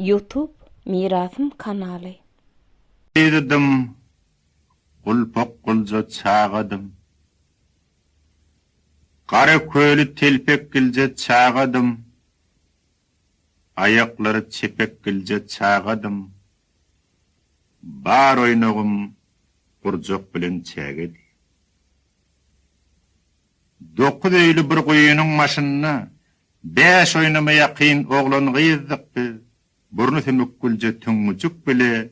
Youtube Mirasym kanaly. Gyzdym, gulpak gulja çagadym. Gara köli telpekgilje çagadym. Aýaklary çepekgilje çagadym. Bar oýnagym gurjak bilen çägedi. Dokuz öýli bir guýynyň başynda bäş oýnama ýakyn oglan-gyzdyk biz, burny sümükgülje Tüňňüjik bile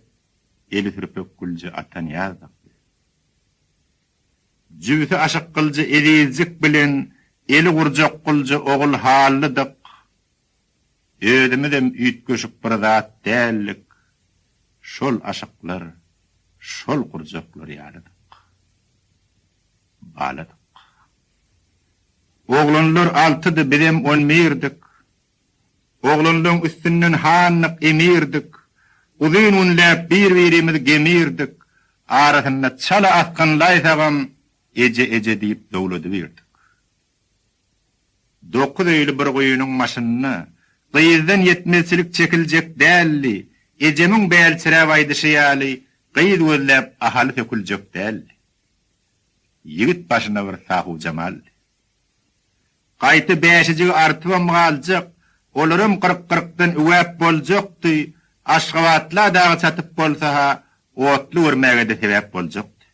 eli sürpekgülje Atanyýazdyk biz. Jübüsi aşykgylja Ezizjik bilen eli gurjakgulja Ogulhallydyk. Özümizem üýtgeşik bir zat däldik, şol aşyklar, şol gurjaklar ýalydyk. Baladyk. Oglanlar altydy, bizem on birdik. Oglanlaň üstünden handyk, emirdik. Uzyn günläp bir-birimizi gemirdik. Arasynda çala asgynlaýsagam, eje-eje diýip zowladybirdik. Dokuz öýli bir guýynyň başynda gyzdan ýetmezçilik çekiljek däldi. Ejemiň bälçiräp aýdyşy ýaly, gyz gözläp Ahaly söküljek däldi. Ýigit başyna bir sahuwjamaldy. Gaýta bäşijigi artybam galjak, olaram kyrk-kyrkdan üwäp boljakdy, Aşgabatla dagy çatyp bolsa-ha, otly görmäge-de sebäp boljakdy.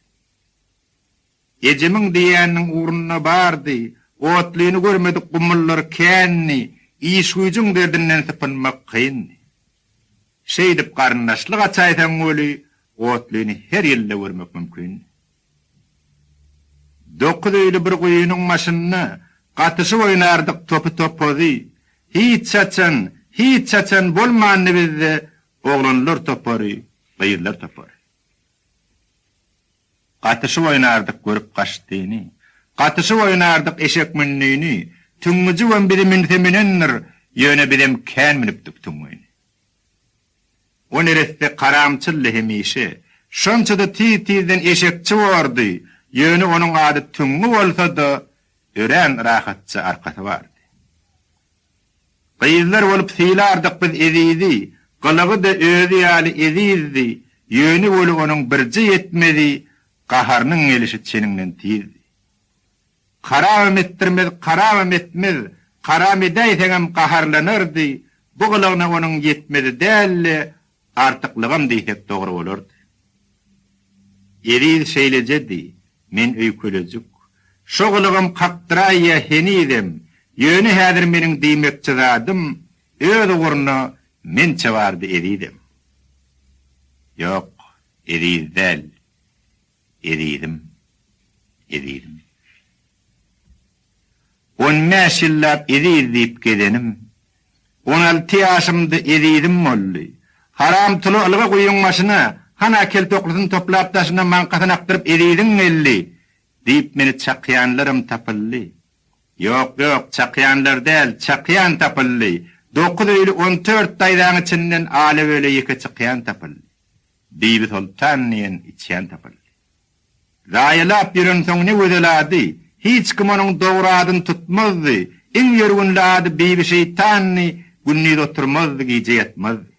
Ejemiň diýýäniniň ugrunda bardy, otlyny görmedik gumullar kändi, iş-güýjüň derdinden sypynmak kyndy. Şeýdip garyndaşlyk açaýsaň weli, otlyny her ýylda görmek mümkindi. Dokuz öýli bir guýynyň başynda gatyşyp oýnardyk topy-topozy. Hiç haçan, hiç haçan bolmandy bizde oglanlar topary, gyzlar topary. Gatyşyp oýnardyk görüp gaçdyny. Gatyşyp oýnardyk eşek mündüni. Tüňňüjigem bizi münse münendir, ýöne bizem kän münüpdik tüňňüni. O neresse karamçyldy hemişe. Şonça-da tiz-tizden eşekçi bordy, ýöne onuň ady Tüňňi bolsa-da, örän rahatja arkasy bardy. Gyzlar bolup sylardyk biz Ezizi, gylygy-da özi ýaly ezizdi, ýöne weli onuň birje ýetmezi, gaharynyň gelişi çeniňden tizdi. Karamam etdirmez, karamam etmez, karam edäýseňem gaharlanardy, bu gylygyna onuň ýetmezi däl-de, artyklygam diýsek dogry bolardy. Eziz şeýlejedi, men öýkelejik. Şo gylygym kakdyraýýa henizem, ýöne häzir meniň diýmekçi zadym, öz ugruna mençe bardy Ezizem. Ýok, Eziz däl, Ezizim, ezizim. On bäş ýyllap eziz diýip gezenim, on alty ýaşymda ezizim boldy. Haram tula ylga guýyň başyna, hana keltoklysyny toplap daşyna maňkasyny akdyryp eziziň geldi! diýip meni çakýanlaram tapyldy. Ýok, ýok, çakýanlar däl, çakýan tapyldy. Dokuz öýli on dört daýzaň içinden ala-böle ýeke çykýan tapyldy. Bibisoltan diýen içýan tapyldy. Zaýalap ýörensoň ne gözel ady, hiç kim onuň dogry adyny tutmazdy, iň ýörgünli ady Bibişeýtandy, gündiz oturmazdy, gije ýatmazdy.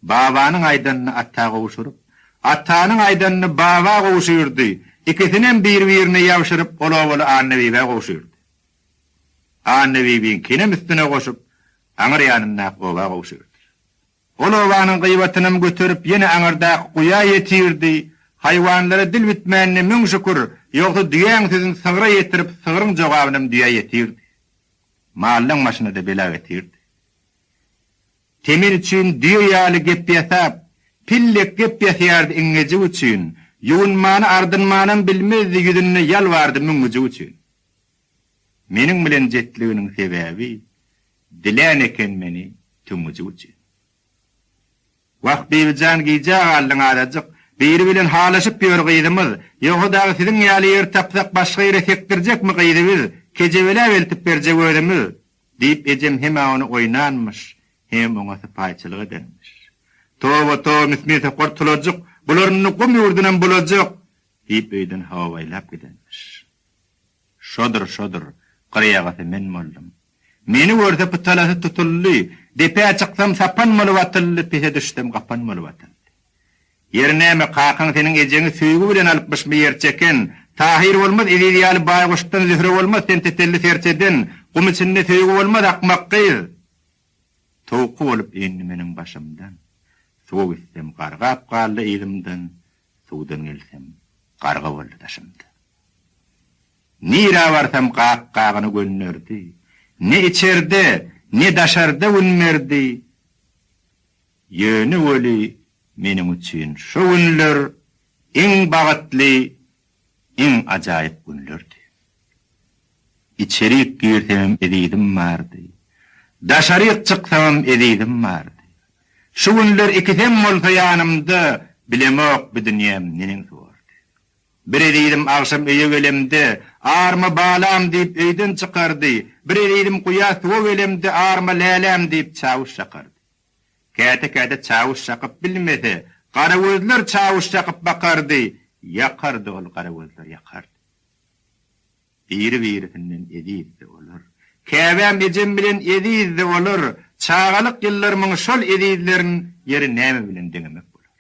Babanyň aýdanyny ata gowşuryp, atanyň aýdanyny baba gowşurdy, ikisinem bir-birine ýabşyryp ol obaly Annabibä gowşurdy. Annabibiňkinem üstüne goşup, aňyr ýanyndaky oba gowşurdy. Ol obanyň gybatynam göterip ýene aňyrdaky guýa ýetirdi. Haýwanlara dil bitmänine müň şükür, ýogsa düýäň sözüni sygra ýetirip, sygryň jogabynam düýä ýetirdi. Mallaň başyna-da bela getirdi. Temen üçin düýe ýaly gep ýasap, pillek gep ýasýardy iňňejik üçin, ýuwunmany ardynmanam bilmezdi, ýüzünde ýal bardy müňňüjik üçin. Meniň bilen jetliginiň sebäbi, dilän eken meni tüňňüjik üçin. Wah, Bibijan gijä galdyň azajyk. Biri bilen halaşyp ýör gyzymyz. Ýogsa dagy siziň ýaly ýer tapsak başga ýere sekdirjekmi gyzy biz, kejebeläp eltip berjek özümiz, diýip ejem hem-ä ony oýnanmyş, hemem oňa sypaýyçylyk edenmiş. Toba, toba, mismin sokar tulajyk, bular indi gum ýurdunam bulajak, diýip öýden hababaýlap gidenmiş. Şodur, şodur, gyr ýagasy men boldum. Meni görse pytalasy tutuldy. Depä çyksam sapan bolup atyldy, pese düşsem gapan bolup atyldy. Ýeri näme, kakaň seniň ejeňi söýgi bilen alypmyşmy ýerçeken? Tahyr bolmaz Eziz ýaly baýguşdan, Zöhre bolmaz sen tetelli serçeden, Gum içinde söýgi bolmaz akmak gyz! Towky bolup indi meniň başymdan. Suwa gitsem gargap galdy yzymdan, Suwdan gelsem garga boldy daşymda. Nirä barsam gak-gagyny gönderdi, Ne içerde, ne daşarda gün berdi. Ýöne weli meniň üçin şo günler iň bagytly, iň ajaýyp günlerdi. Içerik girsemem ezizim bardy, daşaryk çyksamam ezizim bardy. Şu günler ikisem bolsa ýanymda, bilemok bu dünýäm neneňsi bordy. Bir ezizim agşam öýe gelemde, Arma balam diýip öýden çykardy, bir ezizim guýa suwa gelemde, Arma läläm diýip çawuş çakardy. Käte-käte çawuş çakyp bilmese, garagözler çawuş çakyp bakardy, ýakardy ol garagözler ýakardy. Biri-birisinden ezizdi olar. Käbäm ejem bilen ezizdi olar, çagalyk ýyllarymyň şol ezizlerin ýeri näme bilen deňemek bolar?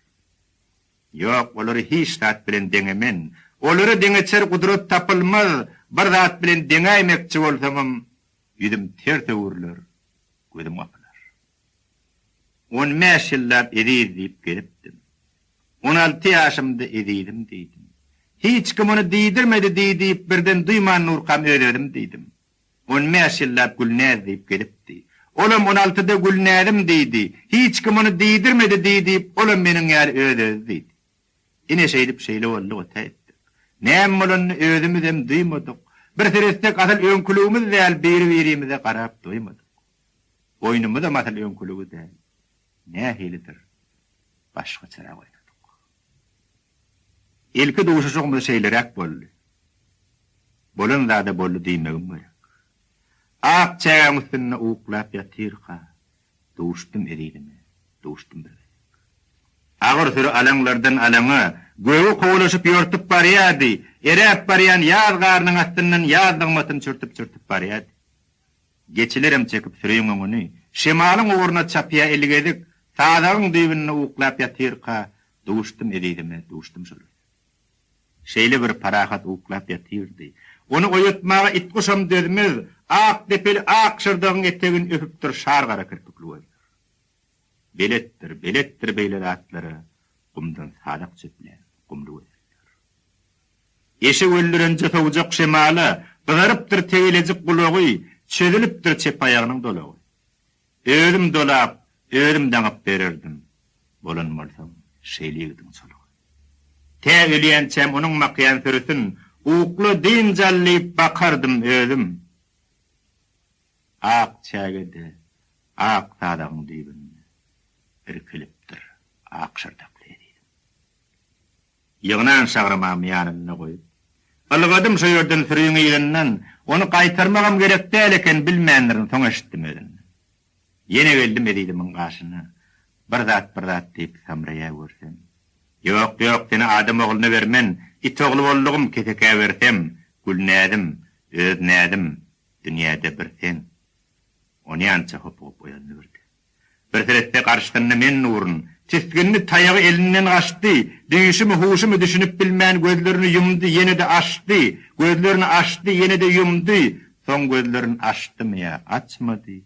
Ýok, olary hiç zat bilen deňemen. Olara deňeçer gudrat tapylmaz, bir zat bilen deňäýmekçi bolsamam, ýüzüm ters öwrüler, gözüm gapylar. On bäş ýyllap eziz diýip gezipdim. On alty ýaşymda ezizim diýdim. Hiç kim ony diýdirmedi diý diýip birden duýman durkam öz-özüm diýdim. On bäş ýyllap Gülnäz diýip gezipdi. Olam on altyda Gülnäzim diýdi. Hiç kim ony diýdirmedi diý diýip olam meniň ýaly öz-özi diýdi. Ine şeýdip şeýle bolduk ötäýtdik. Näme bolanyny özümizem duýmadyk. Bir seretsek asyl öňküligimiz däl biri-birimize garap doýmadyk. Oýnumyzam asyl öňküligi däl. Nähilidir başgaçarak oýnadyk. Ilki duşuşygymyz şeýleräk boldy. Bolan zada boldy diýmegim gerek. Ak çägäň üstünde uklap ýatyrka, duşdum ezizime, duşdum bir gezek. Agyr süri alaňlardan alaňa, göge kowalaşyp ýörtüp barýardy, eräp barýan ýaz garynyň astyndan ýaz nygmatyny çürtüp-çürtüp barýardy. Geçilerem çekip süriň öňüni, şemalyň ugruna çapýa ilgezik, sazagyň düýbünde uklap ýatyrka, duşdum ezizime, duşdum şol gezek. Şeýle bir parahat uklap ýatyrdy. Ony oýatmaga it-guşam dözmez, ak depeli ak şyrdagyň etegini öpüpdir şar gara kirpikli gözler. Beletdir, beletdir beýle zatlara gumdan sazak çöplän gumly gözeller. Eşek öldürenje sowujak şemala, Gyzarypdyr tegelejik gulagy, Çözülipdir çep aýagynyň dolagy. Özüm dolap, özüm daňyp bererdim, Bolan bolsam şeýle ýigidiň çolugy. Tä ölýänçäm onuň bakýan sürüsin, Ukla, dynç al diýip bakardym özüm. Ak çägede, ak sazagyň düýbünde, Irkilipdir ak şyrdakly ezizim. Ýygnan şagramamy ýanynda goýup, ylgadym şo ýerden süriň yzyndan, ony gaýtarmagam gerek däl eken bilmändirin, soň eşitdim özünden. Ýene geldim ezizimiň gaşyna, bir zat bir zat diýip samraýa görsem. Ýok, ýok, seni adam ogluna bermen, it ogly boldugym kesekä bersem, Gülnäzim, öz näzim, dünýäde bir sen. Onýança hopugyp oýandy birden. Bir seretse garşysynda men durun. Tisgindi, taýagy elinden gaçdy. Düýşümi, huşumy düşünip bilmän gözlerini ýumdy, ýene-de açdy. Gözlerini açdy, ýene-de ýumdy. Soň gözlerini açdymy ýa açmady,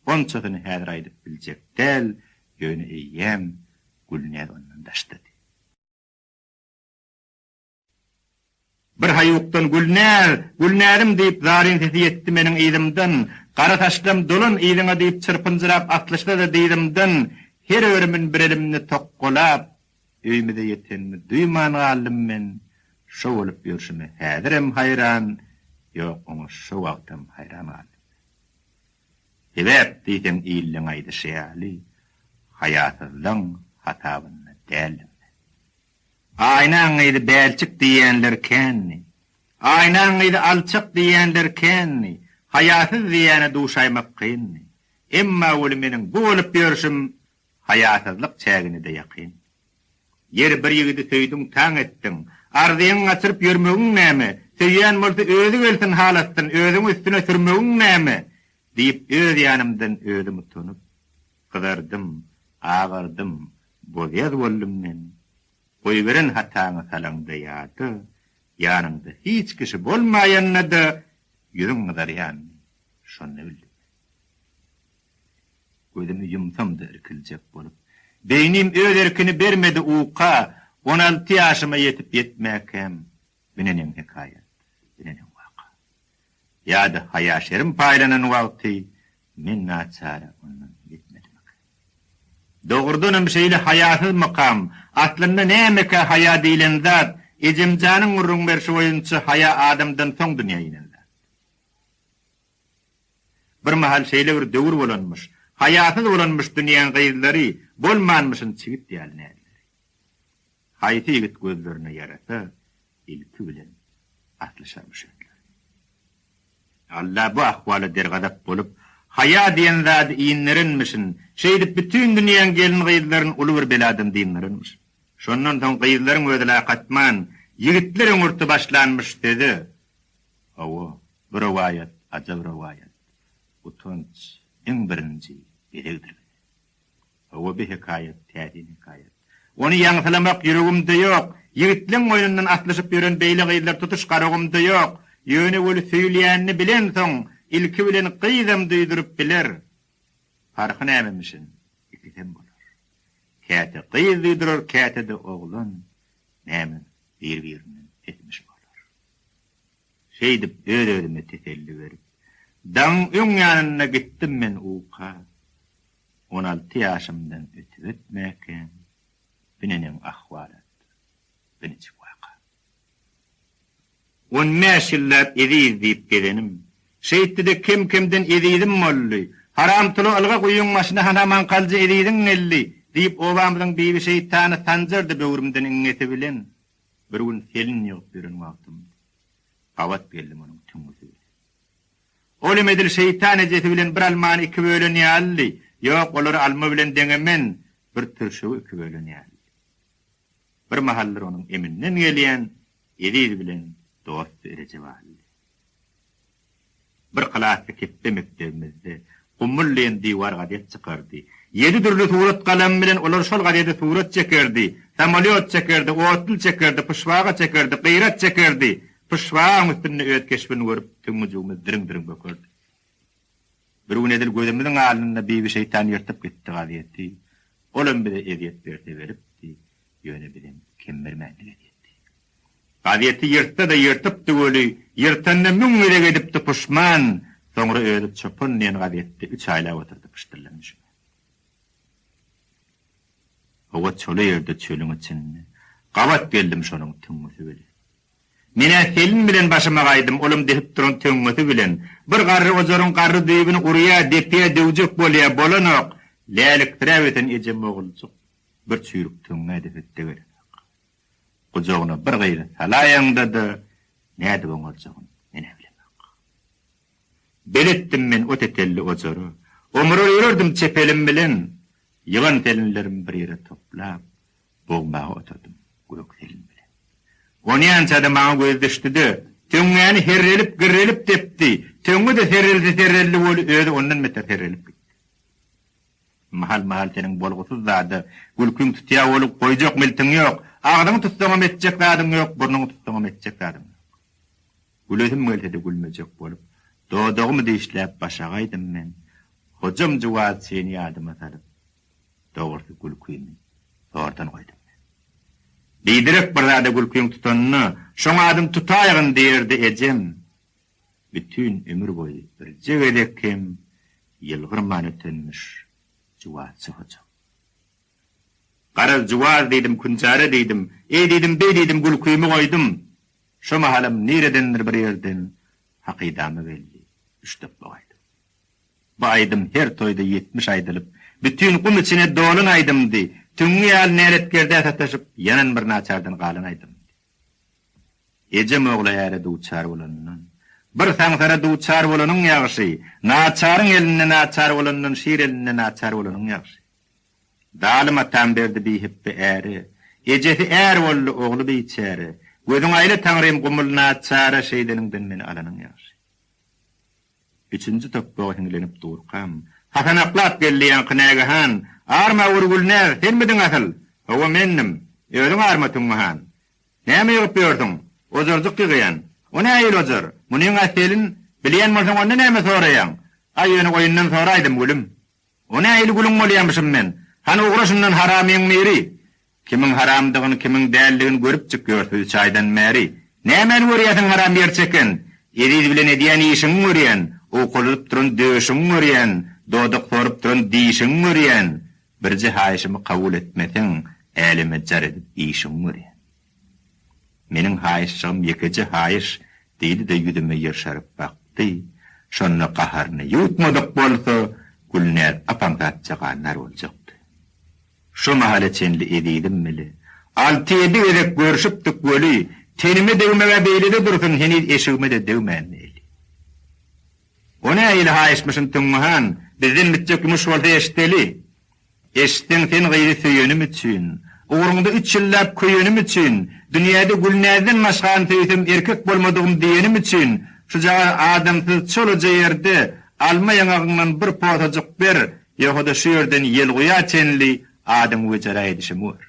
onçasyny häzir aýdyp biljek däl, ýöne eýýäm Gülnäz ondan daşdady. Bir haýukdan Gülnäz, Gülnäzim diýip zaryn sesi ýetdi meniň yzymdan, Gara saçlam dolan yzyňa diýip çyrpynjyrap aslyşsa-da dyzymdan, Her örümin bir elimde tokgalap, öýmüze ýetenimi duýman galdym men, Şo bolup ýörşüme häzirem haýran, ýok oňa şo wagtam haýran galdym men. Sebäp diýseň illeň aýdyşy ýaly, haýasyzlaň hasabynda däldim men. Aýnaň gyzy bälçik diýýänler kändi. Aýnaň gyzy alçak diýýänler kändi. Haýasyz diýýäne duşaýmak kyndy. Emma weli meniň bu bolup ýörşüm haýasyzlyk çägine-de ýakyn. Ýeri bir ýigidi söýdüň taň etdiň. Arzyňy gaçyryp ýörmegiň näme? Söýýän bolsa özi gelsin halatsyn, özüňi üstüne sürmegiň näme? diýip öz ýanymdan özüm utanyp. Gyzardym, agardym, boz-ýaz boldum men. Goýberen hataňy salaňda ýada, ýanyňda hiç kişi bolmaýanda-da ýüzüň gyzarýanyny şonda bildim men. Gözümi ýumsam-da irkiljek bolup, beýnim öz erkini bermedi uka, 16 ýaşyma ýetip ýetmäkäm, bu neneň hekaýat, bu neneň waka. Ýa-da haýa-şerim paýlanan wagty men naçara ondan ýetmedimikä? Dogrudanam şeýle haýasyzmykam? Aslynda nämekä haýa diýlen zat? Ejemjanyň gürrüň berşi boýunça haýa adamdan soň dünýä inen zat. Bir mahal şeýle bir döwür bolanmyş. Haýasyz bolanmyş dünýäň gyzlary, bolmanmyşyn çigit ýaly näzleri. Haýsy ýigit gözlerine ýarasa, ilki bilen aslyşarmyş özleri. Alla bu ahwala dergazap bolup, haýa diýen zady inderenmişin, şeýdip bütin dünýäň gelin-gyzlaryny uly bir beladan dyndyranmyş. Şondan soň gyzlaryň özi lak atman, ýigitler öňürti başlanmyş söze. Hawa, bu rowaýat ajap rowaýat. Utanç iň birinji bezegdir bize. Hawa, bi hekaýat täsin hekaýat. Ony ýaňsylamak ýüregimde ýok. Ýigitleň goýnundan aslyşyp ýören beýle gyzlar tutuş Garagumda ýok. Ýöne weli söýülýänini bilensoň, ilki bilen gyzam duýduryp biler. Parhy nämemişin, ikisem bolar. Käte gyz duýdurar, käte-de oglan. Näme, bir-birinden pesmiş bolar. Şeýdip öz-özüme teselli berip, daňyň öň ýanynda gitdim men uka. 16 ýaşymdan ötüp-ötmäkäm, bu neneň ahwalat, bu niçik waka? On bäş ýyllap eziz diýip gezenim, şeýtdi-de kem-kemden ezizim boldy. Haram tula ylga guýyň başyna hana maňkaljy eziziň geldi, diýip obamyzyň bibi şeýtany sanjardy böwrümden iňňesi bilen. Bir gün selin ýygyp ýören wagtymdy. Gabat geldim onuň tüňňüsi bilen. Ol hem edil şeýtan ejesi bilen bir almany iki bölen ýalydy. Ýok, olary alma bilen deňemen, bir türşegi iki bölen ýalydy. Bir mahallar onuň eminden gelýän Eziz bilen dosty Rejep Ally. Bir klasly kepbe mekdebimizde Gummul diýen diwar gazet çykardy. Ýedi dürli surat galamy bilen olar şol gazede surat çekerdi. Samolýot çekerdi, otly çekerdi, pyşbaga çekerdi, gyrat çekerdi. Pyşbagaň üstünde öz keşbini görüp, tüňňüjigimiz diriň-diriň bökerdi. Bir gün edil gözümiziň alnynda Bibi şeýtan ýyrtyp gitdi gazeti. Olam bize ezýet berse beripdi, ýöne bizem kem bermändik ezýeti. Gazeti ýyrtsa-da ýyrtypdy weli, ýyrtanyna müň gezek edipdi puşman, soňra özi Çopan diýen gazetde üç aýlap oturdy pyşdyrlan düşmän. Hawa, çola ýerde çölüň içinde gabat geldim şonuň tüňňüsi bilen. Men-ä Selin bilen başyma gaýdym, olam dehip duran töňňesi bilen. Bir garry ojaryň garry düýbüni urýa, depýä, döwjek bolýa, bolanok. Läliksiräp öten ejem oguljyk bir çüýrük töňňä-de hötde gelenok. Gujagyna bir gyzy salaýaňda-da, nädip oňarjagyny men-ä bilemok. Beletdim men o tetelli ojara. Omurar ýörerdim çep elim bilen. Ýygan selinlerimi bir ýere toplap, bogmaga oturdym gök selin bilen. Onýança-da maňa gözi düşdi-de, töňňäni herrelip-girrelip depdi. Töňňe-de serrelse serreldi weli, özi ondan beter serrelip gitdi. Mahal-mahal seniň bolgusyz zada gülküň tutýa bolup, goýjak miltiň ýok. Agzyňy tutsaňam etjek zadyň ýok, burnuňy tutsaňam etjek zadyň ýok. Gülesim gelse-de gülmejek bolup, dodagymy dişläp başagaýdym men. Hojam juwazçyny ýadyma salyp, dogrusy gülkimi zordan goýdum men. Biderek bir zada gülkiň tutanda, şoň adyny tutaýgyn diýerdi ejem. Bütin ömür boýy birje gezek hem ýylgyrman ötenmiş juwazçy hojam. Garaz, juwaz diýdim, künjara diýdim, eý diýdim, beý diýdim, gülkimi goýdum. Şo mahalam niredendir bir ýerden hakydama geldi üç topbak aýdym. Bu aýdym her toýda 70 aýdylyp, bütin gum içine dolan aýdymdy. Tüňňi ýaly näletkerdä sataşyp, ýanan bir naçardan galan aýdymdy. Ejem ogla äre duçar bolanyndan, bir saňsara duçar bolanyň ýagşy, naçaryň elinde naçar bolandan şir elinde naçar bolanyň ýagşy. Zalym atam berdi bihepbe äre, ejesi är boldy, ogly biçäre. Gözüň aýla Taňrym gumul naçara şeýdeniňden meni alanyň ýagşy. Üçünji topbaga hiňlenip durkam, Hasanaklap geldi ýaňky nägehan. Arma ur Gülnäz, senmidiň asyl? Hawa, mendim. Özüň arma Tüňňi han. Näme ýygyp ýörsüň? Ojarjyk ýygýan. O nähili ojar? Munyň-a selin, bilýän bolsaň onda näme soraýaň? Aý, ýöne oýundan soraýdym, gülüm. O nähili gülüň bolýamyşym men? Hany ugra şundan haramyň biri! Kimiň haramdygyny, kimiň däldigini görüpjik ýörsüz üç aýdan bäri. Nämäni görýäsiň haram ýer çeken? Eziz bilen edýän işiňi görýän, owkaladyp duran döşüňi görýän, dodak sorup duran dişiňi görýän. Birje haýyşymy kabul etmeseň, äleme jar edip işiňi görýän. Meniň haýyşjygym ýekeje haýyş, diýdi-de ýüzüme ýyrşaryp bakdy. Şonda gaharyny ýuwutmadyk bolsa, Gülnäz ap-aňsatja ganar boljakdy. Şo mahala çenli ezizim bile alty-ýedi gezek görşüpdik weli, tenime degmeg-ä beýlede dursun, heniz eşigime-de degmändi eli. O nähili haýyşmyşyn Tüňňi han, bizden bitjek ýumuş bolsa eşideli. Eşitseň sen gyzy söýenim üçin, Ugruňda üç ýyllap köýenim üçin, Dünýäde Gülnäzden başgany söýsem erkek bolmadygym diýenim üçin, şujagaz adamsyz çolaja ýerde alma ýaňagyňdan bir posajyk ber, ýogsa-da şu ýerden Ýelguýa çenli adyňy wejera edişimi gör.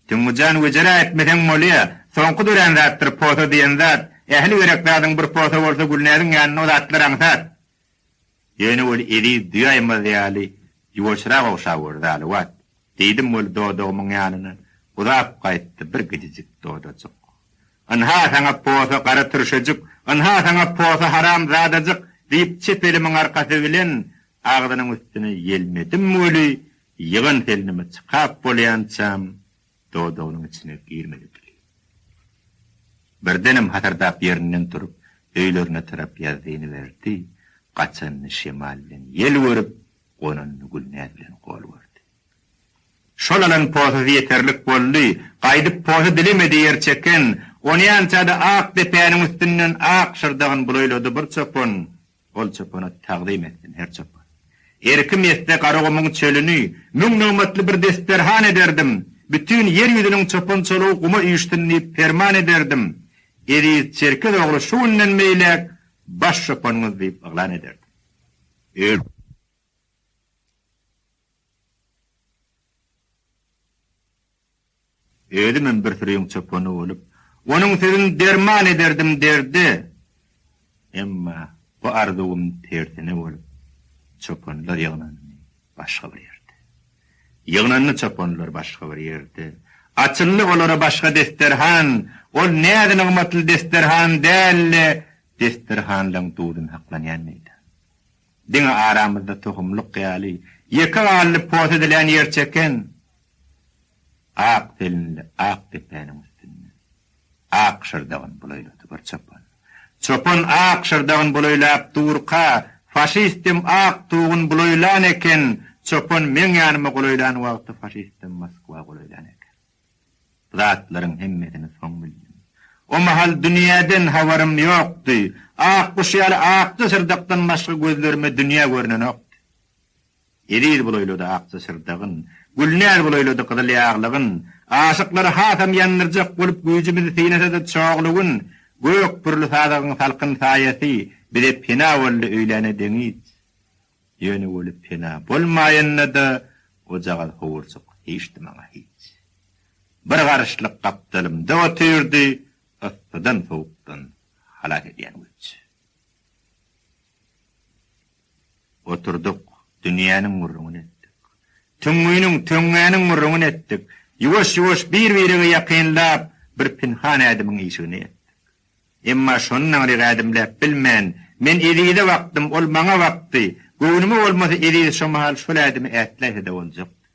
Tüňňüjan wejera etmeseň bolýa, soňky dörän zatdyr posa diýen zat, ähli gerek zadyň bir posa bolsa Gülnäziň ýanynda o zatlar aňsat. Ýöne weli eziz duýaýmaz ýaly ýuwaşrak ogşap gör zaluwat, diýdim weli dodagymyň ýanyna uzap gaýtdy bir gijijik dodajyk. Ynha saňa posa gara türşejik, ynha saňa posa haram zadajyk, diýip çep elimiň arkasy bilen agzynyň üstüne ýelmedim weli ýygan selnimi çykap bolýançam dodagynyň içine girmedi dili. Birdenem hasyrdap ýerinden turup, öýlerine tarap ýazzyny berdi, gaçanyny şemal bilen ýel görüp, gonanyny Gülnäz bilen gol gördi. Şol alan posasy ýeterlik boldy, gaýdyp posa dilemedi ýer çeken, onýança-da ak depäniň üstünden ak şyrdagyn bulaýlady bir çopan, Ol çopana tagzym etsin her çopan. Erkim ýetse Garagumuň çölüni Müň nygmatly bir desterhan ederdim. Bütin ýer ýüzüniň çopan-çolugy guma üýşsün diýip perman ederdim. Eziz Çerkez ogly şu günden beýläk baş çopanyňyz diýip yglan ederdim. Özümem bir süriň çopany bolup, onuň sözüni derman ederdim derde. Emma bu arzuwym tersine bolup, çopanlar ýygnandy başga bir ýerde. Ýygnandy çopanlar başga bir ýerde. Açyldy olara başga desterhan, ol näzi-nygmatly desterhan däl-de, desterhanlaň duzuny saklanýan meýdan. Diňe aramyzda tohumlyk ýaly, ýeke galdy posa edilen ýerçeken. Ak selinli ak depäniň üstünde ak şyrdagyn bulaýlady bir çopan. Çopan ak şyrdagyn bulaýlap durka, faşistem ak tugun bulaýlan eken, çopan meň ýanyma golaýlan wagty faşistem Moskwa golaýlan eken. Bu zatlaryň hemmesini soň bildim. O mahal dünýäden habarym ýokdy. Ak guş ýaly akja şyrdakdan başga gözlerime dünýä görnenokdy. Eziz bulaýlady akja şyrdagyn, Gülnäz bulaýlady gyzyl ýaglygyn. Aşyklary hasam ýandyrjak bolup güýjümizi synasa-da çogly gün, Gök pürli sazagyň salkyn saýasy bize pena boldy öýläne deňiç. Ýöne weli pena bolmaýanda-da ojagaz howurjyk hiçdi maňa hiç. Bir garyşlyk gapdalymda otyrdy, yssydan-sowukdan halas edýän güýç. Oturdyk, dünýäniň gürrüňini etdik. Tüňňüniň, töňňäniň gürrüňini etdik. Ýuwaş-ýuwaş bir-birege ýakynlap, bir pynhan ädimiň işigine ýetdik. Emma şondan aňryk ädimläp bilmän, men Ezize bakdym, ol maňa bakdy. Göwnüme bolmasa Eziz şo mahal şol ädimi ätläýse-de boljakdy.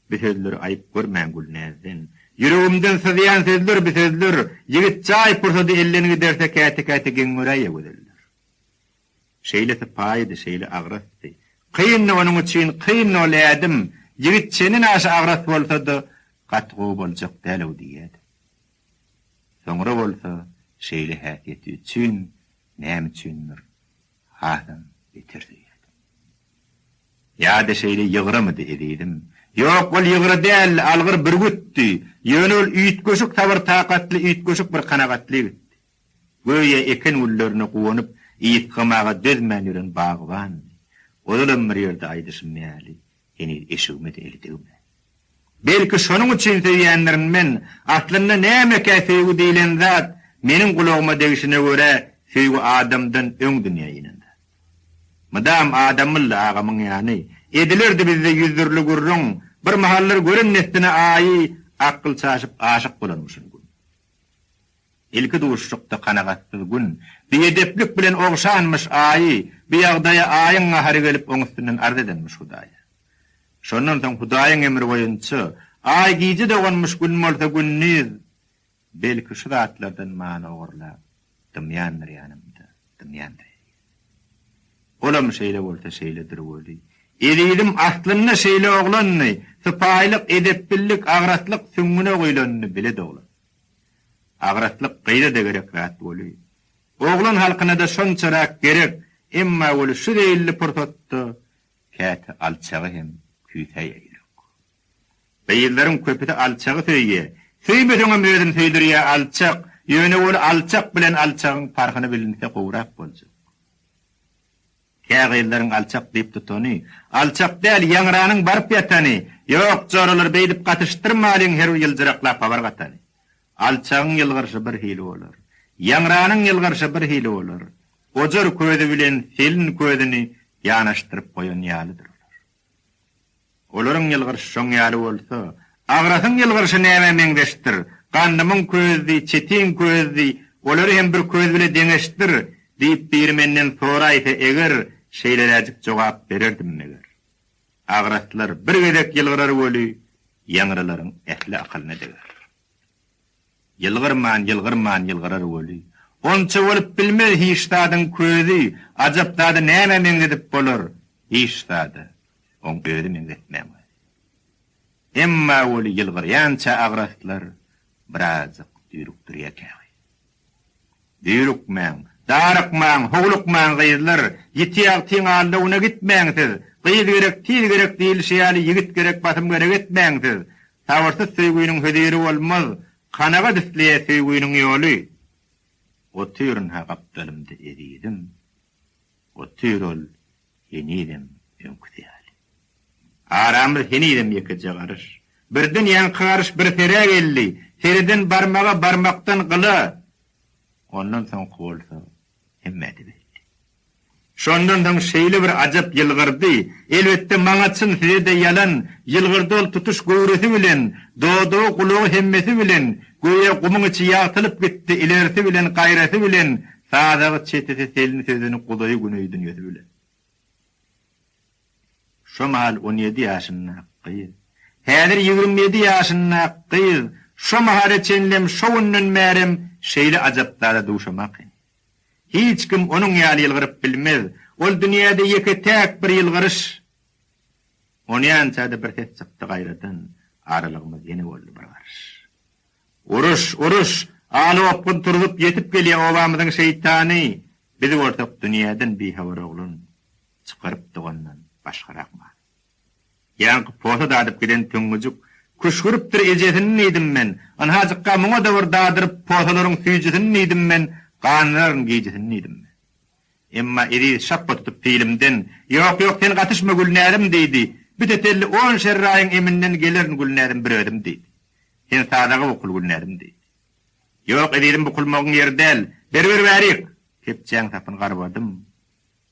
Bu sözleri aýyp görmäň Gülnäzden. Ýüregimden syzýan sözler bu sözler. Ýigit jaý pursady elden giderse käte-käte geň göräýýä gözeller. Şeýle sypaýydy, şeýle agrasdy. Kyndy onuň üçin, kyndy ol ädim. Ýigit çenden aşa agras bolsa-da, gaty gowy boljak däl-ow diýýärdi. Soňra bolsa şeýle häsiýeti üçin näme üçindir hasam beter söýýärdim. Ýa-da şeýle ýygramydy ezizim? Ýok, ol ýygra däldi, algyr bürgütdi. Ýöne ol üýtgeşik sabyr-takatly, üýtgeşik bir kanagatly ýigitdi. Göýä eken güllerine guwanyp, Ysgamaga dözmän ýören bagbandy. Ozalam bir ýerde aýdyşym ýaly, heniz eşigime-de eli degmän. Belki şonuň üçin söýýändirin men. Aslynda nämekä söýgi diýlen zat? Meniň gulagyma degşine görä, söýgi adamdan öň dünýä inen zat. Mydam adamyldy agamyň ýany. Edilerdi bizde ýüzdürli gürrüň. Bir mahallar gören dessine Aýy, akgyl çaşyp aşyk bolanmyşyn gün. Ilki duşuşykda kanagatsyz Gün, biedeplik bilen ogşanmyş Aýy. Bu ýagdaýa Aýyň gahary gelip oň üstünden arz edenmiş Hudaýa. Şondan soň Hudaýyň emri boýunça, Aý gije doganmyş Gün bolsa gündiz. Belki şu zatlardan many ogurlap, dymýandyr ýanymda, dymýandyr eziz. Olam şeýle bolsa şeýledir weli, ezizim aslynda şeýle oglandy, sypaýylyk, edeplilik, agraslyk süňňüne guýlandy, bile doglan. Agraslyk gyza-da gerek zat weli, oglan halkyna-da şonçarak gerek, emma weli şu zeýilli pursatda käte alçagy hem küýsäýýär ýürek. Gyzlaryň köpüsi alçagy söýýä. Söýmeseňem özüni söýdürýä alçak. Ýöne weli alçak bilen alçagyň parhyny bilinse gowrak boljak. Kä gyzlaryň alçak diýip tutany, alçak däl, ýaňranyň baryp ýatany. Ýok, joralar beýdip gatyşdyrmalyň her bir ýyljyraklap habar gatany. Alçagyň ýylgyrşy bir hili bolar. Ýaňranyň ýylgyrşy bir hili bolar. Ojar közi bilen selin közüni ýanaşdyryp goýan ýalydyr olar. Olaryň ýylgyryşy şoň ýaly bolsa, Agrasyň ýylgyryşy nämä meňzeşdir? Gandymyň közdi, Çetiň közdi, olary hem bir köz bile deňeşdir, diýip biri menden soraýsa eger, şeýleräjik jogap bererdim meger. Agraslar bir gezek ýylgyrar weli, ýaňrylaryň ähli akylyna deger. Ýylgyrman, ýylgyrman ýylgyrar weli, Onça bolup bilmez hiç zadyň közi, Ajap zady nämä meňzedip bolar, Hiç zada, oň özi meňzetmäň özi. Emma weli ýylgyrýança agraslar birazjyk düýrükdirýär käwagt. Düýrükmäň, darykmaň, howlukmaň gyzlar, ýiti ýagtyň aldawyna gitmäň siz, gyz gerek, tiz gerek diýilişi ýaly ýigit gerek, basym gerek etmäň siz. Sabyrsyz söýgüniň höziri bolmaz, kanagat isleýär söýgüniň ýoly. Otyryn-ha gapdalymda ezizim, otyr ol henizem öňküsi ýaly. Aramyz henizem ýekeje garyş. Birden ýaňky garyş bir serä geldi. Sereden barmaga, barmakdan gyla. Ondan soňky bolsa hemmä-de belli. Şondan soň şeýle bir ajap ýylgyrdy. Elbetde, maňa çyn, size-de ýalan. Ýylgyrdy ol tutuş göwresi bilen, dodagy, gulagy hemmesi bilen. Göýä gumuň içi ýagtylyp gitdi, ilerisi bilen, gaýrasy bilen, sazagy, çetisi, selini, sözeni, guzaýy, güneýi, dünýesi bilen. Şo mahal on ýedi ýaşyndaky gyz. Häzir 27 ýaşyndaky gyz. Şo mahala çenlem, şo günden bärem şeýle ajap zada duşamak heniz. Hiç kim onuň ýaly ýylgyryp bilmez. Ol dünýäde ýeke-täk bir ýylgyryş. Onýança-da bir ses çykdy gaýradan, aralygymyz ýene boldy bir garyş. Uruş, uruş! Aly-gopgun turzup ýetip gelýär obamyzyň şeýtany. Biz bolsak dünýäden bihabar oglan. Çykarypdyk ondan başgarak many. Ýaňky posa dadyp giden töňňejik küşgüripdir ejesini diýdim men. Ynhajykga muňa-da bir dadyryp posalaryň süýjüsini diýdim men, gandyraryn gijesini diýdim men. Emma Eziz şapba tutup pilimden, Ýok, ýok, sen gatyşma Gülnäzim diýdi. Bir tetelli on şerraýyň eminden gelerin Gülnäzim bir özüm diýdi. Sen sazaga bukul Gülnäzim diýdi. Ýok, Ezizim bukulmagyň ýeri däl. Beriber bärik! Kepjäň sapyny garbadym.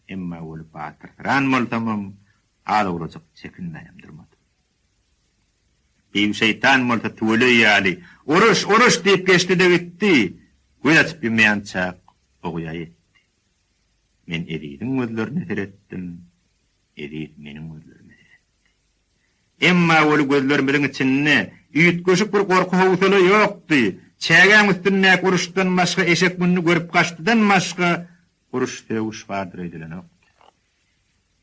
Emma weli batyrsyran bolsamam, az-owlajyk çekinmänem durmadym. Bibi şeýtan bolsa tüweleý ýaly, Uruş, uruş! diýip geçdi-de gitdi. Göz açyp ýumýançak Ogýa ýetdi. Men Eziziň gözlerine seretdim, Eziz meniň gözlerime seretdi. Emma weli gözlerimiziň içinde üýtgeşik bir gorky-howsala ýokdy. Çägäň üstündäki uruşdan başga eşek mündi görüp gaçdydan başga Uruş-sögüş bardyr öýdülenokdy.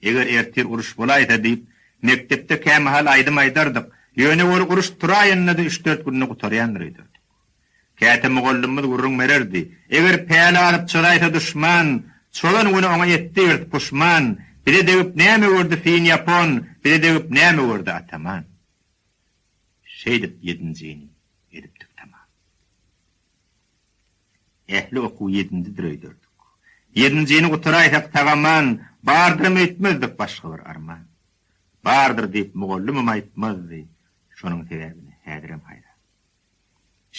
Eger ertir uruş bolaýsa diýip, mekdepde kämahal aýdym aýdardyk. Ýöne weli uruş turaýanda-da üç-dört günde gutarýandyr öýderdik. Käte mugallymymyz gürrüň bererdi. Eger päli alyp çozaýsa duşman, Çozan güni oňa etdiris puşman. Bize degip näme gördi fin-ýapon, Bize degip näme gördi ataman. Şeýdip ýedinjini edipdik tamam. Ähli okuw ýedinjidir öýderdik. Ýedinjini gutaraýsak sag-aman, bardyram öýtmezdik başga bir arman. Bardyr diýip mugallymam aýtmazdy, şonuň sebäbine häzirem haýran.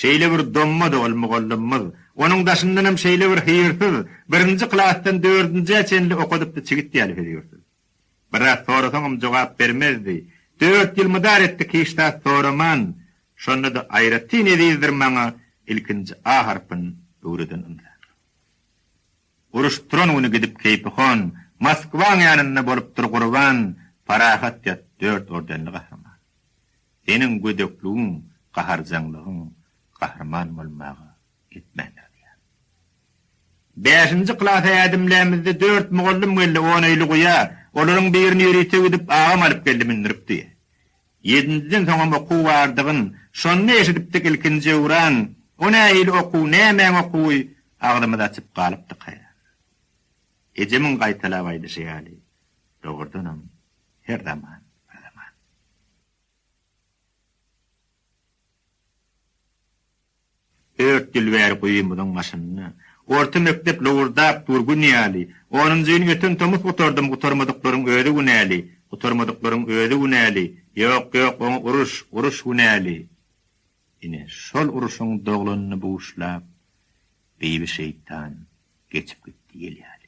Şeýle bir dommady ol mugallymymyz, onuň daşyndanam şeýle bir hyýrsyz, birinji klasdan dördünjä çenli okadypdy çigit ýaly hözirsiz. Biraz sorasaňam jogap bermezdi. Dört ýyl mydar etdik hiç zat soraman. Şonda-da aýratyn ezizdir maňa ilkinji A harpyn öwreden ynsan. Uruş turan güni gidip keýpihon, Moskwaň ýanynda bolupdyr gurban, Parahat ýat dört ordenli gahryman. Seniň gödekligiň, gaharjaňlygyň gahryman bolmaga etmändir diýýär. Bäşinji klasa ädimlämizde dört mugallym geldi on öýli guýa, olaryň birini ýörite gidip agam alyp geldi mündürip diýýär. Ýedinjiden soňam okuw bardygyn şonda eşidipdik ilkinji öwran, o nähili okuw, nämäň okuwy, agzymyzy açyp galypdyk haýran. Ejemiň gaýtalap aýdyşy ýaly, dogrudanam her zaman bir zaman. Dört ýyl bäri guýymyzyň başynda. Orta mekdep lowurdap dur Gün ýaly. Onunjyny öten tomus gutardym, gutarmadyklaryň özi günäli. Gutarmadyklaryň özi günäli. Ýok, ýok, oňa uruş, uruş günäli. Ine, şol urşuň doglanyny buşlap, Bibi şeýtan geçip gitdi ýel ýaly.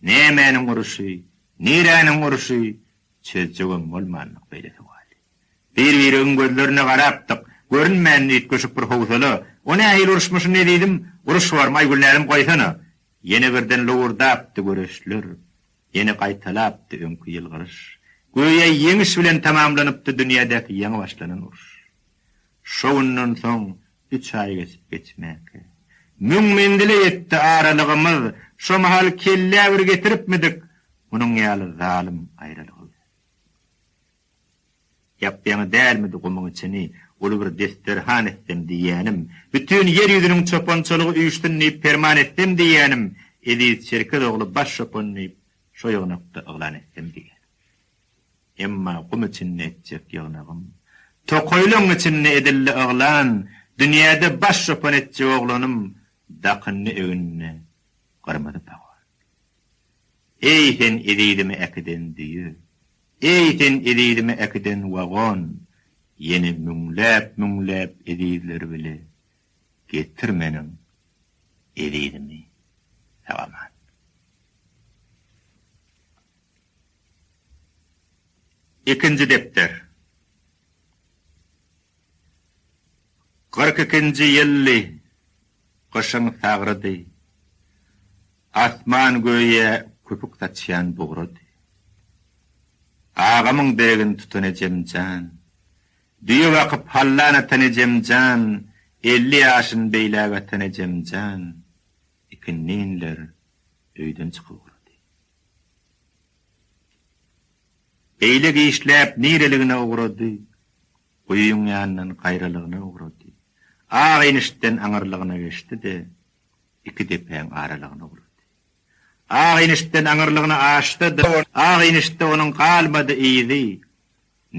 Nämäniň uruşy, niräniň uruşy, çözjegem bolmandyk beýle sowaly. Bir-biregiň gözlerine garapdyk, görünmändi üýtgeşik bir howsala. O nähili uruşmyşyn ezizim, uruş barmy, aý Gülnäzim goýsana! Ýene birden lowurdapdy göreçler, ýene gaýtalapdy öňki ýylgyryş. Göýä ýeňiş bilen tamamlanypdy dünýädäki ýaňy başlanan uruş. Şo günden soň üç aý geçip geçmäkä, müň menzile ýetdi aralygymyz, şo mahal kellä bir getiripmidik munuň ýaly zalym aýralygy. Ýap-ýaňy dälmidi gumuň içini uly bir desterhan etsem diýýänim, bütin ýer ýüzüniň çopançalygy üýşsün diýip perman etsem diýýänim, eziz Çerkez ogly baş çopan diýip şo ýygnakda yglan etsem diýýänim. Emma gum içinde etjek ýygnagym, tokaýlaň içinde edildi yglan, dünýäde baş çopan etjek oglanym dakyndy egnine gyrmyzy pagon. Eý sen ezizimi äkiden düýe, Eý sen ezizimi äkiden wagon, Ýene müňläp-müňläp ezizleri bile Getir meniň ezizimi sag-aman. Ikinji depder. 42-nji ýyldy, gyşyň sagrydy. Asman göýä köpük saçýan bugrady. Agamyň deregini tutan ejem jan, Düýe bakyp hallan atan ejem jan, 50 ýaşyn beýläk atan ejem jan, ikindinler öýden çykyp ugrady. Beýle giçläp nireligine ugrady? Guýyň ýanyndan gaýralygyna ugrady. Ak inişden aňyrlygyna geçdi-de, iki depäň aralygyna ugrady. Ak inişden aňyrlygyna aşsa-da, ak inişde onuň galmady yzy.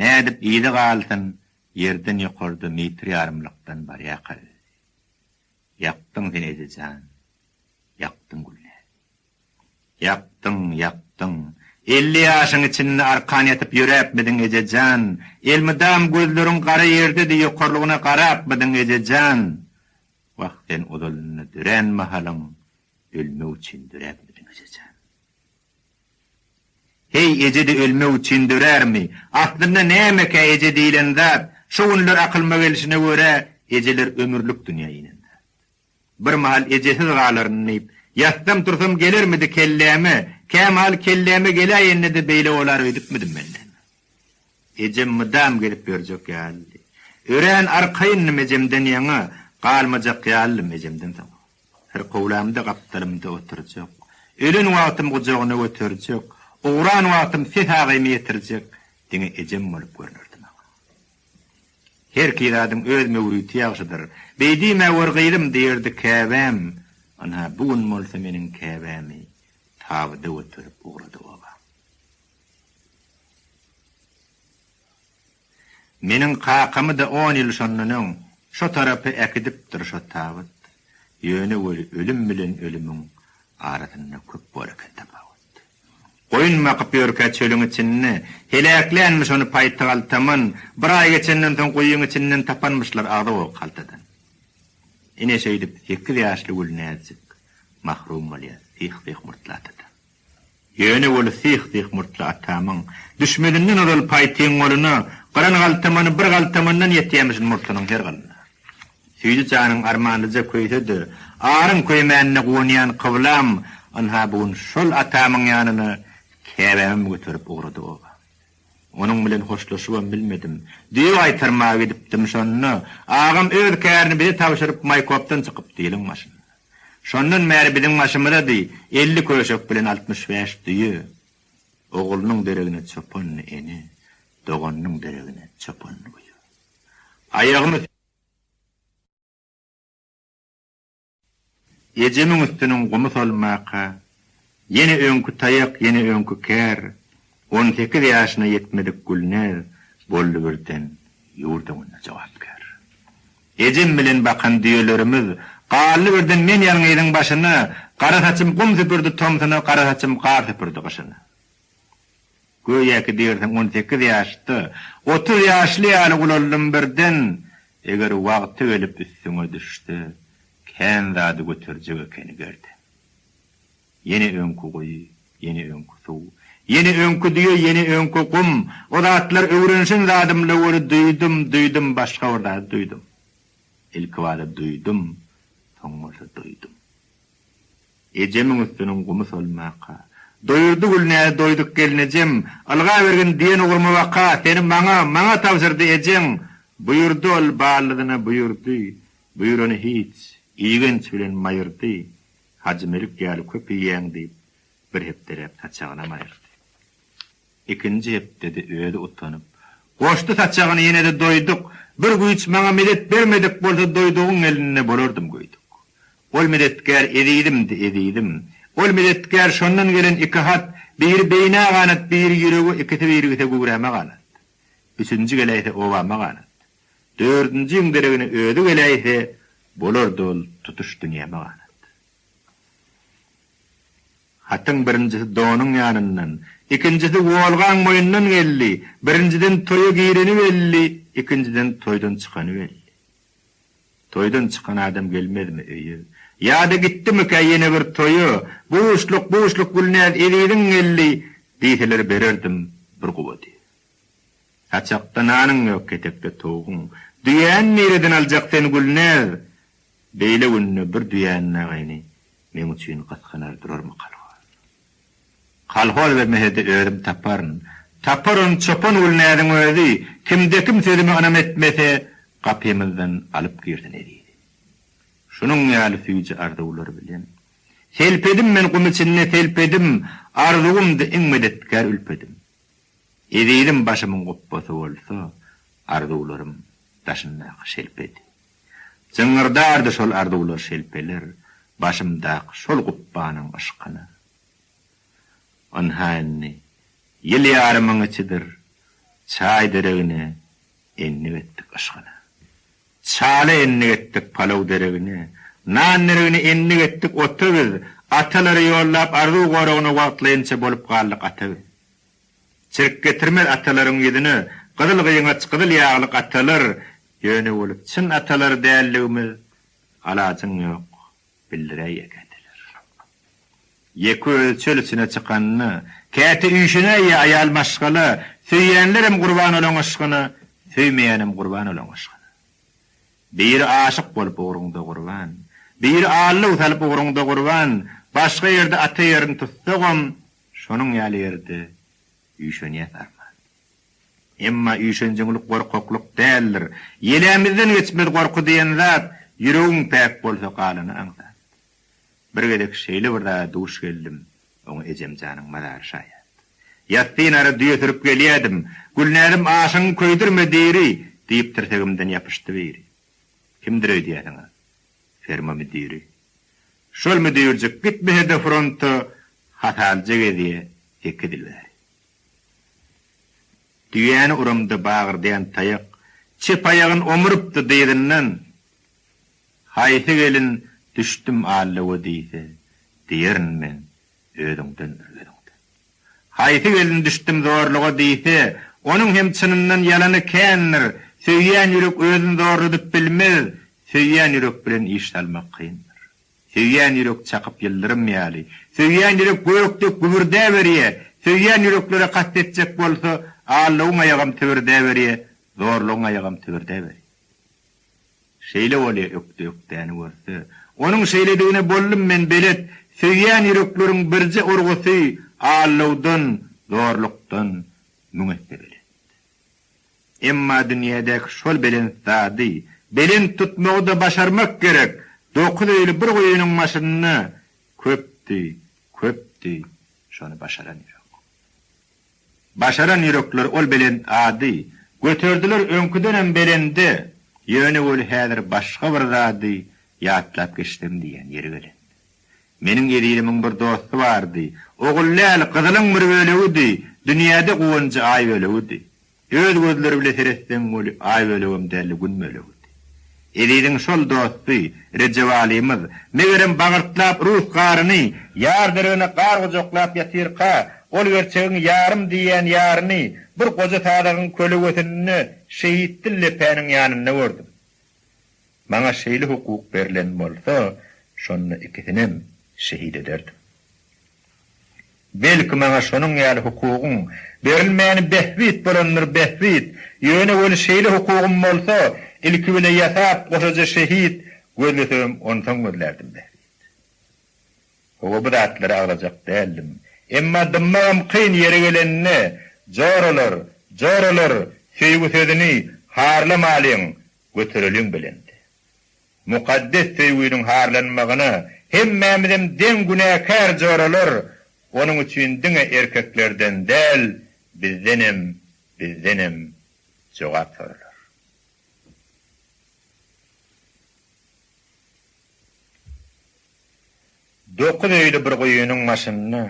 Nädip yzy galsyn, ýerden ýokarda metr ýarymlykdan barýarka özi. Ýakdyň sen eje jan, ýakdyň Gülnäzi. Ýakdyň, ýakdyň. 50 ýaşyň içinde arkan ýatyp ýöräpmidiň eje jan? Elmydam gözleriň gara ýerdedi ýokarlygyna garapmydyň eje jan? Wah sen ozalynda dörän mahalyň ölmek üçin döräpmidiň eje jan? Heý eje-de ölmek üçin dörärmi? Aslynda nämekä eje diýlen zat? Şo günler akylyma gelşine görä ejeler ömürlik dünýä inen zat. Bir mahal ejesiz galaryn diýip, ýatsam-tursam gelermidi kelläme, kämahal kelläme geläýende-de beýle bolar öýdüpmidim men näme. Ejem mydam gezip ýörjek ýalydy. Örän arkaýyndym ejemden ýaňa, galmajak ýalydym ejemden soňa. Syrkawlamda gapdalymda oturjak, ölen wagtym gujagyna göterjek, ugran wagtym ses agymy ýetirjek diňe ejem bolup görnerdi maňa. Herki zadyň öz möwriti ýagşydyr. Beý diýme gör gyzym diýerdi käbäm. Ynha bu gün bolsa meniň käbämi tabyda göterip ugrady obam. Meniň kakamy-da on ýyl şondan öň şo tarapa äkidipdir şo tabyt. Ýöne weli ölüm bilen ölümiň. Arasynda köp bor eken tapawut. Goýun bakyp ýörkä çölüň içinde, Heläklänmiş ony paýtag altaman, Bir aý geçenden soň guýyň içinden Tapanmyşlar agzy gowak haltadan. Ine şeýdip sekiz ýaşly Gülnäzjik mahrum bolýar syh-syh murtly atadan. Ýöne weli syh-syh murtly atamyň düşmezinden ozal paýtyň goluna gyran galtamany bir galtamandan ýetýämişin murtunyň her gylyna. Süýji janyň armanlyja köýse-de, aryň köýmänine guwanýan kyblam, ynha bu gün şol atamyň ýanyna käbämem göterip ugrady oba. Onuň bilen hoşlaşybam bilmedim. Düýe gaýtarmaga gidipdim şonda. Agam öz kärini bize tabşyryp Maýkopdan çykypdy ýylyň başynda. Şondan bäri biziň başymyzady 50 köşek bilen 65 düýe. Oglunyň deregine çopandy ene, doganynyň deregine çopandy uýa. Aýagymy Ejemiň üstüniň gumy solmaka, ýene öňki taýak, ýene öňki kär, 18 ýaşyna ýetmedik Gülnäz boldy birden ýurt öňünde jogapkär. Ejem bilen bakan düýelerimiz galdy birden men ýalňyzyň başyna, gara saçym gum süpürdi tomsuna, gara saçym gar süpürdi gyşyna. Göýäki diýersiň 18 ýaşda, 30 ýaşly ýaly ulaldym birden, eger wagty gelip üstüňe düşse, kän zady göterjek ekeni gerden. Ýene öňki guýy, ýene öňki suw, ýene öňki düýe, ýene öňki gum, o zatlar öwrenişen zadym-la weli duýdum, duýdum, başga bir zady duýdum. Ilkibada duýdum, soň bolsa doýdum. Ejemiň üstüniň gumy solmaka. Doýurdy Gülnäzi doýduk gelnejem, Ylgabergin diýen ugruma baka, Seni maňa, maňa tabşyrdy ejeň. Buýurdy ol ballyzyna buýurdy, Buýrany hiç, igenç bilen maýyrdy. Hajymelik ýaly köp iýýäň diýip, bir hepdeläp saçagynam aýyrdy. Ikinji hepdede özi utanyp, goşdy saçagyny ýene-de doýduk, bir güýç maňa medet bermedik bolsa doýdugyň elinde bolardym göýdük. Ol medetkär ezizimdi, ezizim. Ol medetkär şondan gelen iki hat, biri beýnä ganat, biri ýürege, ikisi birigse göwräme ganat. Üçünji geläýse obama ganat. Dördünjiň deregine özi geläýse, bolardy ol tutuş dünýäme ganat. Hatyň birinjisi donuň ýanyndan, ikinjisi Wolgaň boýundan geldi. Birinjiden toýa gireni belli, ikinjiden toýdan çykany belli. Toýdan çykan adam gelmezmi öýe? Ýa-da gitdimikä ýene bir toýa? Buşluk, buşluk Gülnäz eziziň geldi, diýseler bererdim bir guba düýe. Saçakda nanyň ýok, ketekde towugyň. Düýäni nireden aljak sen Gülnäz? Beýle günde bir düýäni dagyny meň üçin gysganar durarmy kolhoz? Kolhoz bermese-de özüm taparyn. Tapar ony çopan Gülnäziň özi, kimde-kim sözüme ynam etmese, gapymyzdan alyp girsin ezizi. Şunuň ýaly süýji arzuwlar bilen. Selpedim men gum içinde selpedim, arzuwymdy iň medetkär ülpedim. Ezizim başymyň gupbasy bolsa, arzuwlarym daşyndaky şelpedi. Jyňňyrdardy şol arzuwlar şelpeler başymdaky şol gupbanyň yşkyna. Ynha indi ýyl ýarymyň içidir, çaý deregine endik etdik yşgyna. Çala endik etdik palaw deregine, nan deregine endik etdik ota biz, atalary ýollap arzuw goragyna wagtlaýynça bolup galdyk ata biz. Çirk getirmez atalaryň ýüzüne, gyzyl gyňaç, gyzyl ýaglyk atalar, ýöne bolup çyn atalar däldigimiz alajyň ýok, bildiräýýä käteler. Ýeke özi çöl içine çykanda, käte üýşenäýýä aýal maşgala, söýýänlerem gurban olaň yşgyna, söýmeýänem gurban olaň yşgyna. Biri aşyk bolup ugruňda gurban, biri allyw salyp ugruňda gurban, başga ýerde ata ýerini tutsagam, Şonuň ýaly ýerde üýşenýäs arman. Emma üýşenjeňlik gorkaklyk däldir. Ýelämizden geçmez gorky diýen zat, ýüregiň päk bolsa galany aňsat. Bir gezek şeýle bir zada duş geldim, oňa ejem janyň mazary şaýat. Ýassynara düýe sürüp gelýädim. Gülnäzim aşyňy köýdürme diri, diýip tirsegimden ýapyşdy biri. Kimdir öýdýäsiňiz? Ferma müdiri. Şol müdirjik gitmese-de fronta hasalja gezýä sekiz ýyl bäri. Düýäni uramda bagyrdaýan taýak çep aýagyn omurypdy dyzyndan. Haýsy gelin düşdüm allawa diýse, Diýerin men, özüňdendir, özüňden. Haýsy gelin düşdüm zorluga diýse, onuň hem çynyndan ýalany kändir, söýýän ýürek özüni zorladyp bilmez, söýýän ýürek bilen iş salmak kyndyr. Söýýän ýürek çakyp ýyldyrym ýaly, söýýän ýürek gök dek gübürdäberýä, söýýän ýüreklere kast etjek bolsa, aldawyň aýagam tibirdäberýä, zorlugyň aýagam tibirdäberýä. Şeýle bolýa ökde ökdäni görse. Onuň şeýledigine boldum men belet, Söýýän ýürekleriň birje urgusy Allawdan, zorlukdan müň esse belent. Emma dünýädäki şol belent zady Belent tutmagy-da başarmak gerek. Dokuz öýli bir guýynyň başynda Köpdi, köpdi şony başaran ýürek. Başaran ýürekler ol belent ady Göterdiler öňküdenem belende, Ýöne weli häzir başga bir zady Ýatlap geçsem diýýän ýeri gelende. Meniň ezizimiň bir dosty bardy, Ogul däl, gyzylyň bir bölegidi, Dünýäde guwanjy aý bölegidi. Öz gözleri bile seretseň weli Aý bölegem däldi, Gün bölegidi. Eziziň şol dosty, Rejebalymyz, megerem bagyrtlap rus garyny, ýar deregine gar gujaklap ýatyrka, ol gerçegiň ýarym diýýän ýaryny bir goja sazagyň kölegesinde Şehitdil depäniň ýanynda gördüm. Maňa şeýle hukuk berlen bolsa, şonda ikisinem şehit ederdim. Belki maňa şonuň ýaly hukugyň berilmäni bähbit bolandyr bähbit, ýöne weli şeýle hukugym bolsa, ilki bile ýasap goşaja şehit gözlesegem onsoň gözlärdim bähbit. Hawa bu zatlary agzajak däldim. Emma dymmagam kyn ýeri gelende, joralar, joralar, söýgi sözüni harlamalyň, götereliň belende. Mukaddes söýginiň harlanmagyna hemmämizem deň günäkär joralar, onuň üçin diňe erkeklerden däl, bizdenem, bizdenem jogap soralar. Dokuz öýli bir guýynyň başynda,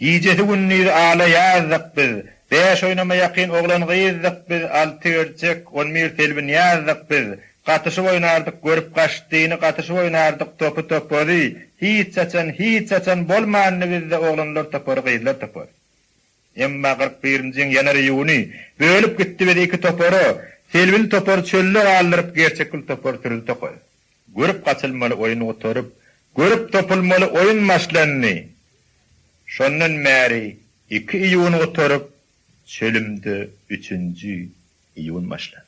Gijesi-gündizi ala ýazdyk biz. Bäş oýnama ýakyn oglan-gyzdyk biz, Alty gerçek, on bir selbinýazdyk biz. Gatyşyp oýnardyk görüp gaçdyny, Gatyşyp oýnardyk topy-topazy. Hiç haçan, hiç haçan bolmandy bizde Oglanlar topary, gyzlar topary. Emma 40 birinjiň ýanar-iýuny Bölüp gitdi bizi iki topara. Selbili topary çölde galdyryp, Gerçekgül topary sürdi tokaýa. Görüp gaçylmaly oýun gutaryp, görüp topulmaly oýun başlandy. Şondan bäri iki iýun gutaryp, çölümde üçünji iýun başlandy.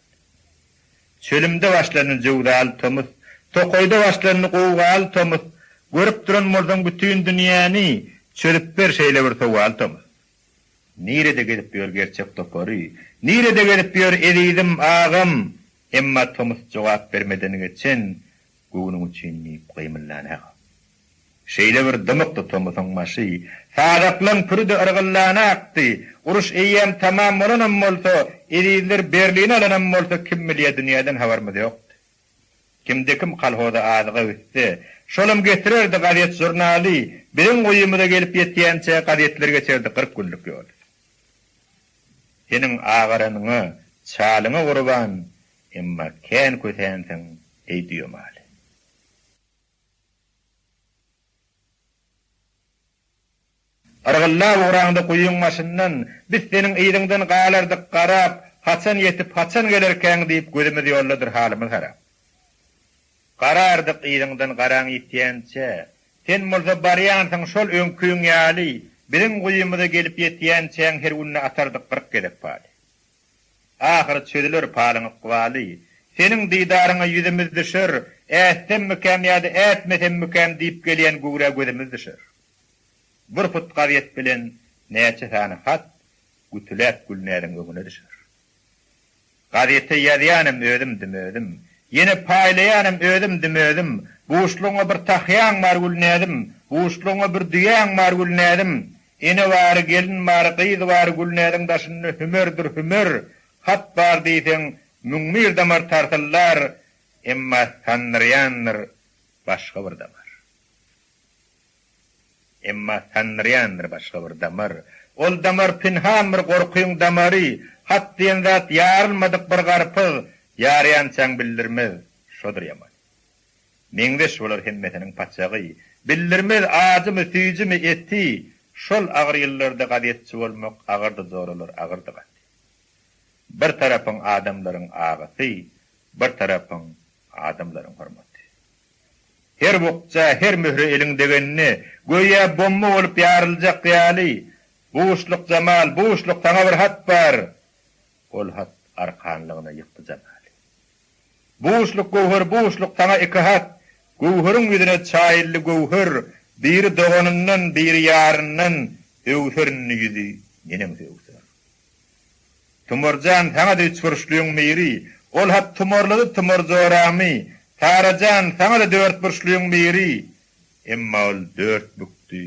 Çölümde başlandy jöwzaly tomus, tokaýda başlandy gowgaly tomus. Görüp duran bolsaň bütin dünýäni, çözüp ber şeýle bir sowaly tomus. Nirede gezip ýör gerçek topary, Nirede gezip ýör ezizim, agam? Emma tomus jogap bermeden geçen, Göwnüň üçin diýip gymyldanagam. Şeýle bir dymykdy tomusyň başy, Sazaklaň püri-de yrgyldanakdy. Uruş eýýäm tamam bolanam bolsa, Ezizler Berlini alanam bolsa, Kim bilýä dünýäden habarymyz ýokdy. Kimde-kim kolhoza azyga gitse, şolam getirerdi gazet-žurnaly, biziň guýymyza gelip ýetýänçä gazetler geçerdi 40 günlük ýoly. Seniň agaranyňa, çalyňa gurban, emma kän kösänsiň, eý düýe maly. Yrgyllap ugraňda guýyň başyndan, biz seniň yzyňdan galardyk garap, haçan ýetip, haçan gelerkäň diýip gözümiz ýoldadyr, halymyz harap. Garardyk yzyňdan garaň ýitýänçä, sen bolsa barýansyň şol öňküň ýaly, biziň guýymyza gelip ýetýänçäň her günde atardyk 40 gezek paly. Ahyry çözüler palyň ykbaly. Seniň didaryňa ýüzümiz düşer, ätsemmikäm ýa-da ätmesemmikäm diýip gelýän göwrä gözümiz düşer. Bir put gazet bilen näçe sany hat gütüläp Gülnäziň öňüne düşer. Gazete ýazýanam özümdim özüm. Ýene paýlaýanam özümdim özüm. Buşlugyňa bir tahýaň bar Gülnäzim, buşlugyňa bir düýäň bar Gülnäzim. Ene bary, gelin bary, gyz bary Gülnäziň daşynda hümerdir hümer. Hat bar diýseň, 1001 damar tarsyllar, emma sandyrýandyr başga bir damar. Emma sandyrýandyr başga bir damar. Ol damar pinhan bir gorkyň damary, Hat diýen zat ýarylmadyk bir garpyz, Ýarýançaň bildirmez, şodur ýamany. Meňzeş bolar hemmesiniň paçagy. Bildirmez ajymy, süýjümi, eti. Şol agyr ýyllarda gazetçi bolmak agyrdy joralar, agyrdy gaty. Bir tarapyň adamlaryň agysy, bir tarapyň adamlaryň hormaty. Her bukja, her möhre eliň degende, göýä bomba bolup ýaryljak ýaly, Buşluk Jemal, buşluk, saňa bir hat bar! Ol hat arkanlygyna ýykdy Jemaly. Buşluk Göwher, buşluk, saňa iki hat! Göwheriň ýüzüne çaýyldy göwher, Biri doganyndan, biri ýaryndan, Öwser indi ýüzi neneňsi öwser. Tumar jan, saňa-da üçburçlyň biri, Ol hat tumarlady Tumar joramy, Sara jan, saňa-da dörtburçlyň biri, Emma ol dört bükdi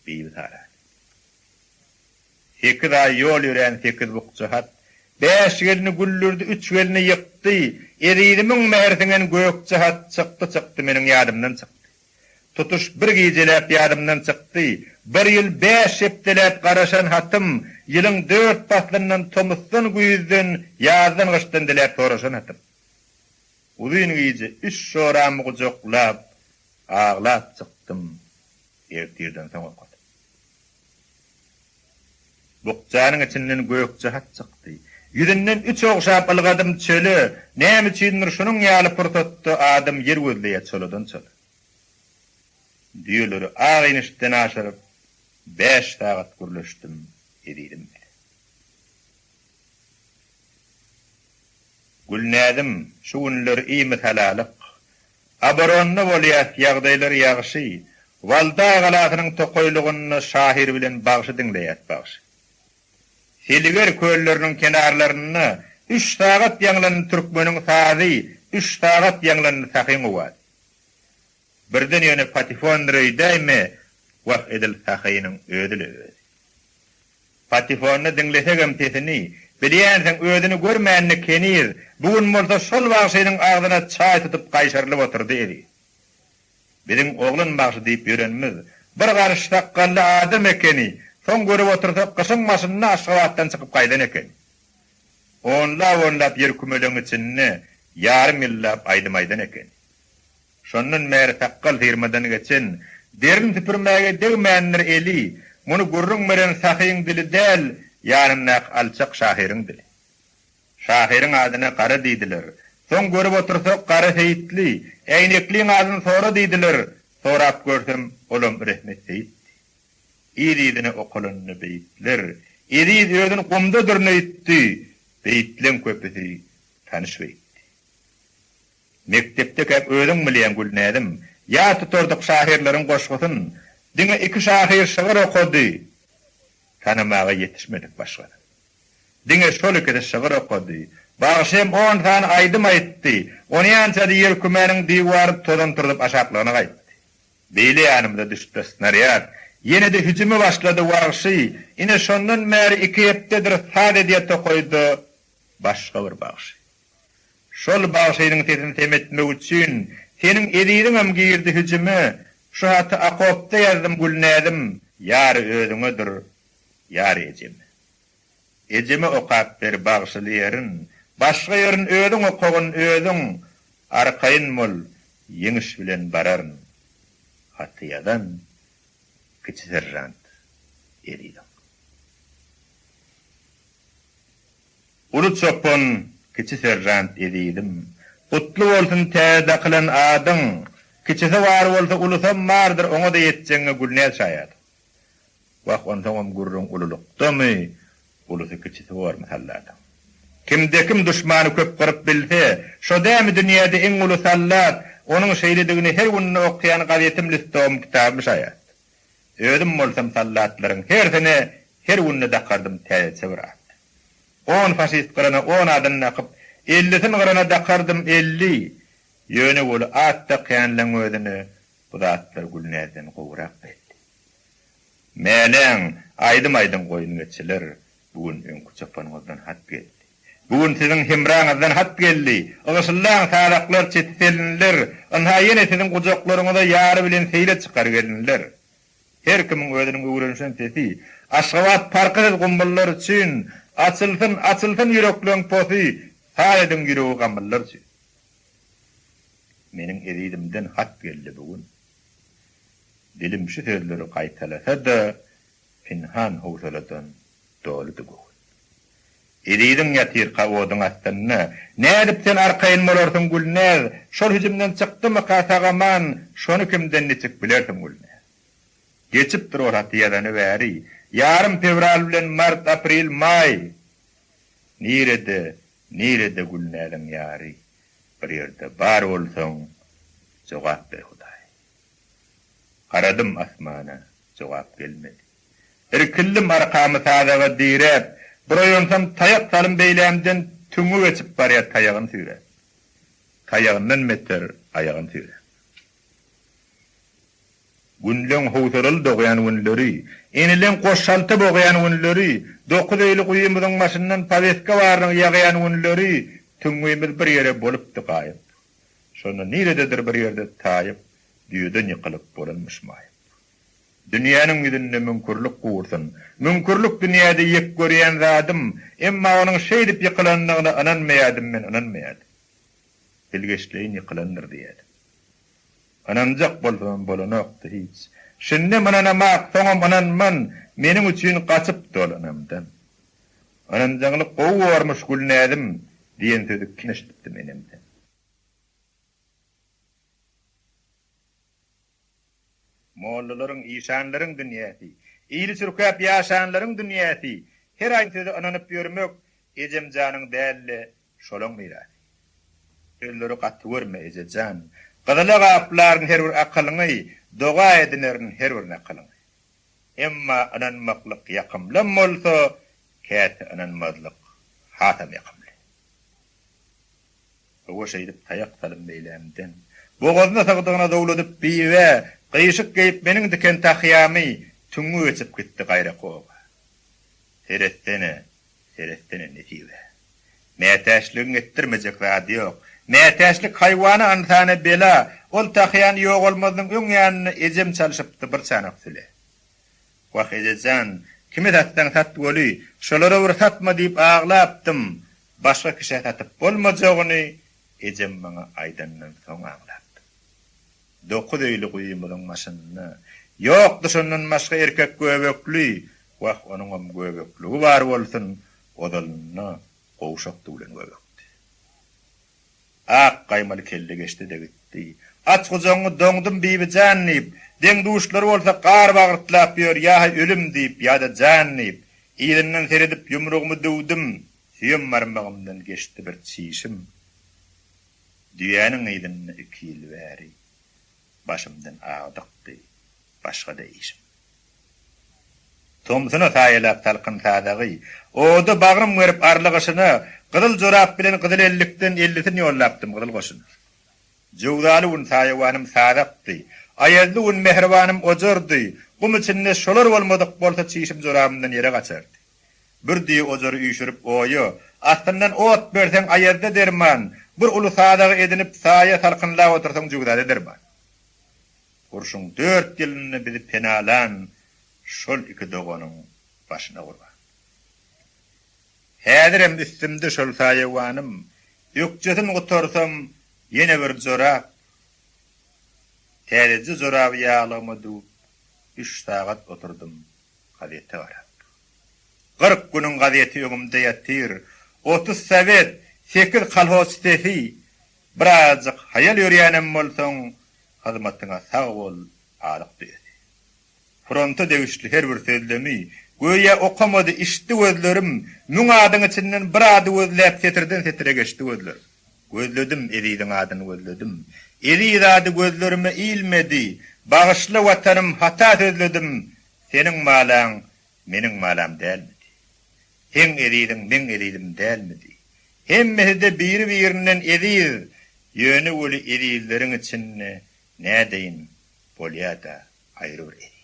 Bibi Sarany. Sekiz aý ýol ýörän sekiz bukja hat, Bäş gelni güldürdi, üç gelni ýykdy, Ezizimiň mähir siňen gökje hat, Çykdy, çykdy, meniň ýadymdan çykdy. Tutuş bir gijeläp ýadymdan çykdy, Bir ýyl bäş hepdeläp garaşan hatym, Ýylyň dört paslyndan tomusdan, güýzden, Ýazdan-gyşdan diläp soraşan hatym. Uzyn gije üç şoramy gujaklap, Aglap çykdym, ertirden soň okadym. Bukjanyň içinden gökje hat çykdy. Ýüzünden üç ogşap ylgadym çöle, Näme üçindir şunuň ýaly pursatda adam ýer gözleýär çoladan-çola. Düýeleri ak inişden aşyryp, bäş sagat gürleşdim ezizim bilen. Gülnäzim, şu günler imisalalyk. Oboronda bolýas, ýagdaýlar ýagşy. Waldaý galasynyň tokaýlygynda şahyr bilen bagşy diňleýäs, bagşy. Seliger kölleriniň kenarlarynda üç sagat ýaňlandy türkmeniň sazy, üç sagat ýaňlandy sahyň owazy. Birden ýöne patifondyr öýdäýme, wah edil sahynyň özi-le özi. Patifonda diňlesegem sesini, bilýänsiň, özüni görmändik heniz, bu gün bolsa şol bagşynyň agzyna çaý tutup gaýşarylyp oturdy Eziz. Biziň oglan bagşy diýip ýörenimiz, bir garyş sakgally adam ekeni, soň görüp otursak gyşyň başynda Aşgabatdan çykyp gaýdan ekeni. Onlap-onlap ýer kümelegiň içinde ýarym ýyllap aýdym aýdan ekeni. Şondan bäri sakgal syrmadan geçen, derin süpürmäge degmändir eli, muny gürrüň beren sahyň dili däl, ýanyndaky alçak şahyryň dili. Şahyryň adyna Gara diýdiler. Soň görüp otursak Gara Seýitli, äýnekliň adyny sora diýdiler, sorap görsem, olam Rehmet Seýitdi. Yz-yzyna okalanda beýtler, Eziz özüni gumda durun öýtdi, beýtleň köpüsi tanyş beýtdi. Mekdepdekäk özüň bilýäň Gülnäzim, ýat tutardyk şahyrlaryň goşgusyn. Diňe iki şahyr şygyr okady. Tanamaga ýetişmedik başgasyn. Diňe şol ikisi şygyr okady. Bagşy hem on sany aýdym aýtdy. Onýança-da ýerkümäniň diwary tozan turzup aşaklygyna gaýtdy. Beýle ýanymyza düşdi snarýad. Ýene-de hüjüme başlady wagşy. Ine şondan bäri iki hepdedir saz edýär tokaýda başga bir bagşy. Şol bagşynyň sesini sem etmek üçin, seniň eziziňem girdi hüjüme, Şu haty okopda ýazdym Gülnäzim, ýary özüňedir, ýary ejeme. Ejeme okap ber bagşyly ýerin, başga ýerin özüň okagyn özüň, arkaýyn bol, ýeňiş bilen bararyn. Haty ýazan kiçi seržant Ezizow. Uly çopan, kiçi seržant ezizim. Gutly bolsun täze dakylan adyň. Kiçisi bar bolsa ulusam bardyr, oňa-da ýetjegiňe Gülnäz şaýat. Wah, onsoňam gürrüň ululykdamy, ulusy-kiçisi bormy salladyň. Kimde-kim duşmany köp gyryp bilse, şo dämi dünýäde iň uly sallat, onuň şeýledigine her günde okaýan gazetim, listogym, kitabym şaýat. Özüm bolsam sallatlaryň hersine her günde dakardym täzeçe bir at. On faşist gyrana on adyny dakyp, ellisin gyrana dakardym 50. Ýöne weli at dakýanlaň özüne bu zatlar Gülnäzden gowurak belli. Mäläň, aýdym aýdyň goýun-geçiler, bu gün öňki çopanyňyzdan hat geldi. Bu gün siziň hemraňyzdan hat geldi. Ygyşyllaň sazaklar, çeti selinler, ynha ýene siziň gujaklaryňyza ýary bilen seýle çykar gelinler. Her kimiň özüniň öwrenişen sesi. Aşgabat parky siz gumbullar üçin, Açylsyn, açylsyn ýürekleň posy, Saz ediň ýüregi gamyllar üçin. Meniň ezizimden hat geldi bu gün. Dilim şu sözleri gaýtalasa-da, pinhan howsaladan doludy göwün. Eziziň ýatyrka oduň astynda, Nädip sen arkaýyn bolarsyň, Gülnäz? Şol hüjümden çykdymyka sag-aman, Şony kimden niçik bilersiň, Gülnäz? Geçipdir ol haty ýazany bäri, Ýarym fewral bilen mart, aprel, maý. Nirede, nirede Gülnäziň ýary? Bir ýerde bar bolsaň, jogap ber, Hudaý. Garadym asmana, jogap gelmedi. Irkildim arkamy sazaga diräp, bir oýansam taýak salym beýlämden tüňňi geçip barýar taýagyn süýräp. Taýagyndan beter aýagyn süýräp. Günleň howsalaly dogýan günleri, enileň goşhalta bogýan günleri, Dokuzeýli guýymyzyň başyndan poweska barynyň ýagýan günleri tüňňimiz bir ýere bolupdy gaýyp. Şonda nirededir bir ýerde taýyp düýeden ýykylyp bolanmyş maýyp. Dünýäniň ýüzünde müňkürlik gursun. Müňkürlik dünýäde ýek görýän zadym, emma onuň şeýdip ýykylandygyna ynanmaýadym men ynanmaýadym. Bilgeşleýin ýykylandyr diýýädim. Ynanjak bolsamam bolanokdy hiç. Şindem ynanamak, soňam ynanman, meniň üçin gaçypdy ol ynamdan. Ynanjaňlyk gowy bormuş Gülnäzim diýen sözi kim eşidipdim enemden. Mollalaryň, işanlaryň dünýäsi, Ili çürkäp ýaşanlaryň dünýäsi, Her aýdan söze ynanyp ýörmek, Ejem janyň däl-de, şolaň mirasy. Sözleri gaty görme, eje jan. Gyzyla gaplaryn her bir akylyňy, Doga edinerin her bir nakylyňy. Emma ynanmaklyk ýakymlam bolsa, Käte ynanmazlyk hasam ýakymly. Hawa, şeýdip taýak salym beýlämden. Bogazyna sygdygyna zowladyp bibä, Gyşyk geýip meniň diken tahýamy Tüňňi geçip gitdi gaýraky oba. Seretsene, seretsene nesibä. Mätäçligiň etdirmejek zady ýok. Mätäçlik haýwana, ynsana bela. Ol tahýany ýogalmazynyň öň ýanynda ejem çalşypdy bir çanak süle. Wah, eje jan, kime satsaň sat weli, şolara bir satma diýip aglapdym. Başga kişä satyp bolmajagyny ejem maňa aýdandan soň aglapdym. Dokuzeýli guýymyzyň başynda ýokdy şondan başga erkek göbekli, wah, onuňam göbekligi bar bolsun, ozalynda gowşak düwlen göbekdi. Ak gaýmaly kelle geçdi-de gitdi. Aç gujagyňy doňdum Bibijan diýip, deň-duşlary bolsa gar bagyrtlap ýör, ýa-ha ölüm diýip, ýa-da jan diýip. Yzyndan seredip ýumrugymy düwdüm, süýem barmagymdan geçdi bir çişim. Düýäniň yzynda iki ýyl bäri başymdan agdykdy başga-da işim. Tomsuna saýalap salkyn sazagy, Oda bagrym gerip arly gyşyna, Gyzyl jorap bilen gyzyl ellikden Ellisini ýollapdym gyzyl goşuna. Jöwzaly gün saýawanym sazakdy, Aýazly gün mähribanym ojardy, Gum içinde şolar bolmadyk bolsa Çişim jorabymdan ýere gaçardy. Bir düýe ojary üýşürip oýa, Astyndan ot berseň aýazda derman, Bir uly sazagy edinip saýa Salkynlap otursaň jöwzada derman. Urşuň dört ýylynda bizi penalan şol iki doganyň başyna gurban. Häzirem üstümde şol saýawanym, ökjesini gutarsam ýene bir jorap. Täzeje joraby ýaglygyma düwüp, üç sagat oturdym gazete garap. 40 günüň gazeti öňümde ýatyr, 30 sowet, sekiz kolhoz sesi, Birazajyk haýal ýörýänem bolsaň, hyzmatyňa sag bol, alyk düýesi. Fronta degişli her bir sözlemi, göýä okamady, içdi gözlerim, Müň adyň içinden bir ady gözläp setirden-setire geçdi gözlerim. Gözledim, Eziziň adyny gözledim. Eziz ady gözlerime ilmedi. Bagyşla Watanym, hata sözledim, seniň malaň meniň malam dälmidi? Seň eziziň meň ezizim dälmidi? Hemmesi-de biri-birinden eziz, ýöne weli ezizleriň içinde nädeýin, bolýa-da aýry bir eziz.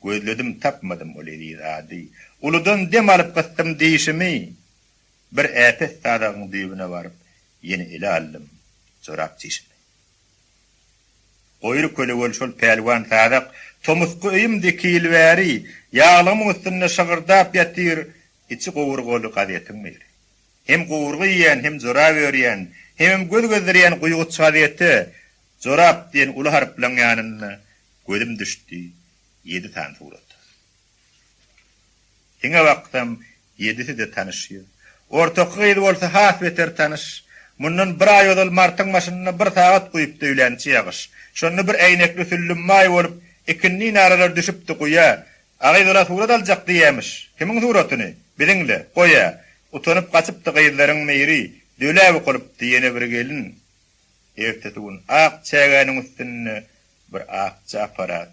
Gözledim tapmadym ol eziz ady, uludan dem alyp gysdym dişimi, bir äpet sazagyň düýbüne baryp ýene ele aldym jorap çişimi. Goýry kölegeli şol pälwan sazak tomusky öýümdi iki ýyl bäri, ýaglygymyň üstünde şygyrdap ýatyr içi gowurgaly gazetiň biri. Hem gowurga iýýän, hem jorap örýän, hemem göz gezdirýän guýguç gazete Jorap diýen uly harplaň ýanynda. Gözüm düşdi ýedi sany surata. Siňe baksam, ýedisi-de tanyş ýüz. Ortaky gyz bolsa has beter tanyş. Mundan bir aý ozal martyň başynda bir sagat guýupdy öýlänçi ýagyş. Şonda bir äýnekli süllümmaý bolup, ikindin aralar düşüpdi guýa. A gyz ola surat aljak diýýämiş. Kimiň suratyny? Biziň-le, goý-a. Utanyp gaçypdy gyzlaryň biri, döläp okalypdy ýene bir gelin. Ertesi gün ak çägäniň üstünde bir akja apparat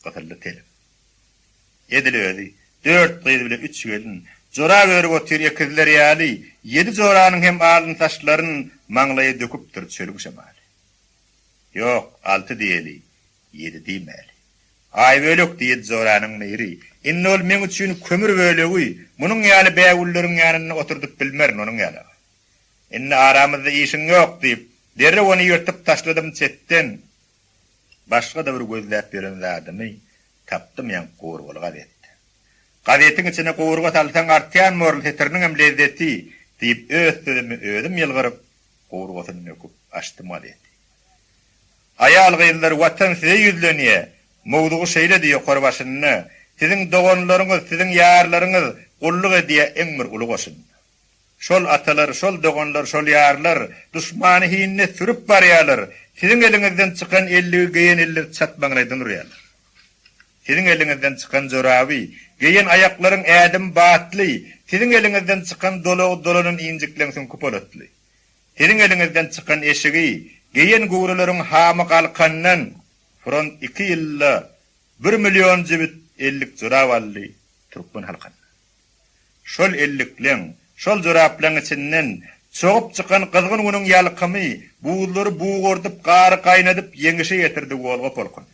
gysyldy telim. Edil özi, dört gyz bile üç gelin, jorap örüp otyr ekizler ýaly, ýedi joranyň hem alyn saçlaryn maňlaýa döküpdir çölüň şemaly. Ýok, alty diýeli, ýedi diýmäli. Aýbölekdi ýedi joranyň biri. Indi ol meň üçin kömür bölegi, munuň ýaly bägülleriň ýanynda oturdyp bilmerin onuň ýalagy. Indi aramyzda işiň ýok diýip, derrew ony ýyrtyp taşladym çetden. Başga-da bir gözläp ýören zadymy tapdym ýaňky gowurgaly gazetde. Gazetiň içine gowurga salsaň artýan borly setiriniňem lezzeti, diýip öz sözüme özüm ýylgyryp, gowurgasyny döküp açdym gazeti. Aýal-gyzlar Watan size ýüzlenýä, mowzugy şeýledi ýokary başynda, Siziň doganlaryňyz, siziň ýarlaryňyz gulluk edýä iň bir uly goşunda. Şol atalar, şol doganlar, şol ýarlar duşmany hinine sürüp barýarlar. Siziň eliňizden çykan elligi geýen eller çat maňlaýdan urýarlar. Siziň eliňizden çykan joraby geýen aýaklaryň ädimi batly, siziň eliňizden çykan dolagy dolanan injikleň süňki polatly. Siziň eliňizden çykan eşigi geýen göwreleriň hamy galkandan front iki ýylda bir million jübüt ellik jorap aldy türkmen halkyndan. Şol ellikleň, şol joraplaň içinden çogup çykan gyzgyn günüň ýalkymy buzlary bugardyp, gary gaýnadyp, ýeňişe getirdi Wolga polkuny.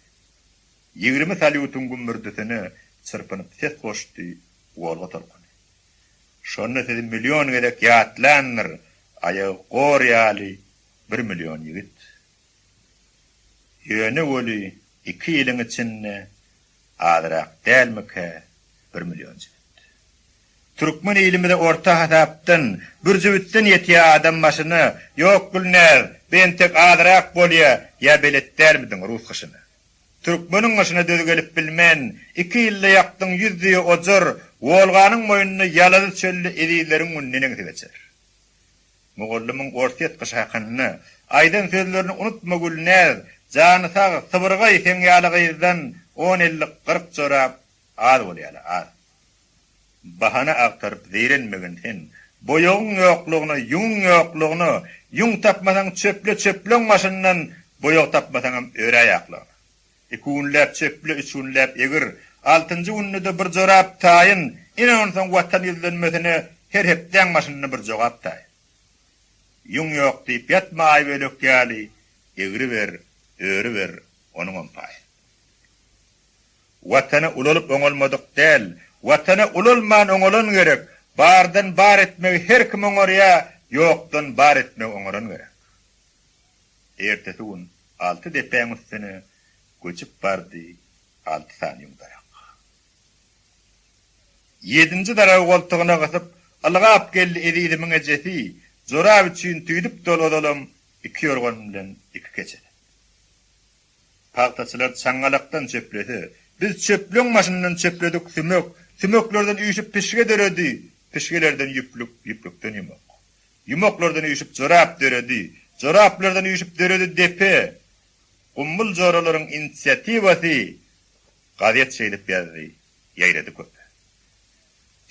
20 salýutyň gümmürdisine çyrpynyp ses goşdy Wolga tolkuny. Şonda sizi million gezek ýatlandyr aýagy gor ýaly bir million ýigit. Ýöne weli iki ýylyň içinde Azrak dälmikä bir million jübüt. Türkmen ilimize orta hasapdan bir jübütden ýetýä adam başyna, ýok Gülnäz, bu entek azrak bolýa, ýa belet dälmidiň rus gyşyna. Türkmeniň gyşyna döz gelip bilmän, iki ýylda ýakdyň ýüz düýe ojar, Wolganyň boýunda ýalazy çölde ezizleriň güni neneňsi geçer. Mugallymyň Orsýet gyşy hakynda aýdan sözlerini unutma Gülnäz, jany sag, sybyrgaý seň ýaly gyzdan on ellik 40 jorap az bolýala az. Bahana agtaryp zeýrenmegin sen, boýagyň ýoklugyna, ýüňüň ýoklugyna, ýüň tapmasaň çöple çöpleň başyndan, boýag tapmasaňam öräý aklygyna. Iki günläp çöple, üç günläp egir, altynjy günde-de bir jorap taýyn, ine onsoň Watan ýüzlenmesine her hepdäň başynda bir jogap taýyn. Ýüň ýok diýip ýatma Aýbölek ýaly, egriber, örüber onuňam paýyn. Watana ulalyp oňalmadyk däl, Watana ulalman oňalan gerek, bardan bar etmegi her kim oňarýa, ýokdan bar etmegi oňaran gerek. Ertesi gün alty depäň üstüne göçüp bardy alty sany ýüň darak. Ýedinji daragy goltugyna gysyp, ylgap geldi ezizimiň ejesi, jorap üçin tüýdüpdi ol ozalam iki ýorgan bilen iki keçeden. Pagtaçylar çaňňalakdan çöplese, biz çöpleň başyndan çöpledik sümek, sümeklerden üýşüp pişge döredi, pişgelerden ýüplük, ýüplükden ýumak. Ýumaklardan üýşüp jorap döredi, joraplardan üýşüp döredi depe. Gumbul joralaryň inisiatiwasy gazet şeýdip ýazdy, ýaýrady köpe.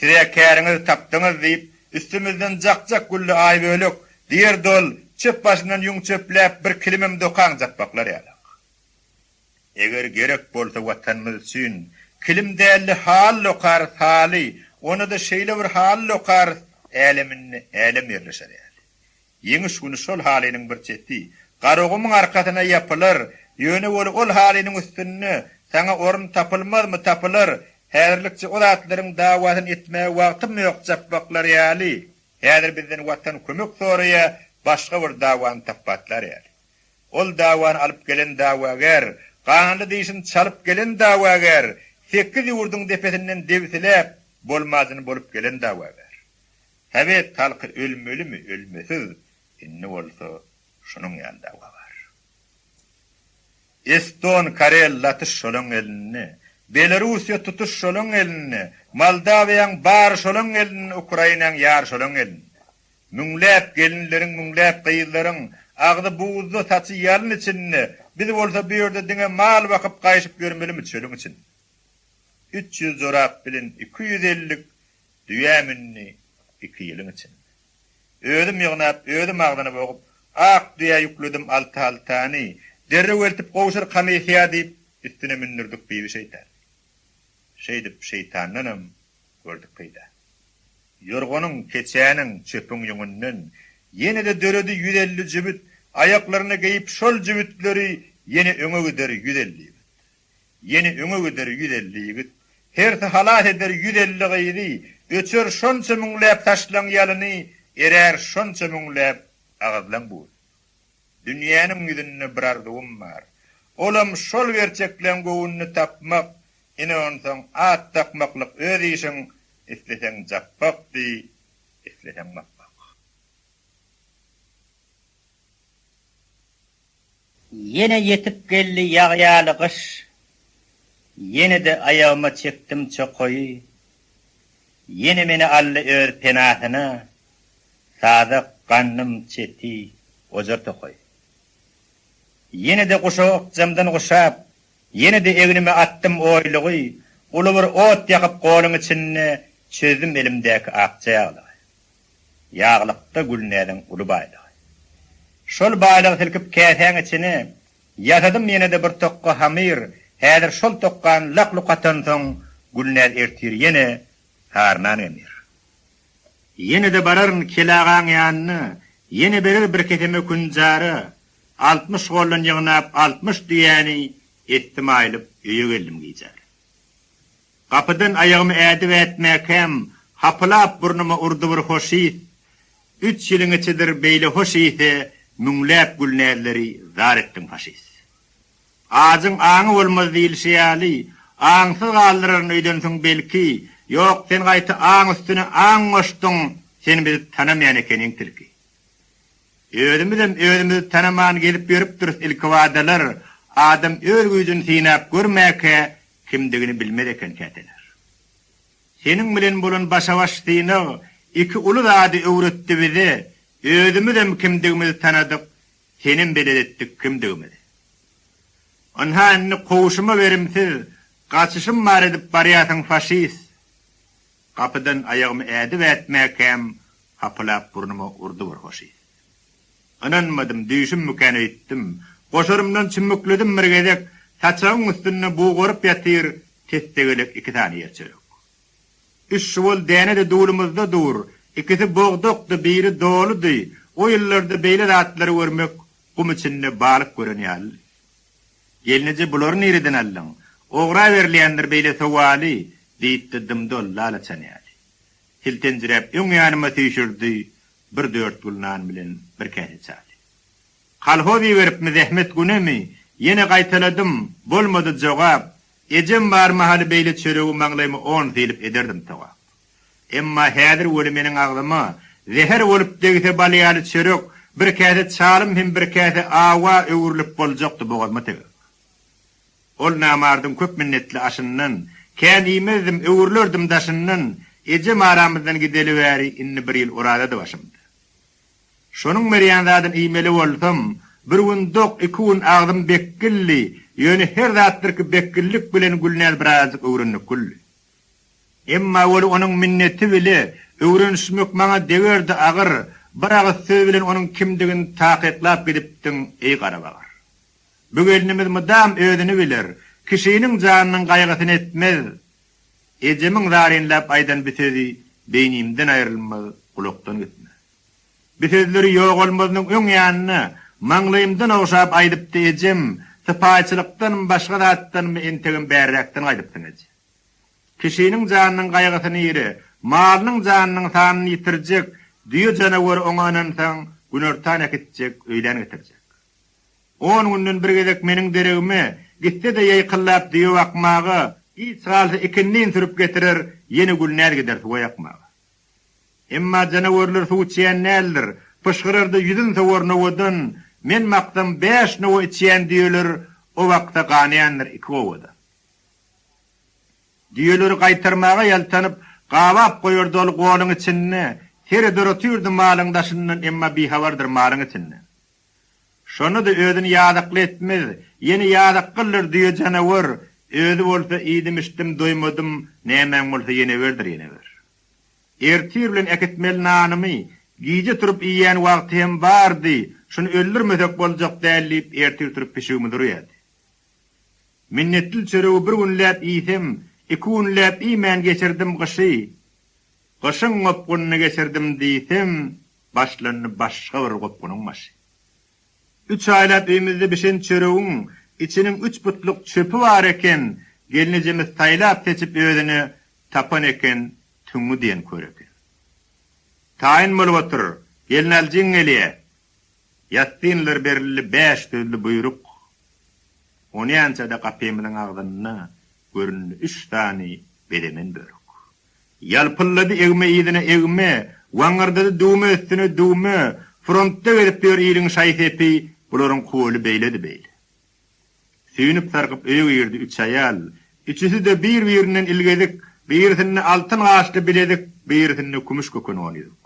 Siz-ä käriňizi tapdyňyz diýip, üstümizden jak-jak güldi Aýbölek, diýerdi ol, çöp başyndan ýüň çöpläp bir kilimem dokaň japbaklar ýalak. Eger gerek bolsa Watanymyz üçin kilim däldi haly dokarys haly, onda-da şeýle bir haly dokarys, äleminde älem ýerleşer ýaly. Ýeňiş güni şol halynyň bir çeti Garagumuň arkasyna ýapylar, ýöne weli ol halynyň üstünde saňa orun tapylmazmy, tapylar, häzirlikçe o zatlaryň dawasyny etmäge wagtym ýok japbaklar ýaly, häzir bizden Watan kömek soraýa, başga bir dawany tapbatlar ýaly. Ol dawany alyp gelen dawagär, ganly dişini çalyp gelen dawagär, sekiz ýurduň depesinden debsiläp, bolmajyny bolup gelen dawagär. Sowet halky ölmelimi, ölmesiz, indi bolsa şunuň ýaly dawa bar. Eston, karel, latyş şolaň elinde. Belarussiýa tutuş şolaň elinde. Moldawiýaň bary şolaň elinde, Ukrainaň ýary şolaň elinde. Müňläp gelinleriň, müňläp gyzlaryň agzy buzda, saçy ýalyn içinde, biz bolsa bu ýerde diňe mal bakyp gaýşyp ýörmelimi çölüň içinde. 300 jorap bilen 250 düýä mündi iki ýylyň içinde. Özüm ýygnap, özüm agzyny bogup, ak düýä ýükledim alty haltany, derrew eltip gowşur komissiýa diýip, üstüne mündürdik Bibi şeýtany. Şeýdip şeýtandanam gördük peýda. Ýorganyň, keçäniň, çöpüň ýüňünden ýene-de döredi 150 jübüt, aýaklaryna geýip şol jübütleri ýene öňe gider 150 ýigit. Ýene öňe gider 150 ýigit, hersi halas eder 150 gyzy, öçer şonça müňläp saçlaň ýalyny, erär şonça müňläp agyzlaň buzy. Dünýäniň ýüzünde bir arzuwym bar. Olam şol gerçekleň göwnüni tapmak, ine onsoň at dakmaklyk öz işiň, isleseň Japbak diý, isleseň Mapbak. Ýene ýetip geldi ýag ýaly gyş, Ýene-de aýagyma çekdim çokaýy. Ýene meni aldy öz penasyna, Sazak, gandym, çeti, ojar tokaýy. Ýene-de guşagy ykjamdan guşap, Ýene-de egnime atdym oýlugy, Uly bir ot ýakyp goluň içinde, Çözdüm elimdäki akja ýaglygy. Ýaglykda Gülnäziň uly baýlygy. Şol baýlygy silkip käsäň içine, Ýasadym ýene-de bir tokga hamyr, Häzir şol tokgany lak-luk atansoň, Gülnäz ertir ýene sary nan gemir. Ýene-de bararyn Kel agaň ýanyna, Ýene berer bir keseme künjara, 60 goldan ýygnap 60 düýäni, Esdim aýlyp öýe geldim gijara. Gapydan aýagymy ädip ätmäkäm, Hapylap burnuma urdy bir hoş ys. Üç ýylyň içidir beýle hoş ise, Müňläp gülnäzleri zar etdiň faşist. Ajyň aňy bolmaz diýilşi ýaly, aňsyz galdyraryn öýdensiň belki, ýok, sen gaýta aň üstüne aň goşduň, sen bizi tanamaýan ekeniň tilki. Özümizem özümizi tanaman gezip ýörüpdiris ilkibadalar, adam öz güýjüni synap görmäkä kimdigini bilmez eken käteler. Seniň bilen bolan başa-baş synag iki uly zady öwretdi bize, özümizem kimdigimizi tanadyk, Senem belet etdik kimdigimizi. Ynha indi kowşuma berimsiz, gaçyşym bar edip barýasyň faşist. Gapydan aýagymy ädip ätmäkäm, hapylap burnuma urdy bir hoş ys. Ynanmadym, düýşümmikän öýtdüm. Goşarymdan çümmükledim bir gezek, saçagyň üstünde bugaryp ýatyr tes-tegelek iki sany ýerçörek. Üç çuwal däne-de dulumyzda dur. Ikisi bogdakdy, biri doludy. O ýyllarda beýle zatlary görmek gum içinde balyk gören ýalydy. Gelneje bulary nireden aldyň? Ogra berilýändir beýle sowaly, diýipdi dymdy ol lal açan ýaly. Siltenjiräp öň ýanyma süýşürdi bir dörtgül nan bilen bir käse çaly. Kolhoz iberipmi zähmet günemi? Ýene gaýtaladym, bolmady jogap. Ejem bar mahaly beýle çöregi maňlaýyma on sylyp ederdim togap. Emma häzir weli meniň agzyma zäher bolup degse bal ýaly çörek, bir käse çalym hem bir käse awa öwrülip boljakdy bogazma tegek. Ol namardyň köp minnetli aşyndan, kän iýmezdim, öwrülerdim daşyndan, ejem aramyzdan gideli bäri indi bir ýyl orazady başymda. Şonuň berýän zadyny iýmeli bolsam, bir gün dok, iki gün agzym bekgildi, ýöne her zatdyrky bekgillik bilen Gülnäz birazajyk öwrendik güldi. Emma weli onuň minneti bile öwrenişmek maňa degerdi agyr, bir agyz söz bilen onuň kimdigini takyklap gidipdiň, eý garabagyr. Bu gelnimiz mydam özüni biler, kişiniň janynyň gaýgysyny etmez. Ejemiň zarynlap aýdan bu sözi beýnimden aýrylmaz, gulakdan gitmez. Bu sözleri ýogalmazynyň öň ýanynda maňlaýymdan ogşap aýdypdy ejem, sypaýyçylykdanmy başga zatdanmy entegem bärräkden gaýdypsyň eje. Kişiniň janynyň gaýgysyny ýere, malynyň janynyň sanyny ýitirjek, düýe janawary oňa ynansaň, günortan äkitjek, öýlän getirjek. On günden bir gezek meniň deregime, gitse-de ýaýkyllap düýe bakmaga, giç galsa ikindin sürüp getirer, ýene Gülnäz gider suwa ýakmaga. Emma janawerler suw içýän däldir, pyşgyrarda ýüzün sowar nowadan, men baksam bäş nowa içýän düýeler. O baksa ganýandyr iki gowada. Düýeleri gaýtarmaga ýaltanyp, gabap goýardy ol goluň içinde, sereder otyrdy malyň daşyndan, emma bihabardyr malyň içinde. Şonda-da özüni ýazykly etmez, ýene ýazykgyldyr düýe janawar, özi bolsa iýdim-içdim, doýmadym, nämäň bolsa ýene berdir, ýene ber. Ertir bilen äkitmeli nanymy, gije turup iýýän wagty hem bardy, şuny öldürmesek boljak däl diýip, ertir turup pişigimizi urýardy. Minnetli çöregi bir günläp iýsem, iki günläp iýmän geçirdim gyşy. Gyşyň gopgunyny geçirdim diýsem, başlandy başga bir gopgunyň başy. Üç aýlap öýmüzde bişen çöregiň içiniň üç putluk çöpi bar eken, gelnejemiz saýlap-seçip özüne tapan eken, tüňňi diýen kör eken. Taýyn bolup otur, gelnaljyň gelýä. Ýassynlar berildi bäş sözli buýruk. Onýança-da gapymyzyň agzynda göründi üç sany bezemen börük. Ýalpyldady egme yzyna egme, waňňyrdady düwme üstüne düwme, frontda gezip ýör iliň şaý-sepi, bularyň kuweli beýledi beýle. Süýnüp-sarkyp öýe girdi üç aýal. Üçüsi-de bir-birinden ilgezik, birisinde altyn gaşly bilezik, birisinde kümüş köken on ýüzük.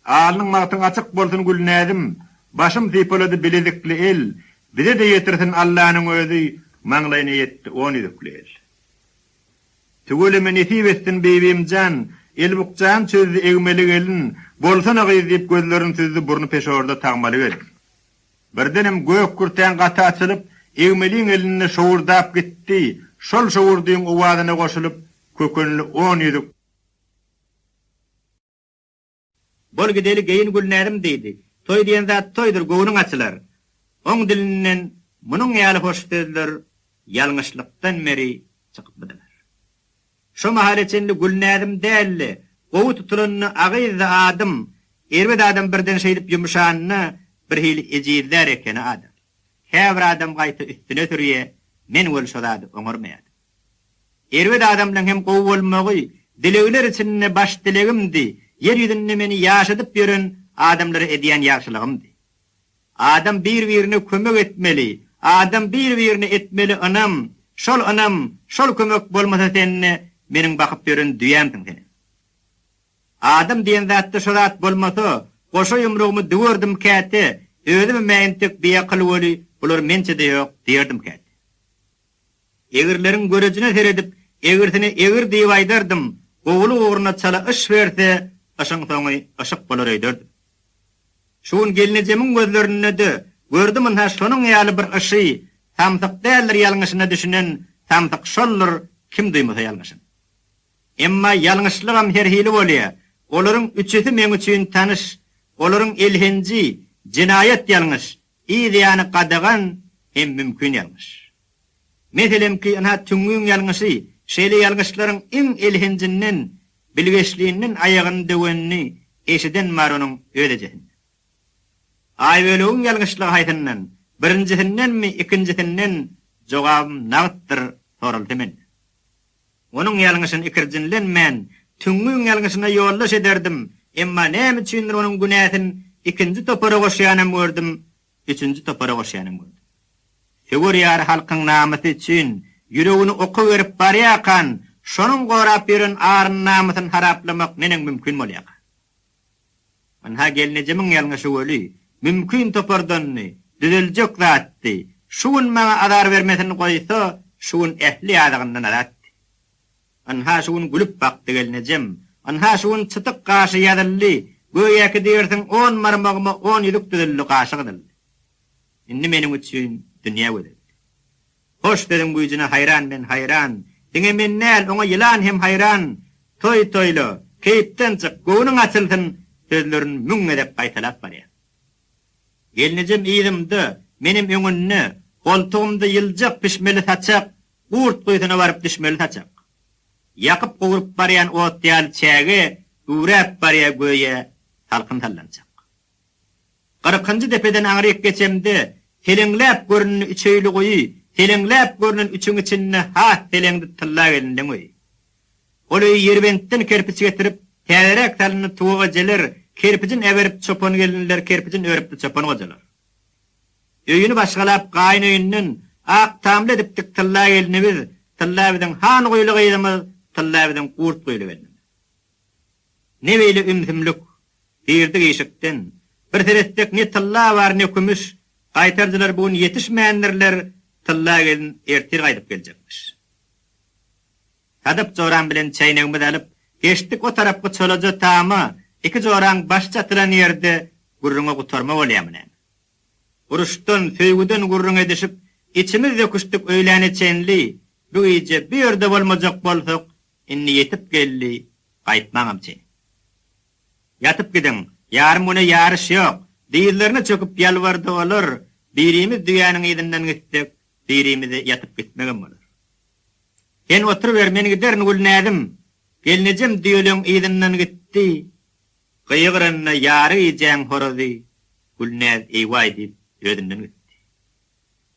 Alnyň bagtyň açyk bolsun Gülnäzim, Başym sypalady bilezikli el, Bize-de ýetirsin Allanyň özi, Maňlaýyna ýetdi on ýüzükli el. Tüweleme nesip etsin Bibimjan, Elbukjany çözdi egmeli gelin, Bolsana gyz diýip gözlerini süzdi Burny peşorda tagmaly gelin. Birdenem gök kürtäň gaty açylyp, Egmeliň elinde şowurdap gitdi, Şol şowurdyň owazyna goşulyp, Kökenli on ýüzük. Bol gideli geýin Gülnäzim diýdi. Toý diýen zat toýdur göwnüň açylar. Oň dilinden munuň ýaly hoş sözler ýalňyşlykdan beri çykypdylar. Şo mahala çenli Gülnäzim däldi, gowy tutulanda agyzdy adym, erbet adam birden şeýdip ýumşanda birhili ejizlär ekeni adam. Käbir adam gaýta üstüne sürýä, men weli şo zady oňarmaýadym. Erbet adamlaň hem gowy bolmagy, dilegler içinde baş dilegimdi, ýer ýüzünde meni ýaşadyp ýören adamlara edýän ýagşylygymdy. Adam bir-birine kömek etmeli, adam bir-birine etmeli ynam, şol ynam, şol kömek bolmasa sende, meniň bakyp ýören düýämsiň senem. Adam diýen zatda şo zat bolmasa, goşa ýumrugymy düwerdim käte, özümem-ä entek biakyl weli, bular mençe-de ýok diýerdim käte. Egrileriň görejine seredip, egrisine egri diýip aýdardym, gowulyk ugruna çala yş berse, yşyň soňy yşyk bolar öýderdim. Şu gün gelnejemiň gözlerinde-de gördüm ynha şonuň ýaly bir yşy, samsyk däldir ýalňyşyna düşünen, samsyk şoldur, kim duýmasa ýalňyşyn. Emma ýalňyşlygam her hili bolýar, olaryň üçüsi meň üçin tanyş, olaryň elhenji, jenaýat ýalňyş, Yz ýany gadagan hem mümkin ýalňyş. Meselemki, ynha tüňňüň ýalňyşy, şeýle ýalňyşlaryň iň elhenjinden, bilgeşlinden aýagyny döwenini eşiden bar onuň öz ejesinden. Aýbölegiň ýalňyşlygy haýsyndan, birinjisindenmi, ikinjisinden, jogabym nagtdyr, soralsa menden. Onuň ýalňyşyny ikirjinlenmän, tüňňüň ýalňyşyna ýoldaş ederdim, emma näme üçindir onuň günäsin ikinji topara goşýanam gördüm, üçünji topara goşýanam gördüm. Söwer ýary halkyň namysy üçin ýüregini oka berip barýarkan, şonuň gorap ýören aryny-namysyny haraplamak neneň mümkin bolýarka? Ynha gelnejemiň ýalňyşy weli, mümkin topardandy, düzeljek zatdy. Şu gün maňa azar bermesini goýsa, şu gün ähli ýazygyndan azatdy. Ynha şu gün gülüp bakdy gelnejem. Ynha şu gün çytyk gaşy ýazyldy, göýäki diýersiň on barmagyma on ýüzük düzüldi, gaşy gyzyldy. Indi meniň üçin dünýä gözeldi. Hoş sözüň güýjüne haýran men haýran, Diňe men däl, oňa ýylan hem haýran, Toý toýla, keýpden çyk, göwnüň açylsyn sözlerini müň gezek gaýtalap barýar. Gelnejem yzymda, menem öňünde, goltugymda ýyljak pişmeli saçak, gurt guýusyna baryp düşmeli saçak. Ýakyp-gowrup barýan ot ýaly çäge üwräp barýar göýä salkyn sallançak. Kyrkynjy depeden aňryk geçemde, seleňläp göründi üç öýli guýy, seleňläp görnen üçüň içinde has seleňdi Tylla gelinleň öýi. Ol öýi Ýerbentden kerpiç getirip, täzeräk salyndy Tuwak ejeler, kerpijin äberip çopan gelinler, kerpijin örüpdi çopan gojalar. Öýüni başgalap gaýyn öýünden, Ak tamly edipdik Tylla gelni biz, Tylla biziň han guýly gyzymyz, Tylla biziň gurt guýly gelnimiz. Ne beýle ümsümlik, girdik işikden, Bir seretsek ne tylla bar, ne kümüş, Gaýtarjylar bu gün ýetişmändirler, Tylla gelin ertir gaýdyp geljekmiş. Sadap joram bilen çäýnegimizi alyp, geçdik o tarapky çolaja tama, iki joraň başy çatylan ýerde gürrüňe gutarma bolýamy näme? Uruşdan, söýgüden gürrüň edişip, içimiz döküşdik öýläne çenli, bu gije bu ýerde bolmajak bolsak, indi ýetip geldi, gaýtmaňam çeni. Ýatyp gidiň, ýarym güne ýaryş ýok, dyzlaryna çöküp ýalbardy olar, birimiz düýäniň yzyndan gitsek, birimize ýatyp gitmegem bolar. Sen oturyber, men giderin, Gülnäzim. Gelnejem düýeleň yzyndan gitdi. Gygyranda ýary gijäň horazy, Gülnäz eý-waý diýip, özünden gitdi.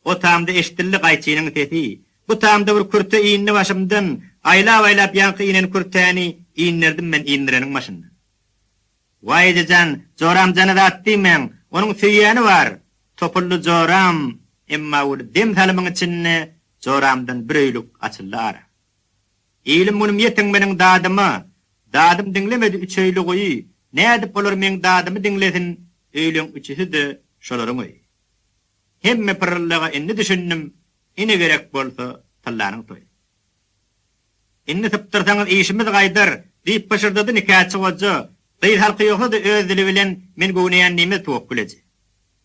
O tamda eşidildi gaýçynyň sesi. Bu tamda bir kürte indi başymdan. Aýlap-aýlap ýaňky inen kürtäni inderdim men indireniň başyndan. Waý eje jan, joram jana zat diýmäň, onuň söýýäni bar. Topuldy joram, emma weli dem salymyň içinde joramdan bir öýlük açyldy ara. Ilim-günüm ýetiň meniň dadyma, Dadym diňlemedi üç öýli guýy, Nädip olar meň dadymy diňlesin, Öýleň üçüsi-de şolaryň öýi. Hemme pyrryldaga indi düşündim, Ine gerek bolsa tyllanyň toýy. Indi sypdyrsaňyz işimiz gaýdar, diýip pyşyrdady nikaçy goja. Gyz halky ýogsa-da öz dili bilen men göwneýän diýmez Tuwakgül eje.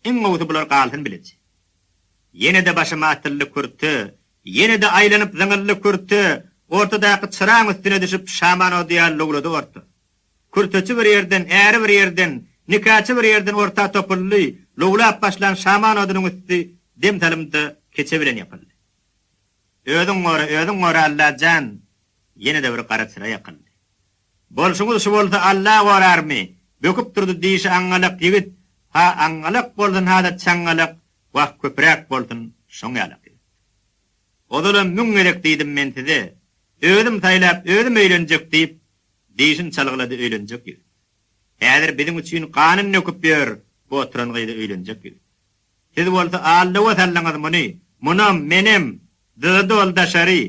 Iň gowusy bular galsyn bileje. Ýene-de başyma atyldy kürte, ýene-de aýlanyp zyňyldy kürte, ortadaky çyraň üstüne düşüp şaman ody ýaly lowlady orta. Kürteçi bir ýerden, äri bir ýerden, nikaçy bir ýerden orta topuldy, lowlap başlan şaman odunyň üsti dem salymda keçe bilen ýapyldy. Özüň gora, özüň gora Alla jan! Ýene-de bir gara çyra ýakyldy. Bolşuňyz şu bolsa Alla gorarmy? Böküp durdy dişi aňňalak ýigit, Ha aňňalak bolsun ha-da çaňňalak, wah köpräk bolsun şoň ýalak ýigit. Ozalam müň gezek diýdim men size, özüm saýlap, özüm öýlenjek diýip, dişini çalgylady öýlenjek ýigit. Häzir biziň üçin ganyn döküp ýör bu oturan gyza öýlenjek ýigit. Siz bolsa aldawa saldyňyz muny, munam, menem, dyzady ol daşary,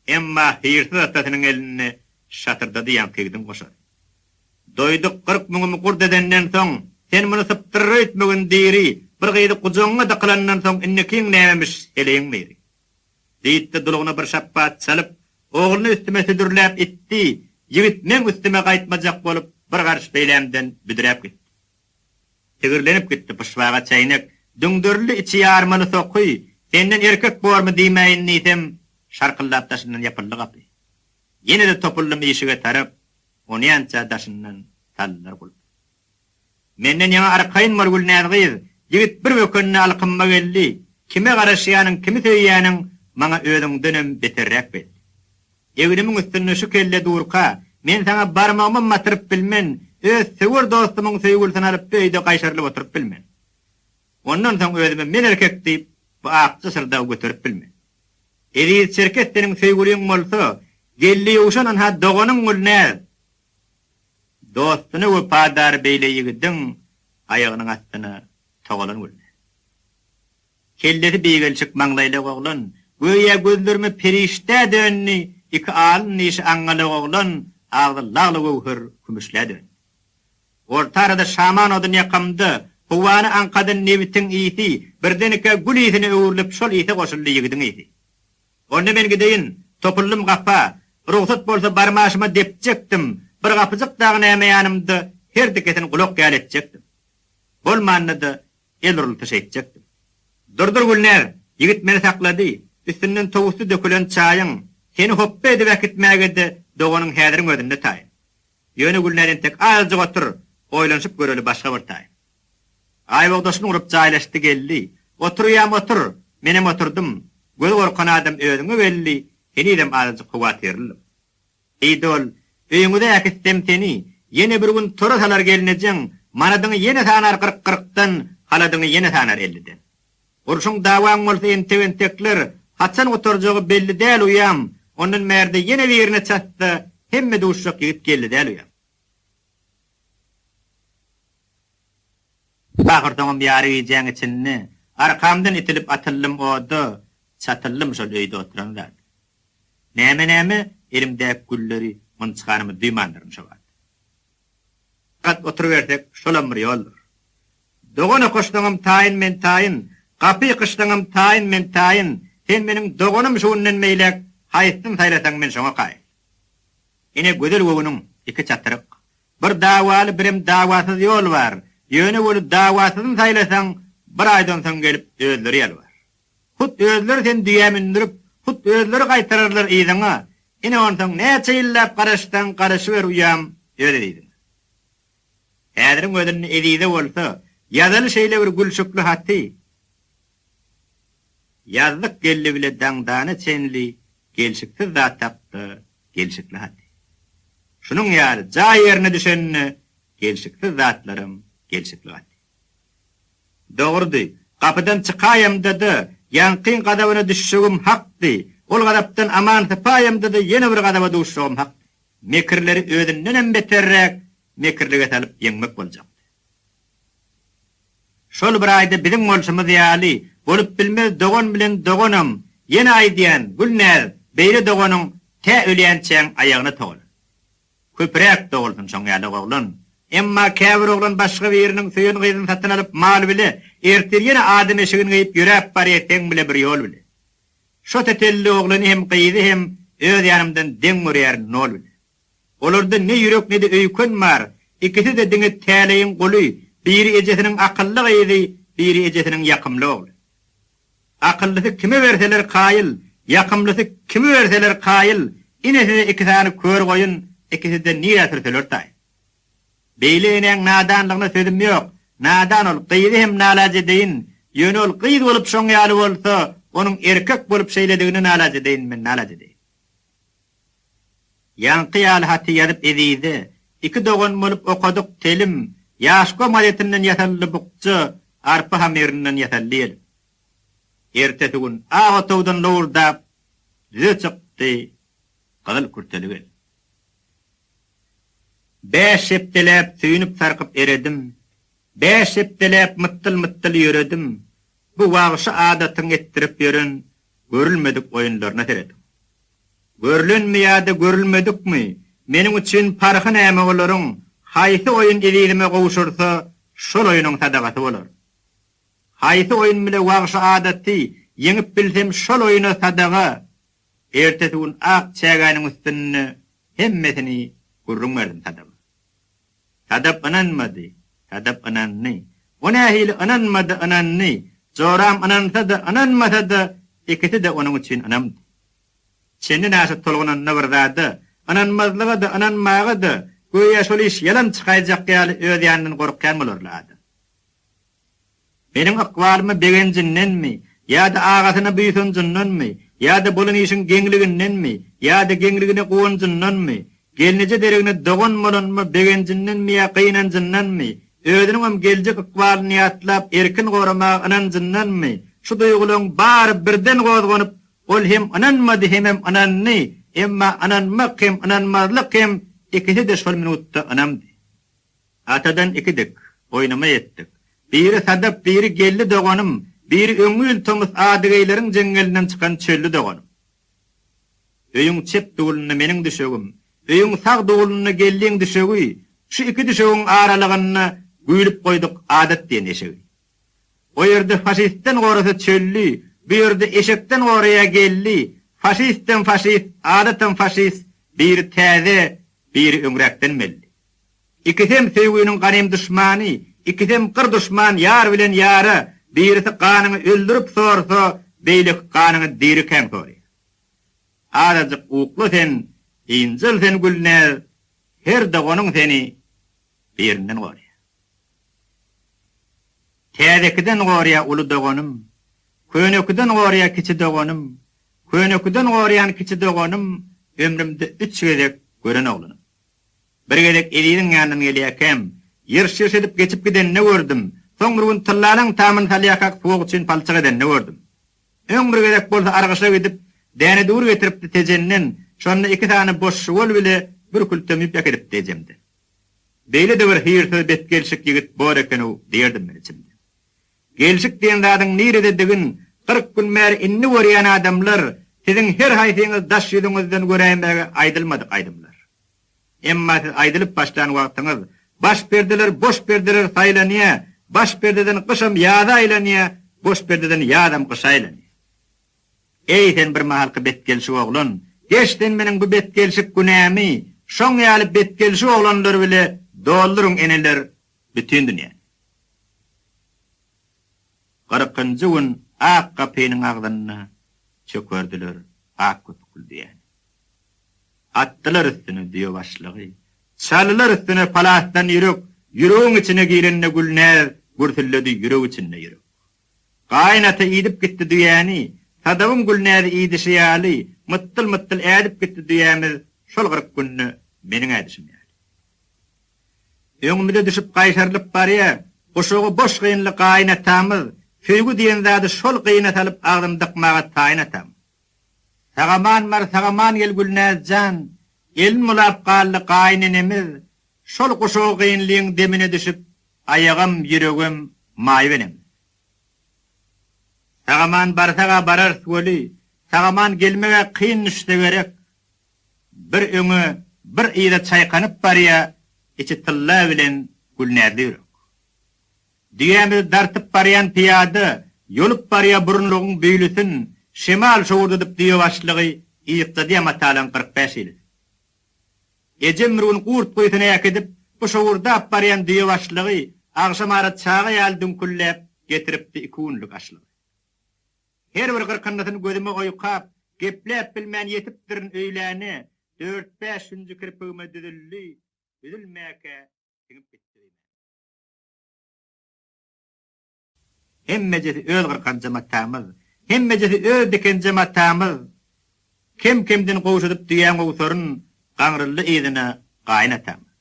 emma hyýrsyz atasynyň elinde şatyrdady ýaňky ýigidiň goşary. Doýduk 40 müňümi gurt edenden soň, sen muny sypdyrar öýtmegin diri, bir gyzy gujagyňa dykylandan soň indikiň nämemiş heleýiň biri. Diýdi-de dulugyna bir şapbat çalyp, ogluny üstüme südürläp itdi, ýigit meň üstüme gaýtmajak bolup bir garyş beýlämden büdräp gitdi. Tigirlenip gitdi pyşbaga çäýnek, Düňderildi içi ýarmaly soky, Senden erkek bormy diýmäýin diýsem, Şarkyldap daşyndan ýapyldy gapy. Ýene-de topuldym işige tarap, Onýança daşyndan saldylar gulpy. Menden ýaňa arkaýyn bol Gülnäz gyz, Ýigit bir bökende alkymyma geldi, Kime garaşýanyň, kimi söýýäniň Maňa özüňdenem beterräk belli. Egnimiň üstünde şu kelle durka, men saňa barmagymam batyryp bilmen, öz söwer dostumyň söýgülisini alyp bu öýde gaýşarylyp oturyp bilmen. Ondan soň özüme men erkek diýip, bu akja şyrdagy göterip bilmen. Eziz Çerkes seniň söýgüliň bolsa, Geldi Ýowşan ynha doganyň Gülnäz. Dostuna wepadar beýle ýigidiň aýagynyň astyna togalan Gülnäz. Kellesi beýgelçik maňlaýlak oglan, Göýä gözlerime perişdä döndi, Iki alyn dişi aňňalak oglan, Agzy lagly-göwher kümüşlä döndi. Orta arada şaman odun ýakamda, Howany aňkadan nebitiň ysy, Birdenkä gül ysyna öwrülip, Şol ysa goşuldy ýigidiň ysy. Onda men gideýin, topuldym gapa, Rugsat bolsa barmaşyma depjekdim, Bir gapyjyk dagy näme ýanymda, Her dikesini gulak ýaly etjekdim. Bolmanda-da El urulsa şeýtjekdim. Dur-dur Gülnäz, ýigit meni saklady, üstünden towusly dökülen çaýyň, seni hopba edip äkitmäge-de doganyň häziriň özünde taýyn. Ýöne Gülnäz entek azajyk otur, oýlanyşyp göreli başga bir taýyn. Aýbogdaşyny gurup jaýlaşdy geldi. Otur uýam otur, menem oturdym. Gözi gorkan adam özüňe belli, henizem azajyk howatyrlydym. Diýdi ol, Öýüňize äkitsem seni, ýene bir gün tora salar gelnejeň, manadyňy ýene sanar kyrk-kyrkdan, haladyňy ýene sanar elliden. Urşuň dawaň bolsa entek-entekler, haçan gutarjagy belli däl uýam, ondan bärde ýene birine çatsa, hemme duşjak ýigit geldi däl uýam. Ahyrsoňam ýary gijäň içinde, arkamdan itilip atyldym oda. Çatyldym şol öýde oturan zat. Näme-näme, elimdäki gülleri mynçganymy duýmandyryn şo wagt. Rahat oturybersek, şolam bir ýoldur. Dogan okaşsaňam taýyn men taýyn, gapy ýykyşsaňam taýyn men taýyn, sen meniň doganym şu günden beýläk haýsysyny saýlasaň men şoňa kaýyl. Ine gözel göwnüň iki çatyryk. Bir dawaly birem dawasyz ýol bar, ýöne weli dawasyzyny saýlasaň bir aýdan soň gelip özleri ýalbar. Hut özleri seni düýä mündürip, hut özleri gaýtararlar yzyňa, ine onsoň näçe ýyllap garaşsaň garaşyber uýam öz eziziňe. Häziriň özünde Ezize bolsa, ýazaly şeýle bir gülşükli haty. Ýazdyk geldi bile daňdana çenli gelşiksiz zat hakda gelşikli haty. Şunuň ýaly jaý ýerine düşende gelşiksiz zatlaram gelşikli gaty. Dogrudy, gapydan çykaýamda-da, ýaňkyň gazabyna düşjegim hakdy, ol gazapdan aman sypaýamda-da ýene bir gazaba duşjagym hakdy. Mekirleri özündenem beterräk mekirlige salyp ýeňmek boljakdy. Şol bir aýda biziň bolşumyz ýaly, bolup bilmez dogan bilen doganam, ýene aýdýan, Gülnäz, beýle doganyň tä ölýänçäň aýagyna togalan. Köpräk dogulsyn şoň ýaly oglan. Emma käbir oglan başga biriniň söýen gyzyny satyn alyp mal bile, ertir ýene adam eşigini geýip ýöräp barýa seň bile bir ýol bile. Şo tetelli oglany hem gyzy hem öz ýanymdan deň görýärin nol bile. Olarda ne ýürek ne-de öýken bar, ikisi-de diňe täleýiň guly, biri ejesiniň akylly gyzy, biri ejesiniň ýakymly ogly. Akyllysy kime berseler kaýyl, ýakymlysy kimi berseler kaýyl, ine size iki sany kör goýun, ikisi-de nirä sürseler taýyn. Beýle enäň nadanlygyna sözüm ýok, nadan ol, gyzy hem nalajedeýin, ýöne ol gyz bolup şoň ýaly bolsa, onuň erkek bolup şeýledigine nalajedeýin men, nalajedeýin. Ýaňky ýaly haty ýazyp Ezize, iki dogan bolup okadyk telim, Ýaşkom gazetinden ýasaldy bukja, arpa hamyryndan ýasaldy ýelim. Ertesi gün ak otagdan lowurdap, düze çykdy gyzyl kürteli gelin. Bäş hepdeläp süýnüp-sarkyp eredim, Bäş hepdeläp mytdyl-mytdyl ýöredim, Bu wagşy adatyň etdirip ýören görülmedik oýunlaryna serediň. Görlenmi ýa-da görülmedikmi, meniň üçin parhy näme olaryň, haýsy oýun ezizime gowşursa, şol oýnuň sadagasy bolar. Haýsy oýun bile wagşy adaty ýeňip bilsem şol oýuna sadaga. Ertesi gün ak çägäniň üstünde hemmesini gürrüň berdim Sadaba. Sadap ynanmady, Sadap ynandy. O nähili ynanmady, ynandy. Joram ynansa-da, ynanmasa-da, ikisi-de onuň üçin ynamdy. Çenden aşa tolgunanda bir zada, ynanmazlyga-da, ynanmaga-da, göýä şol iş ýalan çykaýjak ýaly öz ýanyndan gorkýan bolarly adam. Meniň ykbalyma begenjindenmi, ýa-da agasyna buýsanjyndanmy, ýa-da bolan işiň geňligindenmi, ýa-da geňligine guwanjyndanmy, gelneje deregine dogan bolanyma begenjindenmi ýa gynanjyndanmy, özüniňem geljek ykbalyny ýatlap erkin goramaga ynanjyndanmy, şu duýgularyň bary birden gozganyp, ol hem ynanmady hemem ynandy, emma ynanmak hem ynanmazlyk hem ikisi-de şol minutda ynamdy. Atadan ikidik, oýnama etdik. Biri Sadap, biri Geldi doganym, biri öňňi ýyl tomus adygeýleriň jeňňelinden çykan Çölli doganym. Öýüň çep dulunda meniň düşegim, öýüň sag dulunda Geldiň düşegi, şu iki düşegiň aralygynda güýlüp goýduk Adat diýen eşegi. O ýerde faşistden gorasa Çölli, bu ýerde eşekden goraýa Geldi, faşistem faşist, Adatam faşist, biri täze, biri öňräkden belli. Ikisem söýgüniň ganym duşmany, ikisem gyr duşman ýar bilen ýara, birisi ganyňy öldürip sorsa, beýleki ganyňy dirikäň sorýar. Azajyk ukla sen, ynjal sen Gülnäz, her doganyň seni birinden gorýar. Täzekiden gorýar uly doganym, könekiden gorýar kiçi doganym, könekiden gorýan kiçi doganym ömrümde üç gezek gören oglanym. Bir gezek Eziziň ýanyndan gelýärkäm, ýyrş-ýyrş edip geçip gidenini gördüm. Soň bir gün tyllalaň tamyny salýarkak suwag üçin palçyk edenini gördüm. Öň bir gezek bolsa argyşa gidip, däne-dur getiripdi Tejenden, şonda iki sany boş şuwal bile bir külte müp äkidipdi ejemden. Beýle-de bir hyýrsyz betgelşik ýigit bor eken-ow diýerdim men içimden. Gelşik diýen zadyň nirededigin. 40 gün bäri indi görýän adamlar, siziň her haýsyňyz daş ýüzüňizden göräýmäge aýdylmadyk aýdymlar. Emma siz aýdylyp başlan wagtyňyz, baş perdeler boş perdeler saýlanýa, baş perdeden gyşam ýaza aýlanýa, boş perdeden ýazam gyşa aýlanýa. Eý, sen birmahalky betgelşik oglan, geç sen meniň bu betgelşik günämi, şoň ýaly betgelşik oglanlar bile dolduryň eneler bütin dünýäni. Kyrkynjy gün ak gapynyň agzynda çökerdiler ak köpükli düýäni. Atdylar üstüne düýe başlygy. Çaldylar üstüne palasdan ýürek, ýüregiň içine girende Gülnäz gürsüldedi ýürek içinde ýürek. Gaýyn ata iýdip gitdi düýäni, Sadabyň Gülnäzi iýdişi ýaly, mytdyl-mytdyl ädip gitdi düýämiz şol 40 günde meniň ädişim ýaly. Öňümize düşüp gaýşarylyp barýa, guşagy boş gynly gaýyn atamyz, söýgi diýen zady şol gyna salyp agzyny dykmaga taýyn atamyz. Sagaman bar, sagaman gel Gülnäz jan, elin bulap galdy gaýyn enemiz, şol guşagy gynlyň demine düşüp, aýagam, ýüregem maýyp enemiz. Sagaman barsag-a bararys weli, sagaman gelmeg-ä kyn düşse gerek. Bir öňe, bir yza çaýkanyp barýa içi tylla bilen gülnäzli ýürek. Düýämizi dartyp barýan pyýada, ýolup barýa burunlygyň büýlüsin, şemal şowurdadyp düýe başlygy, ýykdadýa matalaň 45 ilisin. Ejem bir gün gurt guýusyna äkidip, bu şowurdap barýan düýe başlygy, agşamara çaga ýaly düňkülläp, getiripdi iki günlük açlygy. Her bir gyrkyndysyny gözüme oýkap, gepläp bilmän ýetipdirin öýläne, dört-bäş hünji kirpigime düzüldi, üzülmäkä siňip gitdi öýüme. Hemmejesi öz gyrkanja matamyz, Hemmejesi öz dikenje matamyz. Kem-kemden gowşadyp düýäň owsaryn, Gaňryldy yzyna gaýyn atamyz.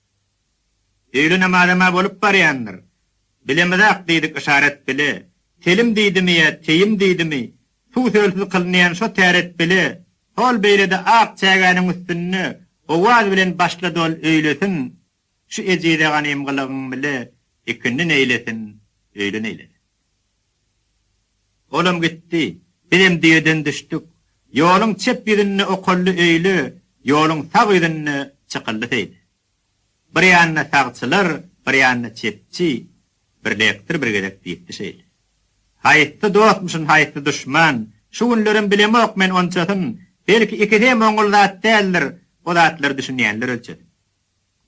Öýle namazam-a bolup barýandyr. Bilemizak diýdik yşarat bile. Telim diýdimi ýa teýim diýdimi, Suw-sölsüz kylynýan şo täret bile, Hol beýlede ak çägäniň üstünde Owaz bilen başlady ol öýlesin, Şu ejize ganym gylygyň bile Ikindi neýlesin, öýle neýlesin. Olam gitdi, bizem düýeden düşdük. Ýoluň çep ýüzünde okaldy öýle, ýoluň sag ýüzünde çykyldy seýle. Bir ýanda sagçylar, bir ýanda çepçi, bir lektor bir gezek diýipdi şeýle. Haýsy dostmuşyn, haýsy duşman, şu günlerem bilemok men onçasyn, belki ikisem oňul zat däldir, o zatlary düşünýänler ölçesin.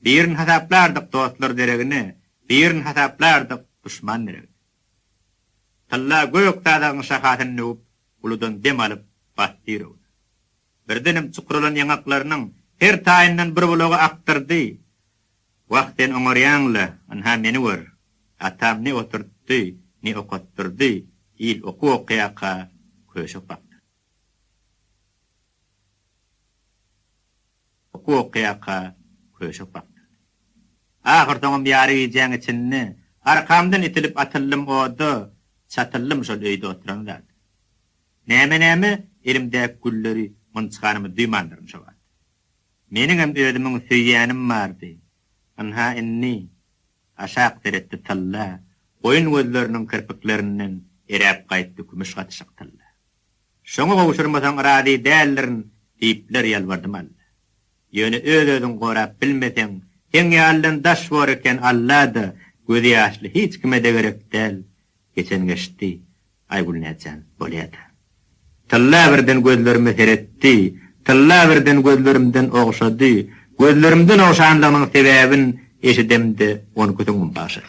Birini hasaplardyk dostlar deregine, birini hasaplardyk duşman deregine. Tylla gök sazagyň şahasyny döwüp, uludan dem alyp, basdy ýüregine. Birdenem çukralan ýaňaklarynyň her taýyndan bir bulagy akdyrdy. Wah, sen oňarýaň-la, ynha meni gör. Atam ne oturtdy, ne okatdyrdy, il okuw okaýarka köşek bakdyrdy. Okuw okaýarka köşek bakdyrdy. Ahyrsoňam ýary gijäň içinde arkamdan itilip atyldym oda, çatyldym şol öýde oturan zada. Näme-näme, elimdäki gülleri mynçganymy duýmandyryn şo wagt. Meniňem özümiň söýýänim bardy. Ynha indi, aşak seretdi Tylla, goýun gözleriniň kirpiklerinden eräp gaýtdy kümüş gatyşyk tylla. Şoňa gowşurmasaň razy däldirin diýipler ýalbardym Alla. Ýöne öz-özüňi gorap bilmeseň, seň ýalydan daş bor eken Alla-da, gözi ýaşly hiç kime-de gerek däl. Geçen geçdi, Aýgül nätjan, bolýa-da. Tylla birden gözlerime seretdi, Tylla birden gözlerimden ogşady, gözlerimden ogşanlygynyň sebäbin eşidemde onki süňňüm gagşady.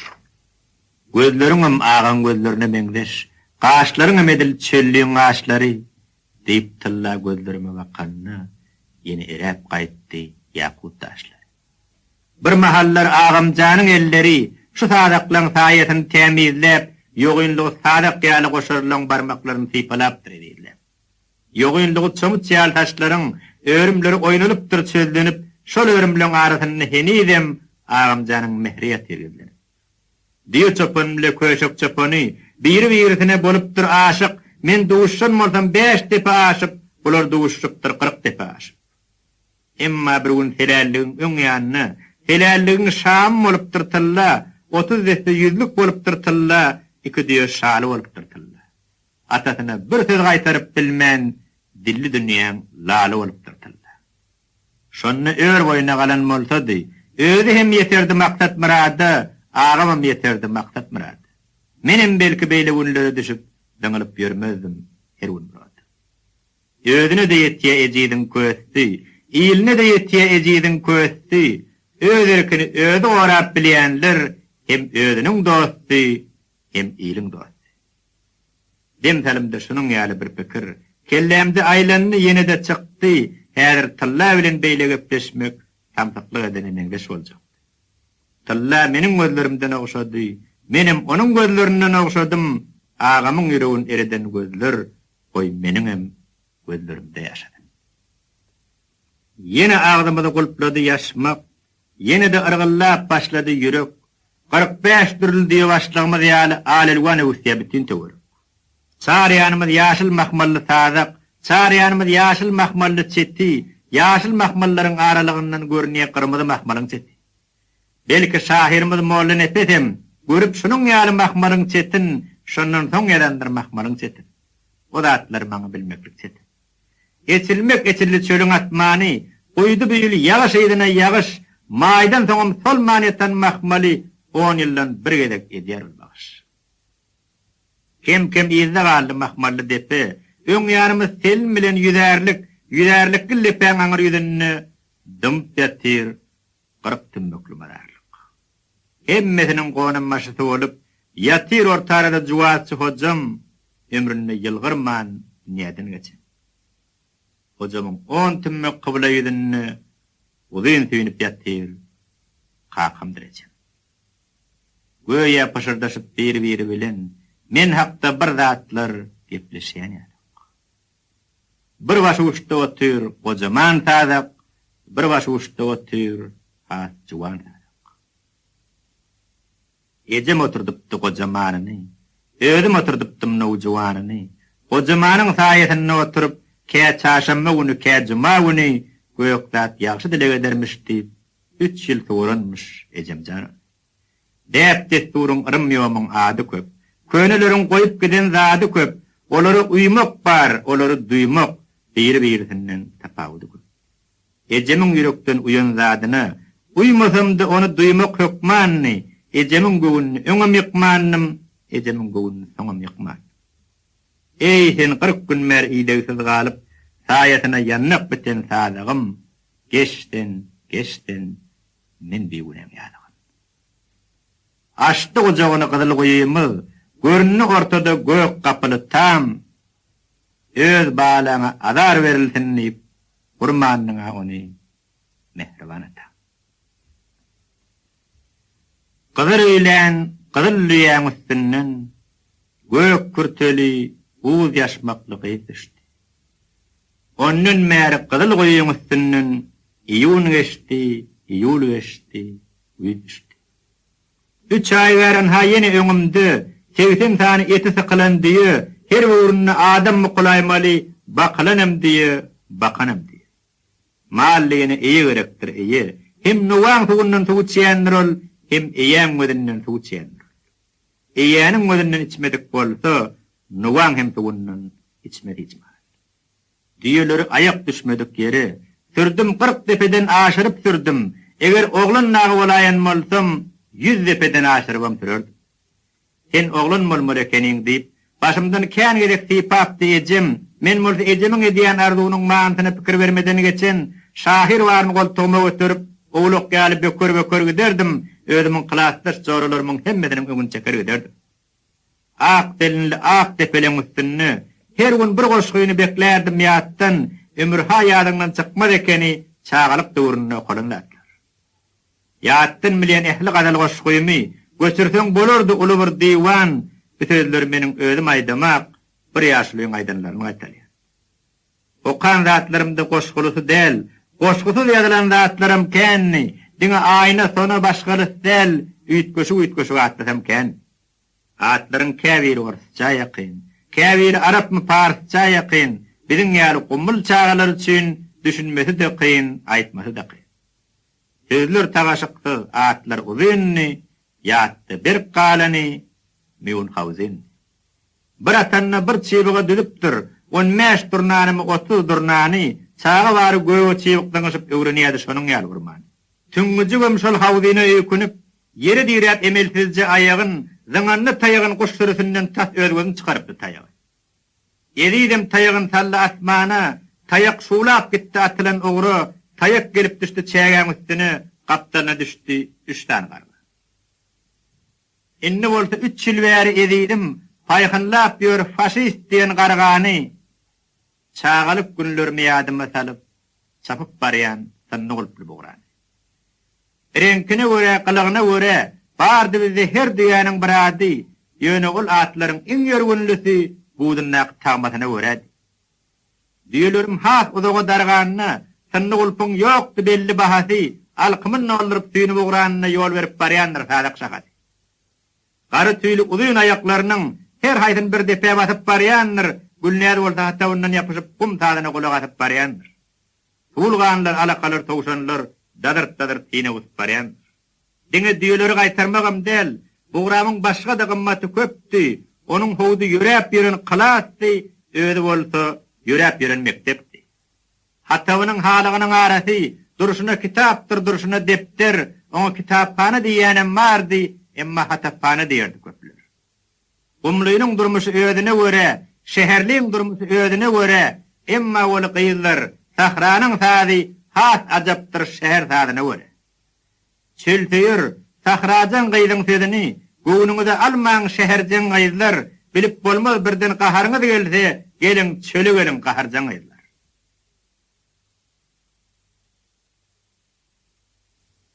Gözleriňem agaň gözlerine meňzeş, gaşlaryňam edil çöllüň gaşlary, diýip Tylla gözlerime bakanda, ýene eräp gaýtdy ýakut daşlary. Bir mahallar agamjanyň elleri şu sazaklaň saýasyny tämizläp, ýogynlygy sazak ýaly goşarlaň barmaklaryny sypalapdyr ezizläp. Ýogynlygy çomuç ýaly saçlaryň örümleri oýnalypdyr çözlenip, şol örümleň arasynda henizem agamjanyň mähri ýatyr gizlenip. Düýe çopan bile köşek çopany biri-birisine bolupdyr aşyk, men duşan bolsam bäş depe aşyp, bular duşupdyr 40 depe aşyp. Emma bir gün selälligiň öň ýanynda, selälligiň şamy bolupdyr tylla, 30 desse ýüzlük bolupdyr tylla, iki düýe şaly bolupdyr tylla. Atasyna bir söz gaýtaryp bilmän, dilli dünýäň laly bolupdyr Tylla. Şonda ör boýuna galan bolsady, özi hem ýeterdi maksat-myrada, agamam ýeterdi maksat-myrada. Menem belki beýle günlere düşüp, zyňylyp ýörmezdim her gün murada. Özüne-de ýetýä ejiziň kösti, iline-de ýetýä ejiziň kösti, öz erkini özi gorap bilýänler hem özüniň dosty, hem iliň dosty. Dem salymda şunuň ýaly bir pikir kellämde aýlandy, ýene-de çykdy, häzir Tylla bilen beýle gepleşmek samsyklyk edene meňzeş boljakdy. Tylla meniň gözlerimden ogşady, menem onuň gözlerinden ogşadym, agamyň ýüregini ereden gözler goý meniňem gözlerimde ýaşasyn. Ýene agzymyzy gulplady ýaşmak, ýene-de yrgyllap başlady ýürek. 45 dürli düýe başlygymyz ýaly al-elwan öwüsýär bütin töwerek. Çar ýanymyz ýaşyl mahmally sazak, çar ýanymyz ýaşyl mahmally çeti, ýaşyl mahmallaryň aralygyndan görünýär gyrmyzy mahmalyň çeti. Belki şahyrymyz Mollanepes hem görüp şunuň ýaly mahmalyň çetin, şondan soň ýazandyr mahmalyň çetin. O zatlary maňa bilmeklik çetin. Eçilmek eçildi çölüň asmany, Guýdy bu ýyl ýagyş yzyna ýagyş, Maýdan soňam solman ýatan mahmaly On ýyldan bir gezek edýär ol bagyş. Kem-kem yzda galdy mahmally depe, Öň ýanymyz selin bilen ýüzärlik, Ýüzärlikli depäň aňyr ýüzünde Dymyp ýatyr 40 tümmekli mazarlyk. Hemmesiniň gonambaşysy bolup, Ýatyr ortarada juwazçy hojam, Ömründe ýylgyrman dünýäden geçen. Hojamyň on tümmek kybla ýüzünde Uzyn süýnüp ýatyr kakamdyr ejem. Göýä pyşyrdaşyp bir-biri bilen Men hakda bir zatlar gepleşýän ýalyk. Bir başy uçda otyr gojaman sazak, Bir başy uçda otyr has juwan sazak. Ejem oturdypdy gojamanyny, Özüm oturdypdym nowjuwanyny. Gojamanyň saýasynda oturyp, Kä çarşamba güni, kä juma güni Gök zat ýagşy dileg edermiş diýip, Üç ýyl soranmyş ejem jan ony. Däp-dessuryň, yrym-ýomyň ady köp. Köneleriň goýup giden zady köp. Olara uýmak bar, olary duýmak, Biri-birisinden tapawudy köp. Ejemiň ýürekden uýan zadyna uýmasam-da ony duýmak hökmandy. Ejemiň göwnüni öňem ýykmandym, ejemiň göwnüni soňam ýykmandym. Eý, sen 40 gün bäri idegsiz galyp, saýasyna ýandak biten sazagym, geç sen, geç sen, men bigünäň ýazygym. Açdy gujagyny gyzyl guýymyz, göründi ortada gök gapyly tam, Öz balaňa azar berilsin diýip, gurmandyň-a ony, mähriban atam. Gyzyl öýlän gyzyl düýäň üstünden gök kürteli, buz ýaşmakly gyz düşdi. Ondan bäri gyzyl guýyň üstünden iýun geçdi, iýul geçdi, güýz düşdi. Üç aý bäri ynha ýene öňümde 80 sany eti sykylan düýe, her böwründe adam mukulaýmaly, bakylanam düýe, bakanam düýe. Mal diýene eýe gerekdir, eýe. Hem nowaň suwundan suw içýändir ol, hem eýäň gözünden suw içýändir ol. Eýäniň gözünden içmedik bolsa, nowaň hem suwundan içmez hiç mahal. Düýeleri aýak düşmedik ýere sürdüm, 40 depeden aşyryp sürdüm. Eger oglan dagy bolaýan bolsam, ýüz depeden aşyrybam sürerdim. Sen oglan bolmaly ekeniň diýip, başymdan kän gezek sypapdy ejem. Men bolsa ejemiň edýän arzuwynyň manysyna pikir bermeden geçen şahyr baryny goltugyma göterip, owlak ýaly böker-böker giderdim, özümiň klasdaş joralarymyň hemmesiniň öňüni çeker giderdim. Ak selinli ak depeleň üstünde her gün bir goşgyny beklärdim ýatdan, ömür-ha ýadyňdan çykmaz ekeni çagalyk döwründe okalan zatlar. Ýatdan bilýän ähli gazal goşgymy göçürseň bolardy uly bir diwan, bu sözleri meniň özüm aýdamak, bir ýaşulyň aýdanlaryny gaýtalýan. Okan zatlarymda goşgulysy däl, goşgusyz ýazylan zatlaram kändi, diňe Aýna, Sona başgalysy däl, üýtgeşik-üýtgeşik atlysam kän. Atlaryň käbiri orsça ýakyn, käbiri arapmy parsça ýakyn, biziň ýaly gummul çagalar üçin düşünmesi-de kyn, aýtmasy-da kyn. Sözler tagaşyksyz, atlar uzyndy, ýatda berk galany Mýunhauzen. Bir atanda bir çybyga düzüpdir. On bäş durnanymy, 30 durnany, çaga bary göge çybyk zyňyşyp öwrenýärdi şonuň ýaly urmany. Tüňňüjigem şol hawzyna öýkünip, ýere diräp emelsizje aýagyn, zyňanda taýagyn guş sürüsinden tas öz gözüni çykarypdy taýagy. Ezizem taýagyn saldy asmana, taýak şuwlap gitdi atylan ugra, taýak gelip düşdi çägäň üstüne, gapdalyna düşdi üç sany garga. Indi bolsa üç ýyl bäri ezizim paýhynlap ýör faşist diýen gargany. Çagalyk günlerimi ýadyma salyp, çapyp barýan synny gulply bugrany. Reňkine görä, gylygyna görä, bardy bizde her düýäniň bir ady, ýöne ol atlaryň iň ýörgünlisi budundaky tagmasyna görädi. Düýelerim has uzaga darganda, synny gulpuň ýokdy belli bahasy, alkymyn dolduryp süýnüp ugranda ýol berip barýandyr sazak şahasy. Gara tüýli uzyn aýaklarynyň her haýsyny bir depä basyp barýandyr, Gülnäz bolsa hatabyndan ýapyşyp gum sazyna gulak asyp barýandyr. Suwulganlar, alakalar, towşanlar dazyrt-dazyrt syna usup barýandyr. Diňe düýeleri gaýtarmagam däl, bugramyň başga-da gymmaty köpdi, onuň howdy ýöräp ýören klasdy, özi bolsa ýöräp ýören mekdepdi. Hatabynyň halygynyň arasy durşuna kitapdyr, durşuna depder, oňa kitaphana diýýänem bardy, emma hataphana diýerdi köpler. Gumlynyň durmuşy özüne görä, şäherliň durmuşy özüne görä, emma weli gyzlar, sahranyň sazy has ajapdyr şäher sazyna görä. Çölsöýer, sahrajaň gyzyň sözüni göwnüňize almaň şäherjeň gyzlar, bilip bolmaz birden gaharyňyz gelse, geliň çöle geliň gaharjaň gyzlar.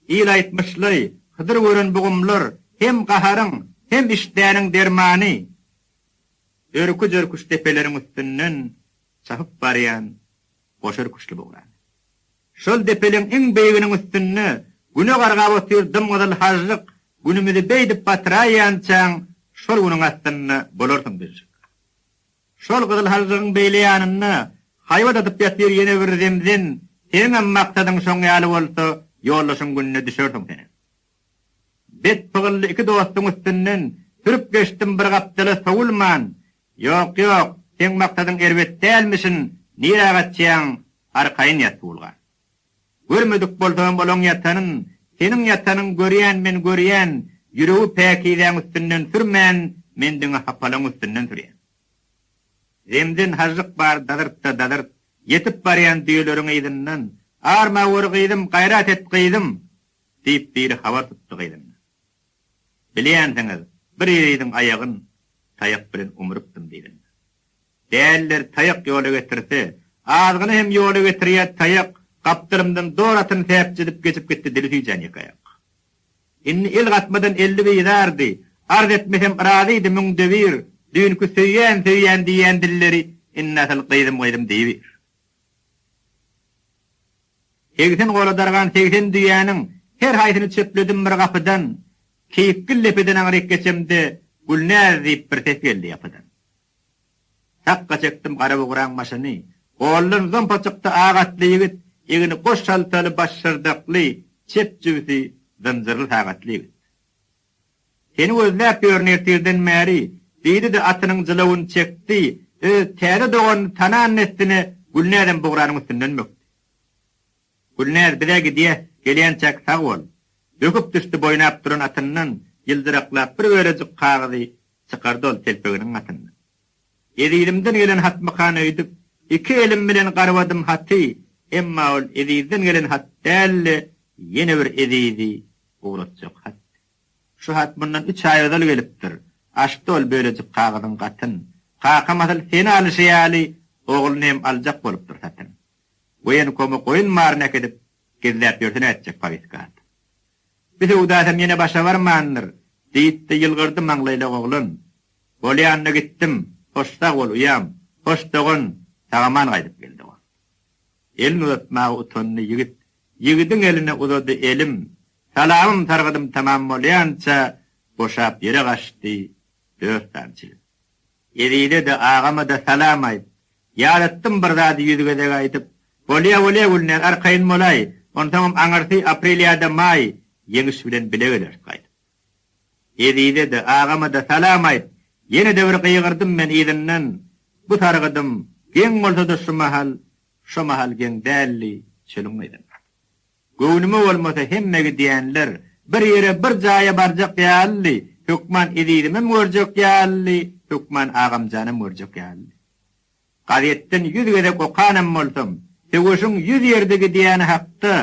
Il aýtmyşlaý, Hydyr gören bu gumlar hem gaharyň, hem işdäniň dermany. Örküç-örküç depeleriň üstünden çapyp barýan goşa örküçli bugrany. Şol depeleň iň beýiginiň üstünde Güne gargap otyr dym-gyzyl hajlyk, Günümizi beýdip batyraýýançaň, şol günüň astynda bolarsyň bizjik. Şol gyzyl hajlygyň beýle ýanynda haýbat atyp ýatyr ýene bir zemzen, seniňem maksadyň şoň ýaly bolsa, ýoldaşyň gününe düşersiň senem. Bet pygylly iki dostuň üstünden sürüp geçdim bir gapdala sowulman, Ýok, ýok, seň maksadyň erbet dälmişin, nirä gaçýaň, arkaýyn ýat Suwulgan. Görmedik bolsamam olaň ýatanyn, seniň ýatanyň görýän men görýän, ýüregi päkizäň üstünden sürmän, men diňe hapalaň üstünden sürýän. Zemzen hajlyk bar dazyrt-da dazyrt, ýetip barýan düýeleriň yzyndan, Arma gör gyzym, gaýrat et gyzym! Diýip biri habar tutdy gyzyndan. Bilýänsiňiz, bir ýeriň aýagyn taýak bilen umrupdym diýlende. Däliler taýak ýola getirse, azgyny hem ýola getirýär taýak, gapdalymdan dor atyny säpjedip geçip gitdi dili süýjän ýeke aýak. Indi el gatmadan elli bizardy, arz etmesem razydy müňde bir, düýnki söýýän-söýýän diýýän dilleri indi asyl gyzym-gyzym diýibir. 80 gola dargan 80 düýäniň her haýsyny çöpledim bir gapydan. Keýikgil depeden aňryk geçemde, Gülnäz diýip bir ses geldi ýapydan. Sakga çekdim gara bugraň başyny. Goldan zompa çykdy ak atly ýigit, egni goş şaltaly, baş şyrdakly, çep jübüsi zynjyrly sagatly ýigit. Seni gözläp ýörün ertirden bäri, diýdi-de atynyň jylawyny çekdi, öz täze doganyny tanan dessine Gülnäzem bugranyň üstünden bökdi. Gülnäz, biz-ä gidýäs, gelýänçäk sag bol. Böküp düşdi boýnap duran atyndan, ýyldyraklap bir bölejik kagyzy çykardy ol telpeginiň gatyndan. Ezizimden gelen hatmykan öýdüp, iki elim bilen garbadym haty, emma ol Ezizden gelen hat däldi, ýene bir Ezizi ugratjak hatdy. Şu hat mundan üç aý ozal gelipdir. Açdy ol bölejik kagyzyň gatyn. Kakam asyl seni alyşy ýaly, ogluny hem aljak bolupdyr satyn. Woýenkoma goýun baryny äkidip, gizläp ýörse nätjek powiska hat. Bu söwdasam ýene başa barmandyr, diýip-de ýylgyrdy maňlaýlak oglan. Bolýanyna gitdim, hoş sag bol uýam, hoş dogan, sag-aman gaýdyp gel dogan. Elini uzatmaga utandy ýigit. Ýigidiň eline uzady elim. Salamym sargydym tamam bolýança, boşap ýere gaçdy dört sany çilim. Ezize-de, agama-da salam aýt. Ýadatdym bir zady ýüz gezek aýdyp. Bolýa, bolýa Gülnäz, arkaýyn bolaý. Onsoňam aňyrsy aprel ýa-da maý, Ýeňiş bilen bile geleris gaýdyp. Ezize-de, agama-da salam aýt. Ýene-de bir gygyrdym men yzyndan, Bu sargydym geň bolsa-da şu mahal, şo mahal geň däldi çölüň gyzyna. Göwnüme bolmasa hemme gidýänler bir ýere bir jaýa barjak ýalydy, hökman Ezizimem görjek ýalydy, hökman Agamjanam görjek ýalydy. Gazetden ýüz gezek okanam bolsam, söweşiň ýüz ýerde gidýäni hakda,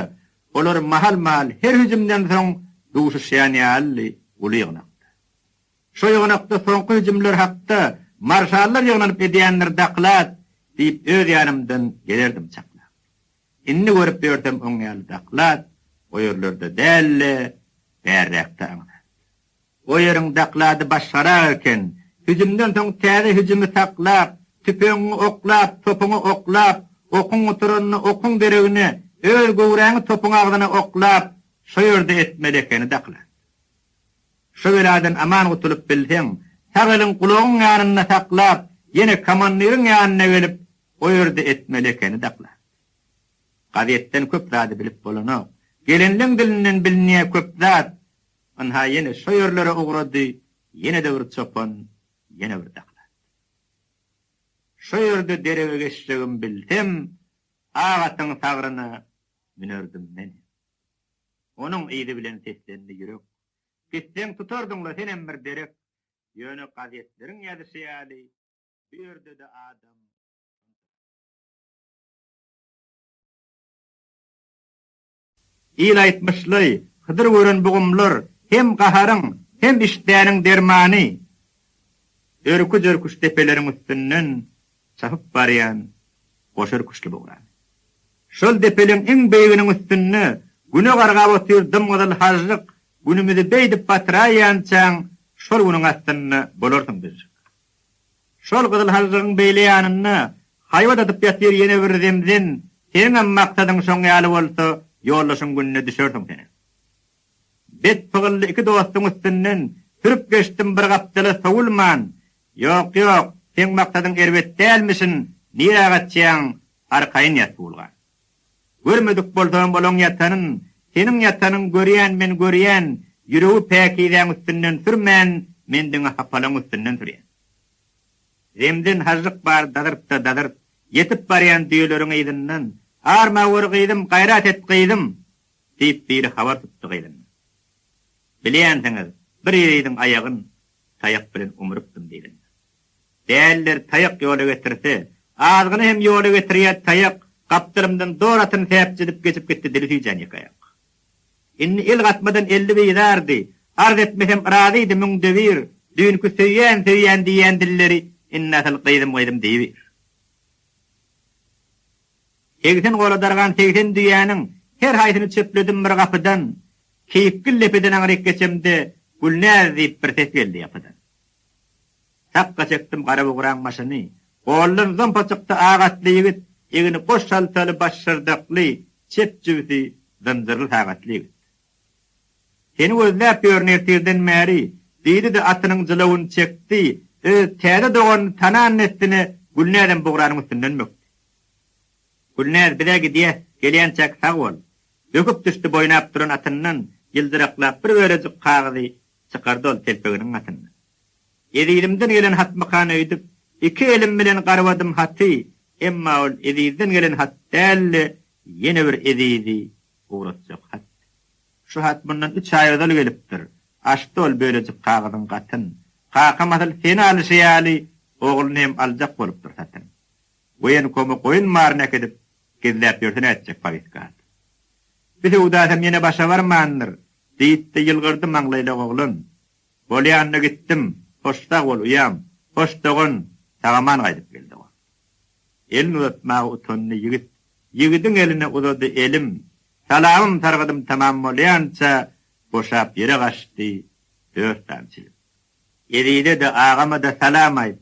olar mahal-mahal her hüjümden soň duşuşýan ýalydy uly ýygnakda. Şo ýygnakda soňky hüjümler hakda marşallar ýygnanyp edýändir doklad diýip öz ýanymdan gelerdim çaklap. Indi görüp ýörsem oň ýaly doklad o ýerlerde däl-de, bärräkde aňsat. O ýeriň doklady başgarak eken. Hüjümden soň täze hüjümi saklap, tüpeňiňi oklap, topuňy oklap, okuň gutaranda okuň deregine öz göwräňi topuň agzyna oklap, şo ýerde etmeli ekeni doklad. Şo beladan aman gutulyp bilseň, sag eliň gulagyň ýanynda saklap, ýene komandiriň ýanyna gelip, o ýerde etmeli ekeni doklad. Gazetden köp zady bilip bolanok. Gelenleň dilinden bilinýä köp zat. Ynha ýene şo ýerlere ugrady, ýene-de bir çopan, ýene bir doklad. Şo ýerde derege geçjegimi bilsem, ak atyň sagryna münerdim men hem. Onuň yzy bilen seslendi ýürek. Gitseň tutardyň-la senem bir derek. Ýöne gazetleriň ýazyşy ýaly, bu ýerde-de adam Il aýtmyşlaý, Hydyr gören bu gumlar hem gaharyň, hem işdäniň dermany. Örküç-örküç depeleriň üstünden çapyp barýan goşa örküçli bugrany. Şol depeleň iň beýiginiň üstünde Güne gargap otyr dym-gyzyl hažžyk, Günümizi beýdip batyraýýançaň, şol günüň astynda bolarsyň düzjük. Şol gyzyl hažžygyň beýle ýanynda haýbat atyp ýatyr ýene bir zemzen, seniňem maksadyň şoň ýaly bolsa, ýoldaşyň gününe düşersiň senem. Bet pygylly iki dostuň üstünden sürüp geçdim bir gapdala sowulman, Ýok, ýok, seň maksadyň erbet dälmişin, nirä gaçýaň, arkaýyn ýat Bulgar. Görmedik bolsamam olaň ýatanyn, seniň ýatanyň görýän men görýän, ýüregi päkizäň üstünden sürmän, men diňe hapalaň üstünden sürýän. Zemzen hažžyk bar dazyrt-da dazyrt, ýetip barýan düýeleriň yzyndan, Arma gör gyzym, gaýrat et gyzym! diýip biri habar tutdy gyzyndan. Bilýänsiňiz, bir ýigidiň aýagyn taýak bilen umrupdym diýlende. Däliler taýak ýola getirse, azgyny hem ýola getirýär taýak, gapdalymdan dor atyny säpjedip geçip gitdi dili süýjän ýeke aýak. Indi el gatmadan elli bizardy, arz etmesem razydy müňde bir, düýnki söýýän-söýýän diýýän dilleri indi asyl gyzym-gyzym diýibir. 80 gola dargan 80 düýäniň her haýsyny çöpledim bir gapydan, Keýikgil depeden aňryk geçemde Gülnäz diýip bir ses geldi ýapydan. Sakga çekdim gara bugraň başyny. Goldan zompa çykdy ak atly ýigit, egni goş şaltaly baş şyrdakly, çep jübüsi zynjyrly sagatly ýigit. Seni gözläp ýörün ertirden bäri, diýdi-de atynyň jylawyny çekdi, öz täze doganyny tanan dessine Gülnäzem bugranyň üstünden bökdi. Gülnäz, biz-ä gidýäs, gelýänçäk sag bol. Böküp düşdi boýnap duran atyndan, ýyldyraklap bir bölejik kagyzy çykardy ol telpeginiň gatyndan. Ezizimden gelen hatmykan öýdüp, iki elim bilen garbadym haty, emma ol Ezizden gelen hat däldi, ýene bir Ezizi ugratjak hatdy. Şu hat mundan üç aý ozal gelipdir. Açdy ol bölejik kagyzyň gatyn. Kakam asyl seni alyşy ýaly, ogluny hem aljak bolupdyr satyn. Woýenkoma goýun baryny äkidip, gizläp ýörse nätjek powestkada. Bir söwdasam ýene başa barmandyr, diýip-de ýylgyrdy maňlaýlak oglan. Bolýanyna gitdim, hoş sag bol uýam, hoş dogan, sag-aman gaýdyp gel dogan. Elini uzatmaga utandy ýigit, ýigidiň eline uzady elim, salamym sargydym tamam bolýança boşap ýere gaçdy dört sany çilim. Ezize-de, agama-da salam aýt.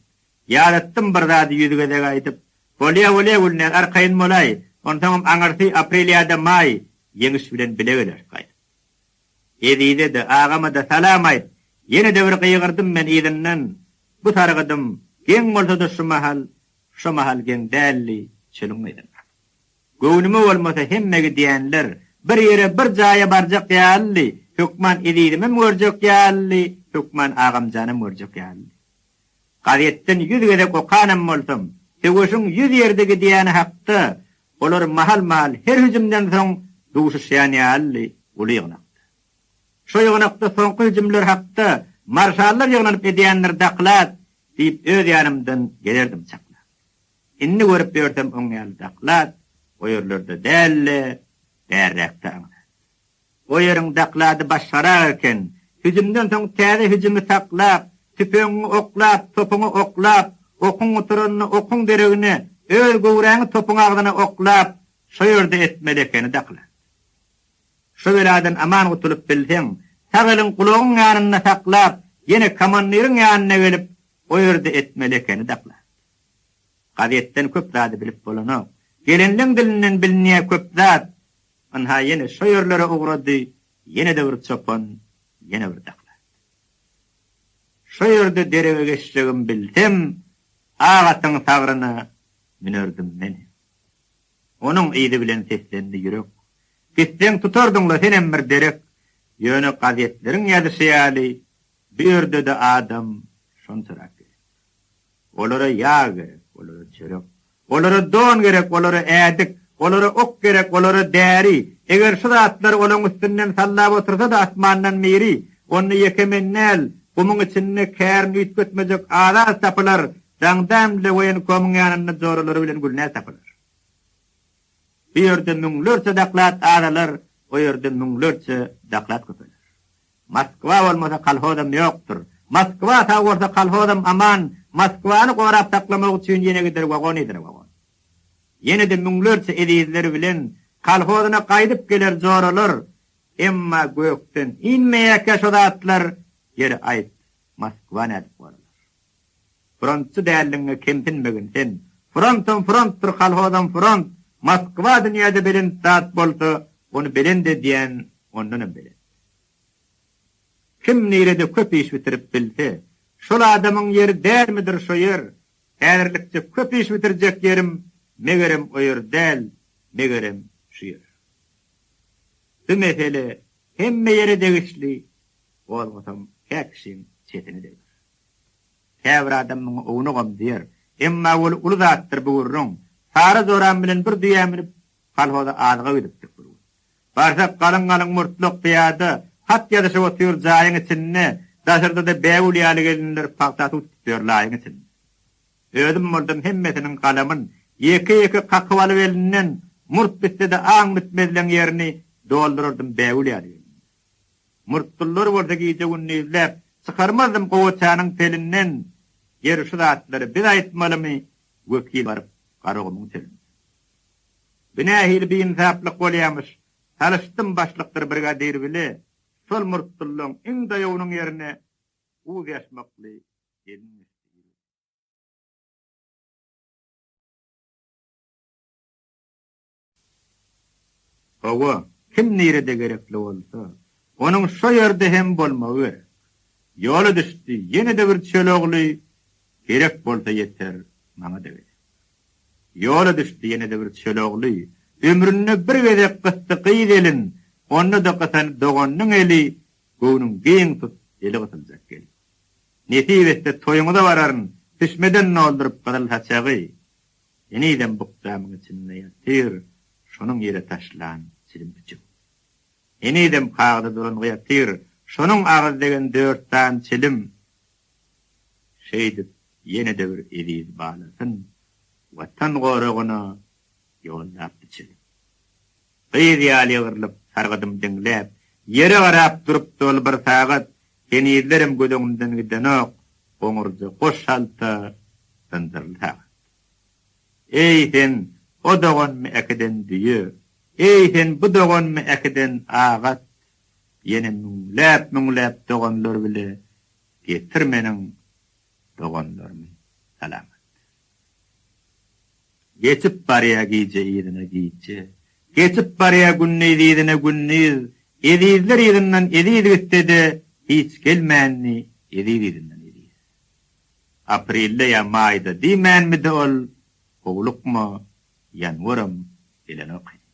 Ýadatdym bir zady ýüz gezek aýdyp. Bolýa, bolýa Gülnäz, arkaýyn bolaý. Onsoňam aňyrsy aprel ýa-da maý, Ýeňiş bilen bile geleris gaýdyp. Ezize-de, agama-da salam aýt. Ýene-de bir gygyrdym men yzyndan. Bu sargydym, geň bolsa-da şu mahal, şo mahal geň däldi, çölüň gyzyndan. Göwnüme bolmasa hemme gidýänler bir ýere bir jaýa barjak ýalydy, hökman Ezizimem görjek ýalydy, hökman Agamjanam görjek ýalydy. Gazetden ýüz gezek okanam bolsam, söweşiň ýüz ýerde gidýäni hakda olar mahal-mahal her hüjümden soň duşuşýan ýalydy uly ýygnakda. Şo ýygnakda soňky hüjümler hakda marşallar ýygnanyp edýändir doklad diýip öz ýanymdan gezerdim çaklap. Indi görüp ýörsem oň ýaly doklad o ýerlerde däl-de, bärräkde aňsat. O ýeriň doklady başgarak eken. Hüjümden soň täze hüjümi saklap, tüpeňiňi oklap, topuňy oklap, okuň gutaranda okuň deregine öz göwräňi topuň agzyna oklap, şo ýerde etmeli ekeni doklad. Şo beladan aman gutulyp bilseň, sag eliň gulagyň ýanynda saklap, ýene komandiriň ýanyna gelip, o ýerde etmeli ekeni doklad. Gazetden köp zady bilip bolanok. Gelenleň dilinden bilinýä köp zat. Ynha ýene şo ýerlere ugrady, ýene-de bir çopan, ýene bir doklad. Şo ýerde derege geçjegimi bilsem, ak atyň sagryna münerdim men hem. Onuň yzy bilen seslendi ýürek. Gitseň tutardyň-la senem bir derek. Ýöne gazetleriň ýazyşy ýaly, bu ýerde-de adam şonçarak gerek. Olara ýag gerek, olara çörek. Olara don gerek, olara ädik. Olara ok gerek, olara däri. Eger şu zatlary olaň üstünden sallap otursa-da asmandan biri, onda ýeke men däl, gumuň içinde kärini üýtgetmejek az-az tapylar, daňdan bile woýenkomyň ýanynda joralary bilen Gülnäz tapylar. Bu ýerde müňlerçe doklad azalar, o ýerde müňlerçe doklad köpeler. Moskwa bolmasa kolhozam ýokdur. Moskwa sag bolsa kolhozam aman, Moskwany gorap saklamak üçin ýene gider wagon yzyna wagon. Ýene-de müňlerçe ezizleri bilen kolhozyna gaýdyp geler joralar, emma gökden inmeýärkä şo zatlar, ýeri aýt, Moskwa nädip goralar? Frontçy däldigiňe kemsinmegin sen. Frontam frontdyr, kolhozam front. Moskwa dünýäde belent zat bolsa, ony belent edýän ondanam belent. Kim nirede köp iş bitirip bilse, şol adamyň ýeri dälmidir şo ýer? Häzirlikçe köp iş bitirjek ýerim megerem o ýer däl, megerem şu ýer. Bu mesele hemme ýere degişli, gozgasam kä kişiň çetini deger. Käbir adam muňa ownugam diýer. Emma weli uly zatdyr bu gürrüň. Sary joram bilen bir düýä münüp, kolhoza azyga gidipdik bir gün. Barsak, galyň-galyň murtlak pyýada, hat ýazyşyp otyr jaýyň içinde, daşarda-da bägül ýaly gelinler pagta suw tutup ýör laýyň içinde. Özüm bolsam hemmesiniň galamyn ýeke-ýeke kakyp alyp elinden, murt bitse-de aň bitmezleň ýerini doldurardym bägül ýaly gelinler. Murtdullar bolsa gije-gündizläp, çykarmazdym gowaçanyň pelinden. Ýeri şu zatlary biz aýtmalymy, wekil baryp Garagumuň çölünde. Bu nähili biýynsaplyk bolýamyş, salyşdym başlykdyr brigadir bile, şol murtdullaň iň daýawynyň ýerine uz ýaşmakly gelin geçdi ýüregime. Hawa, kim nirede gerekli bolsa, onuň şo ýerde hem bolmagy gerek. Ýola düşdi, ýene-de bir çöl ogly, Gerek bolsa ýeter, maňa-da gezek. Ýola düşdi ýene-de bir çöl ogly, Ömründe bir gezek gysdy gyz elin, Onda-da gysany doganynyň eli, Göwnüň giň tut, eli gysyljak gelin. Nesip etse toýuňyza bararyn, Pişmeden dolduryp gyzyl saçagy. Henizem bukjamyň içinde ýatyr şonuň ýere taşlan çilim püçegi. Henizem kagyza dolangy ýatyr şonuň agyz degen dört sany çilim. Şeýdip ýene-de bir eziz balasyn Watan goragyna ýollapdy çilim. Gyz ýaly ýygrylyp, sargydym diňläp, ýere garap durupdy ol bir sagat, henizlerem göz öňümden gidenok, goňurja goş halta, zynjyrly sagat. Eý sen, o doganmy äkiden düýe, eý sen, bu doganmy äkiden agat, ýene müňläp-müňläp doganlar bile getir meniň doganlarymy salamat. Geçip barýa gije yzyna gije, Geçip barýa gündiz yzyna gündiz, Ezizler yzyndan eziz gitse-de, Hiç gelmändi eziz yzyndan eziz. Aprelde ýa maýda diýmänmidi ol, Howlukma, ýanwaram gelenok heniz.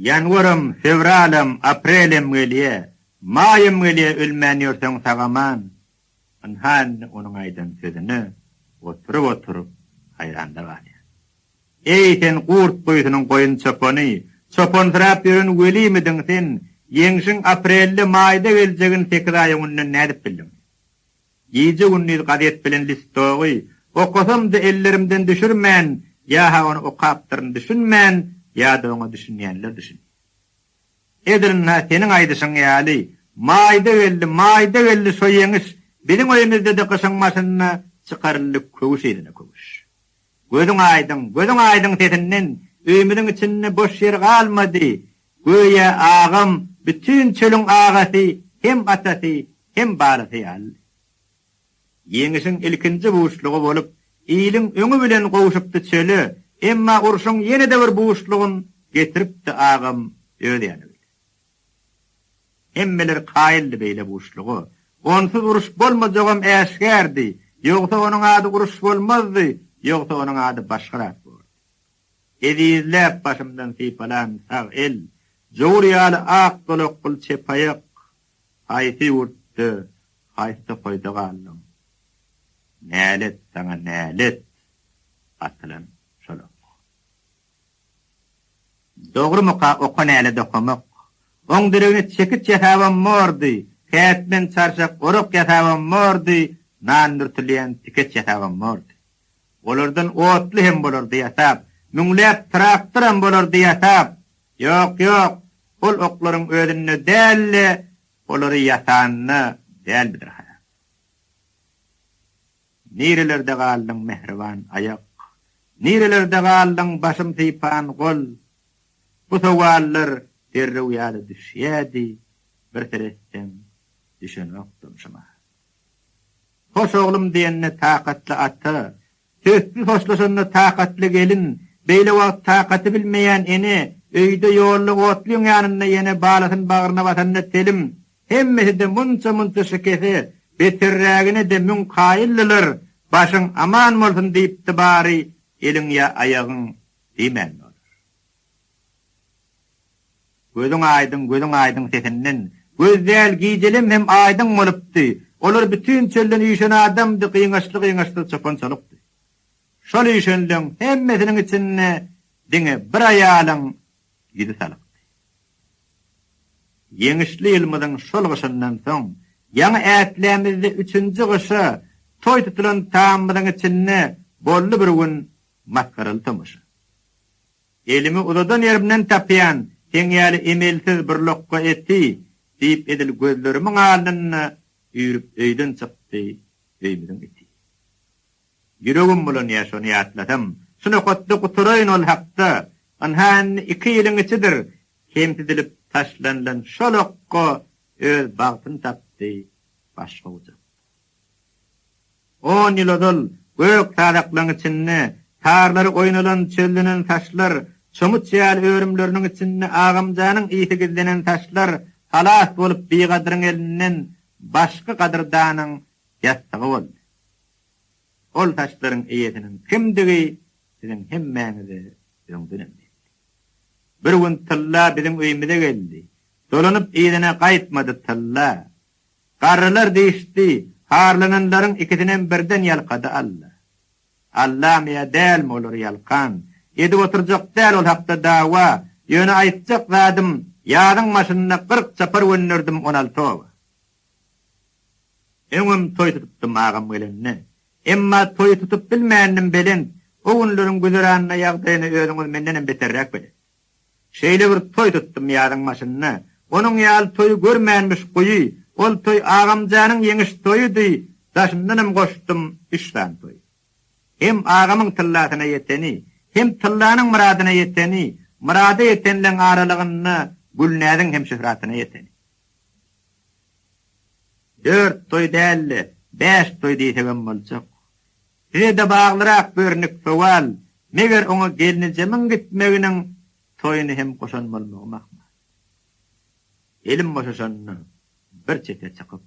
Ýanwaram, fewralam, aprelem gelýä, Maýam gelýä ölmän ýörseň sag-aman. Ynha indi onuň aýdan sözüne oturyp-oturyp haýranda galýan. Eý, sen gurt guýusynyň goýun çopany, çopansyrap ýören welimidiň sen, ýeňşiň aprelde, maýda geljegini sekiz aý öňünden nädip bildiň? Gije-gündiz gazet bilen listogy okasam-da ellerimden düşürmän, ýa-ha ony okapdyryn düşünmän, ýa-da oňa düşünýänler düşünýär. Edil ynha seniň aýdyşyň ýaly, maýda geldi, maýda geldi şo ýeňiş, biziň öýümizde-de gyşyň başynda çykaryldy köwüş yzyna köwüş. Gözüň aýdyň, gözüň aýdyň sesinden öýümiziň içinde boş ýer galmady. Göýä agam bütin çölüň agasy, hem atasy, hem balasy ýalydy. Ýeňişiň ilkinji buşlugy bolup, iliň öňi bilen gowşupdy çöle, emma urşuň ýene-de bir buşlugyn getiripdi agam öz ýany bilen. Hemmeler kaýyldy beýle buşluga. Onsuz uruş bolmajagam äşgärdi. Ýogsa onuň ady uruş bolmazdy, ýogsa onuň ady başga zat bordy. Ezizläp başymdan sypalan sag el, jowur ýaly ak dolakgyl çep aýak, haýsy ýurtda, haýsy tokaýda galdyň? Nälet saňa nälet, atylan şol ok. Dogrumyka oka nälet okamak? Oň deregine çekiç ýasabam bordy, kätmen çarşak orak ýasabam bordy, nan dürtülýän tikeç ýasabam bordy. Olardan otly hem bolardy ýasap, müňläp traktoram bolardy ýasap. Ýok, ýok, ol oklaryň özünde däl-de, olary ýasanda dälmidir hasap. Nirelerde galdyň mähriban aýak? Nirelerde galdyň başym sypan gol? Bu sowallar derrew ýada düşýädi, bir seretseň düşenokdam şuňa. Hoş oglum diýende takatly ata, sözsüz hoşlaşanda takatly gelin, beýle wagt takaty bilmeýän ene, öýde, ýolda, otlyň ýanynda ýene balasyny bagryna basanda telim, Hemmesi-de munça-munça şikese, beterrägine-de müň kaýyldylar, başyň aman bolsun diýipdi bary, eliň ýa aýagyň diýmändi olar. Gözüň aýdyň, gözüň aýdyň sesinden, göz däl, gijelem hem aýdyň bolupdy. Olar bütin çölden üýşen adamdy, gyňaçly-gyňaçsyz çopan-çolukdy. Şol üýşenleň hemmesiniň içinde diňe bir aýalyň ýüzi salykdy. Ýeňişli ýylymyzyň şol gyşyndan soň, ýaňy ätlämizde üçünji gyşa toý tutulan tamymyzyň içinde boldy bir gün masgaraly tomaşa. Elimi uzadan ýerimden tapýan seň ýaly emelsiz bir lokga eti, diýip edil gözlerimiň alnynda üýrüp öýden çykdy öýümiziň iti. Ýüregim bulanýar şony ýatlasam. Şu nokatda gutaraýyn ol hakda. Ynha indi iki ýylyň içidir, kemsidilip taşlanylan şol okga öz bagtyny tapdy başga gujakda. On ýyl ozal gök sazaklaň içinde tarlary oýnalan çöllenen saçlar, çomuç ýaly örümleriniň içinde agamjanyň ysy gizlenen saçlar halas bolup bigadyryň elinden başga gadyrdanyň ýassygy boldy. Ol saçlaryň eýesiniň kimdigi siziň hemmäňize öňdenem belli. Bir gün Tylla biziň öýümize geldi. Dolanyp yzyna gaýtmady Tylla. Garrylar diýişdi, harlananlaryň ikisinem birden ýalkady Alla. Allamy ýa dälmi olary ýalkan? Edip oturjak däl ol hakda dawa. Ýöne aýtjak zadym, ýazyň başynda 40 çapar gönderdim 16 oba. Öňem toý tutupdym agam gelende. Emma toýy tutup bilmändim belent. O günleriň güzeranyna ýagdaýyna özüňiz mendenem beterräk belet. Şeýle bir toý tutdum ýazyň başynda. Onuň ýaly toýy görmänmiş guýy. Ol toý agamjanyň ýeňiş toýudy. Daşyndanam goşdum üç sany toý. Hem agamyň tyllasyna ýeteni, hem tyllanyň myradyna ýeteni, myrada ýetenleň aralygynda Gülnäziň hem şöhratyna ýeteni. Dört toý däl-de, bäş toý diýsegem boljak. Size-de baglyrak bir nik sowal, meger oňa gelnejemiň gitmeginiň toýuny hem goşan bolmagym ahmal. Elim boşaşanda bir çete çykyp,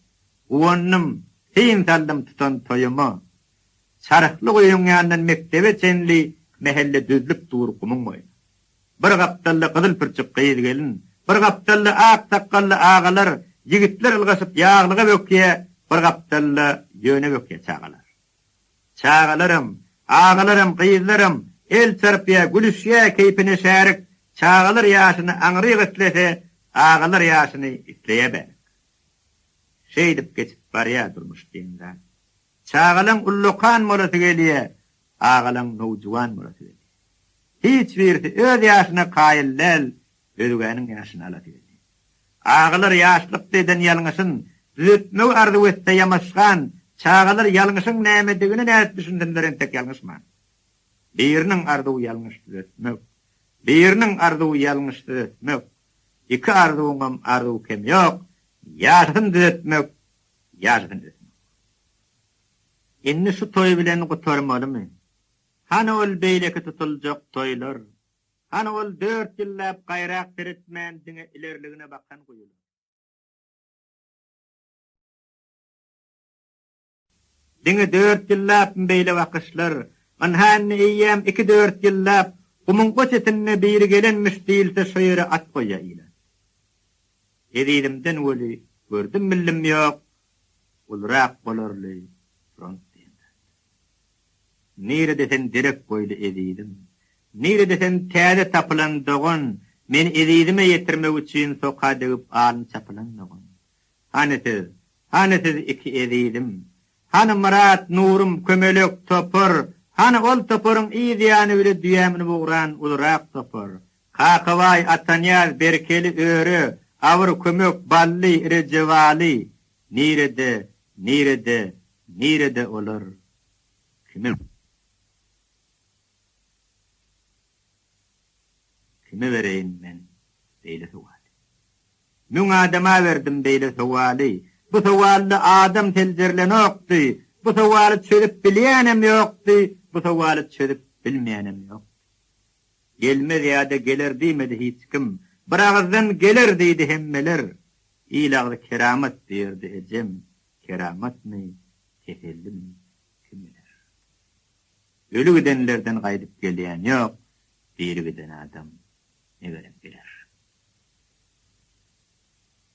guwandym, syn saldym tutan toýuma. Çarhly guýyň ýanyndan mekdebe çenli mähelle düzlüp dur gumuň boýuna. Bir gapdalda gyzyl pürçük gyz-gelin, bir gapdalda ak sakgally agalar, ýigitler ylgaşyp ýaglyga bökýä, bir gapdalda Ýöne bökýär çagalar. Çagalaram, agalaram, gyzlaram el çarpýar, gülüşýär, keýpine şärik. Çagalar ýaşyny aňryk islese, agalar ýaşyny isleýär bärik. Şeýdip geçip barýar durmuş diýen zat. Çagalaň ullakan bolasy gelýär, agalaň nowjuwan bolasy gelýär. Hiç birisi öz ýaşyna kaýyl däl, özgäniň ýaşyny alasy gelýär. Agalar ýaşlykda eden ýalňyşyn düzetmegi arzuw etse ýamaşgan, çagalar ýalňyşyň nämedigine nädip düşünsinler entek ýalňyşman. Biriniň arzuwy ýalňyş düzetmek, biriniň arzuwy ýalňyşsyz ötmek. Iki arzuwyňam arzuw kemi ýok, ýaşasyn düzetmek, ýaşasyn ötmek. Indi şu toý bilen gutarmalymy? Hany ol beýleki tutuljak toýlar? Hany ol dört ýyllap gaýrak seretmän diňe ilerligine bakan guýular? Diňe dört ýyllapmy beýle bakyşlar? Ynha indi eýýäm iki-dört ýyllap gumuň o çetinde biri gelenmiş diýilse şo ýere at goýýar ilat. Ezizimden weli gördüm-bildim ýok, ulurak bolarly front diýen zat. Nirede sen derek boýly ezizim? Nirede sen täze tapylan dogan, meni ezizime ýetirmek üçin soka degip alny çapylan dogan? Hany siz, hany siz iki ezizim? Hany Myrat, Nurum, Kömelek, Topar, hany ol toparyň yz ýany bile düýä münüp ugran ulurak topar? Kakabaý, Atanyýaz, Berkeli, Öre, Abyr, Kömek, Bally, Rejebaly, nirede, nirede, nirede olar? Kime? Kime bereýin men beýle sowaly? Müň adama berdim beýle sowaly. Bu sowalda adam seljerilenokdy. Bu sowaly çözüp bilýänem ýokdy, bu sowaly çözüp bilmeýänem ýokdy. Gelmez ýa-da geler diýmedi hiç kim. Bir agyzdan geler diýdi hemmeler. Il agzy keramat diýerdi ejem. Keramatmy, tesellimi, kim biler. Öli gidenlerden gaýdyp gelýän ýok, diri giden adam megerem geler.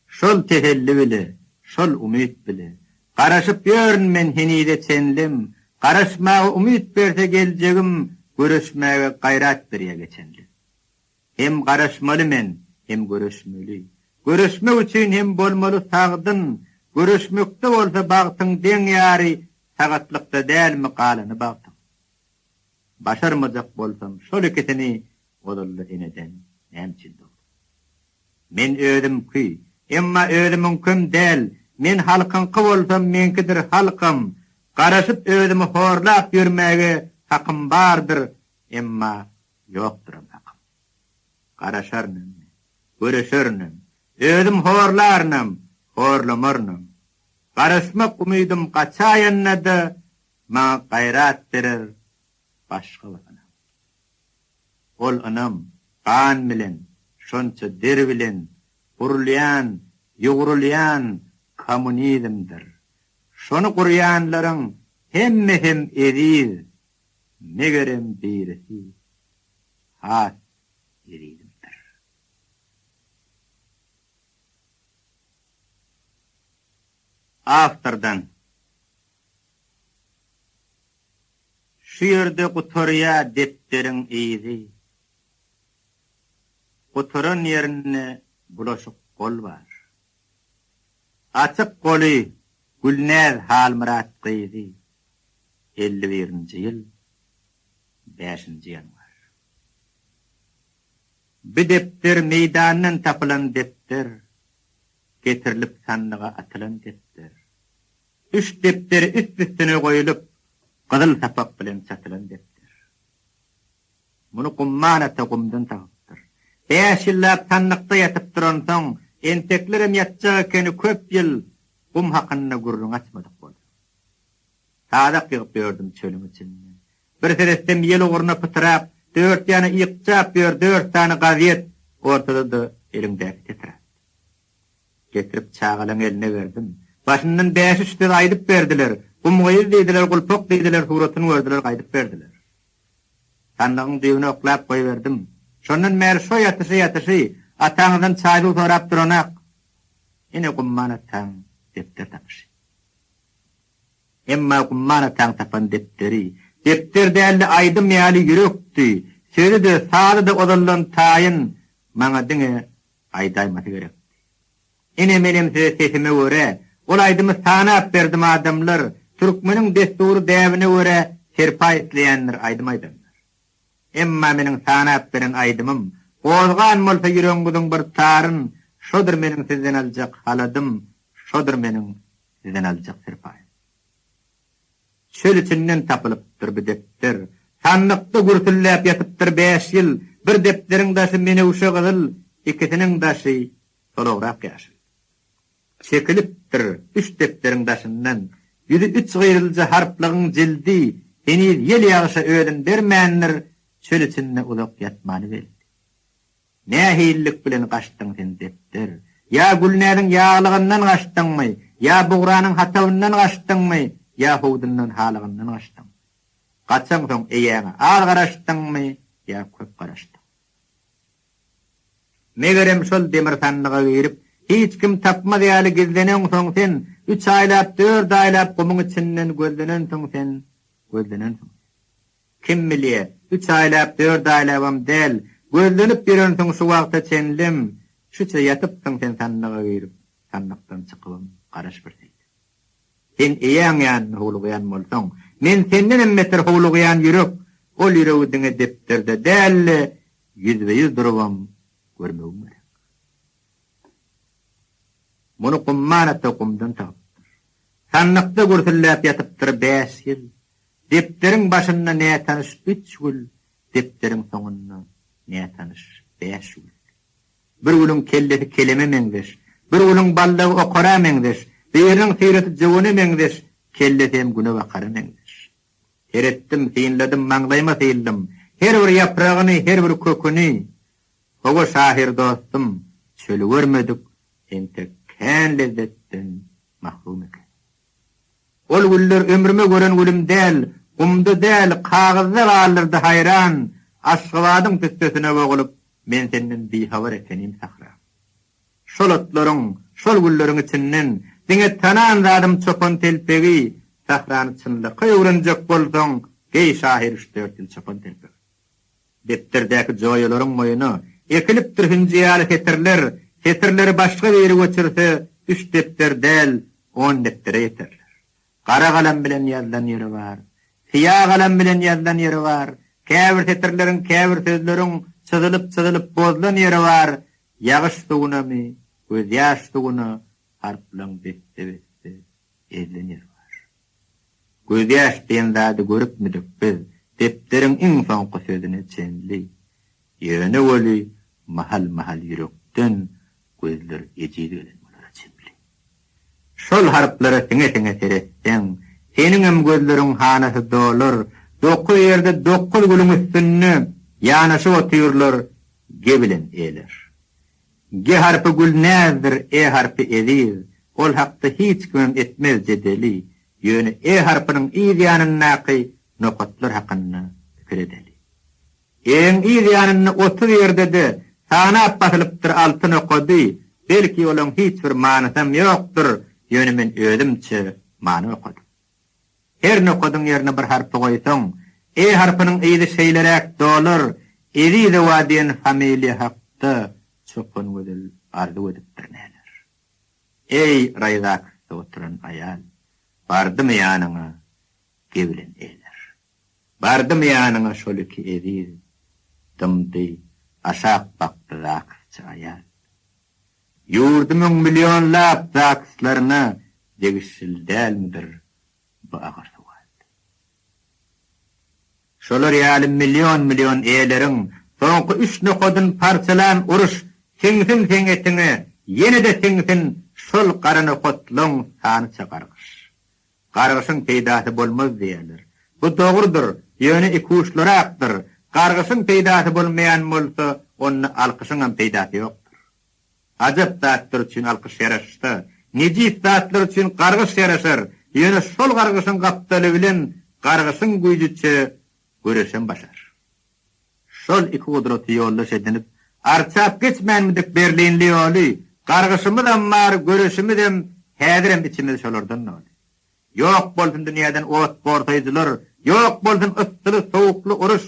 Şol teselli bile, şol umyt bile, Garaşyp ýörün men henize çenlim, Garaşmaga umyt berse geljegim, Göreşmäge gaýrat berýär geçenlik. Hem garaşmaly men, hem göreşmeli. Göreşmek üçin hem bolmaly sagdyn, Göreşmekde bolsa bagtyň deň ýary, Sagatlykda dälmi galany bagtyň? Başarmajak bolsam şol ikisini ozalda eneden näme üçin dogdum? Men özümki, emma özümiňkem däl, men halkyňky bolsam meňkidir halkam, garaşyp özümi horlap ýörmäge hakym bardyr, emma ýokduram hakym. Garaşarynam men, göreşerinem, özüm horlarynam, horlamarynam. Garaşmak umydym gaçaýanda-da Maňa gaýrat berer başga bir ynam. Ol ynam gan bilen, şonça der bilen gurulýan, ýugrulýan kommunizmdir. Şony gurýanlaryň hemmesem eziz, megerem birisi has ezizimdir. Awtordan. Şu ýerde gutarýa depderiň yzy. Gutaran ýerinde bulaşyk gol bar. Açyk goly Gülnäz Halmyrat gyzy, 51-nji ýyl, bäşinji ýanwar. Bi depder meýdandan tapylan depder, getirilip sandyga atylan depder. Üç depderi üst-üstüne goýulyp, gyzyl sapak bilen çatylan depder. Muny Gumman ata gumdan tapypdyr. Bäş ýyllap sandykda ýatyp duransoň, enteklerem ýatjak ekeni köp ýyl gum hakynda gürrüň açmadyk bolsa. Sazak ýygyp ýördüm çölüň içinde. Bir seretsem ýel ugruna pytyrap, dört ýana ýykjap ýör dört sany gazýet, ortada-da eliňdäki tetrat. Getirip çagalaň eline berdim. Başyndan bäş-üç söz aýdyp berdiler. Gum gyz diýdiler, gulpak diýdiler, suratyny gördüler, gaýdyp berdiler. Sandygyň düýbüne oklap goýberdim. Şondan bäri şo ýatyşy-ýatyşy, ataňyzdan çaý-suw sorap duranak. Ine Gumman ataň depder tapyşy. Emma Gumman ataň tapan depderi, depder däldi, aýdym ýaly ýürekdi. Sözi-de, sazy-da ozaldan taýyn, maňa diňe aýdaýmasy gerekdi. Ine menem size sesime görä, ol aýdymy sanap berdim adamlar, türkmeniň dessury däbine görä serpaý isleýändir aýdym aýdanlar. Emma meniň sanap beren aýdymym, gozgan bolsa ýüregiňiziň bir taryn, şodur meniň sizden aljak haladym, şodur meniň sizden aljak serpaýym. Çöl içinden tapylypdyr bu depder. Sandykda gürsülläp ýatypdyr bäş ýyl. Bir depderiň daşy menewşe gyzyl, ikisiniň daşy solagrak ýaşyl. Çekilipdir üç depderiň daşyndan. Ýüzi üç gyrylja harplygyň jildi, heniz ýel-ýagyşa özün bermändir, çöl içinde uzak ýatmany belli. Nähililik bilen gaçdyň sen depder? Ýa Gülnäziň ýaglygyndan gaçdyňmy? Ýa Bugranyň hatabyndan gaçdyňmy? Ýa howdundan halygyndan gaçdyňmy? Gaçaňsoň eýäňe az garaşdyňmy ýa köp garaşdyň? Megerem şol demir sandyga girip, hiç kim tapmaz ýaly gizleneňsoň sen, üç aýlap, dört aýlap gumuň içinden gözlenensiň sen, gözlenensiň sen. Kim bilýä, üç aýlap, dört aýlabam däl, gözlenip ýörensiň şu wagta çenlem, şüçe ýatypsyň sen sandyga girip, sandykdan çykybam garaş bir seýdip. Sen eýäň ýanyna howlugýan bolsaň, men sendenem beter howlugýan ýürek, ol ýüregi diňe depderde däl-de, ýüzbe-ýüz durubam görmegiň gerek. Muny Gumman ata gumdan tapypdyr. Sandykda gürsülläp ýatypdyr bäş ýyl. Depderiň başynda nätanyş üç gül, depderiň soňunda nätanyş bäş gül. Bir gülüň kellesi keleme meňzeş, bir gülüň baldagy okara meňzeş, biriniň syraty jöwene meňzeş, kellesi hem günebakara meňzeş. Seretdim, synladym, maňlaýyma syldym, her bir ýapragyny, her bir köküni. Hawa, şahyr dostum, çöli görmedik, entek kän lezzetden mahrum eken. Ol güller ömrüme gören gülüm däl, Gumda däl, kagyzda galdyrdy haýran, Aşgabadyň tüssesine bogulyp, Men senden bihabar ekenim sähra. Şol otlaryň, şol gülleriň içinden Diňe tanan zadym çopan telpegi, Sährany çynlakaý öwrenjek bolsaň, Geý şahyr üç-dört ýyl çopan telpegi. Depderdäki joýalaryň boýuna ekilipdir hünji ýaly setirler, Setirleri başga biri göçürse, üç depder däl, on depdere ýeterler. Gara galam bilen ýazylan ýeri bar, syýa galam bilen ýazylan ýeri bar, käbir setirleriň, käbir sözleriň çyzylyp-çyzylyp bozulan ýeri bar, ýagyş suwunamy, gözýaş suwuna harplaň besse-besse ezilen ýeri bar. Gözýaş diýen zady görüpmidik biz, depderiň iň soňky sözüne çenli. Ýöne weli mahal-mahal ýürekden gözler ejiz gelen bolara çemli. Şol harplara siňe-siňe seretseň, seniňem gözleriň hanasy dolar, dokuz ýerde dokuz gülüň üstünde ýanaşyp otyrlar G bilen E-ler. G harpy Gülnäzdir, E harpy Eziz, ol hakda hiç kimem etmez jedeli, ýöne E harpynyň yz ýanyndaky nokatlar hakynda pikir edeli. E-iň yz ýanynda 30 ýerde-de sanap basylypdyr alty nokady, belki olaň hiç bir manysam ýokdur, ýöne men özümçe many okadym. Her nokadyň ýerine bir harpy goýsaň, E harpynyň yzy şeýleräk dolar, Ezizowa diýen familiýa hakda Çopangözel arzuw edipdir näler. Eý, raýzaksda oturan aýal, bardymy ýanyňa G bilen E-ler. Bardymy ýanyňa şol iki eziz, dymdy, aşak bakdy zaksçy aýal. Ýurdumyň millionlap zakslaryna degişli dälmidir bu agyr sowal? Şolar ýaly million-million E-leriň soňky üç nokadyn parçalan uruş siňsin seň etiňe, ýene-de siňsin şol gara nokatlaň sanyça gargyş. Gargyşyň peýdasy bolmaz diýýärler. Bu dogrudyr, ýöne ikuçlyrakdyr. Gargyşyň peýdasy bolmaýan bolsa, onda alkyşyňam peýdasy ýokdur. Ajap zatlar üçin alkyş ýaraşsa, nejis zatlar üçin gargyş ýaraşar, ýöne şol gargyşyň gapdaly bilen gargyşyň güýjüçe göreşem başar. Şol iki gudraty ýoldaş edinip, arçap geçmänmidik Berlinli ýoly, gargyşymyzam bar, göreşimizem, häzirem içimiz şolardan doly. Ýok bolsun dünýäden ot gorsaýjylar, Ýok bolsun yssyly-sowukly uruş!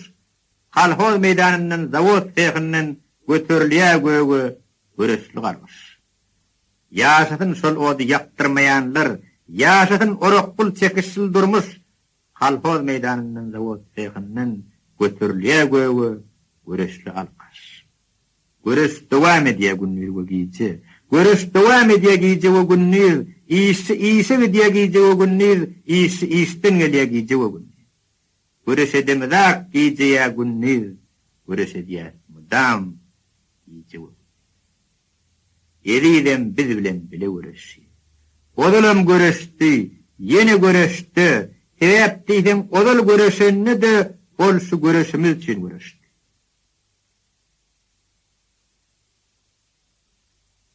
Kolhoz meýdanyndan, zawod sehinden Göterilýär göge göreşli gargyş. Ýaşasyn şol ody ýakdyrmaýanlar, Ýaşasyn Orakgul çekişli durmuş! Kolhoz meýdanyndan, zawod sehinden Göterilýär göge göreşli alkyş. Göreş dowam edýär gündiz we gije. Göreş dowam edýär gije we gündiz. Işçi işe gidýär gije we gündiz, işçi işden gelýär gije we gündiz. Göreş edemizak gije ýa gündiz, göreş edýäs mydam gije we gündiz. Ezizem biz bilen bile göreşýär. Ozalam göreşdi, ýene göreşde, sebäp diýseň ozal göreşende-de ol şu göreşimiz üçin göreşdi.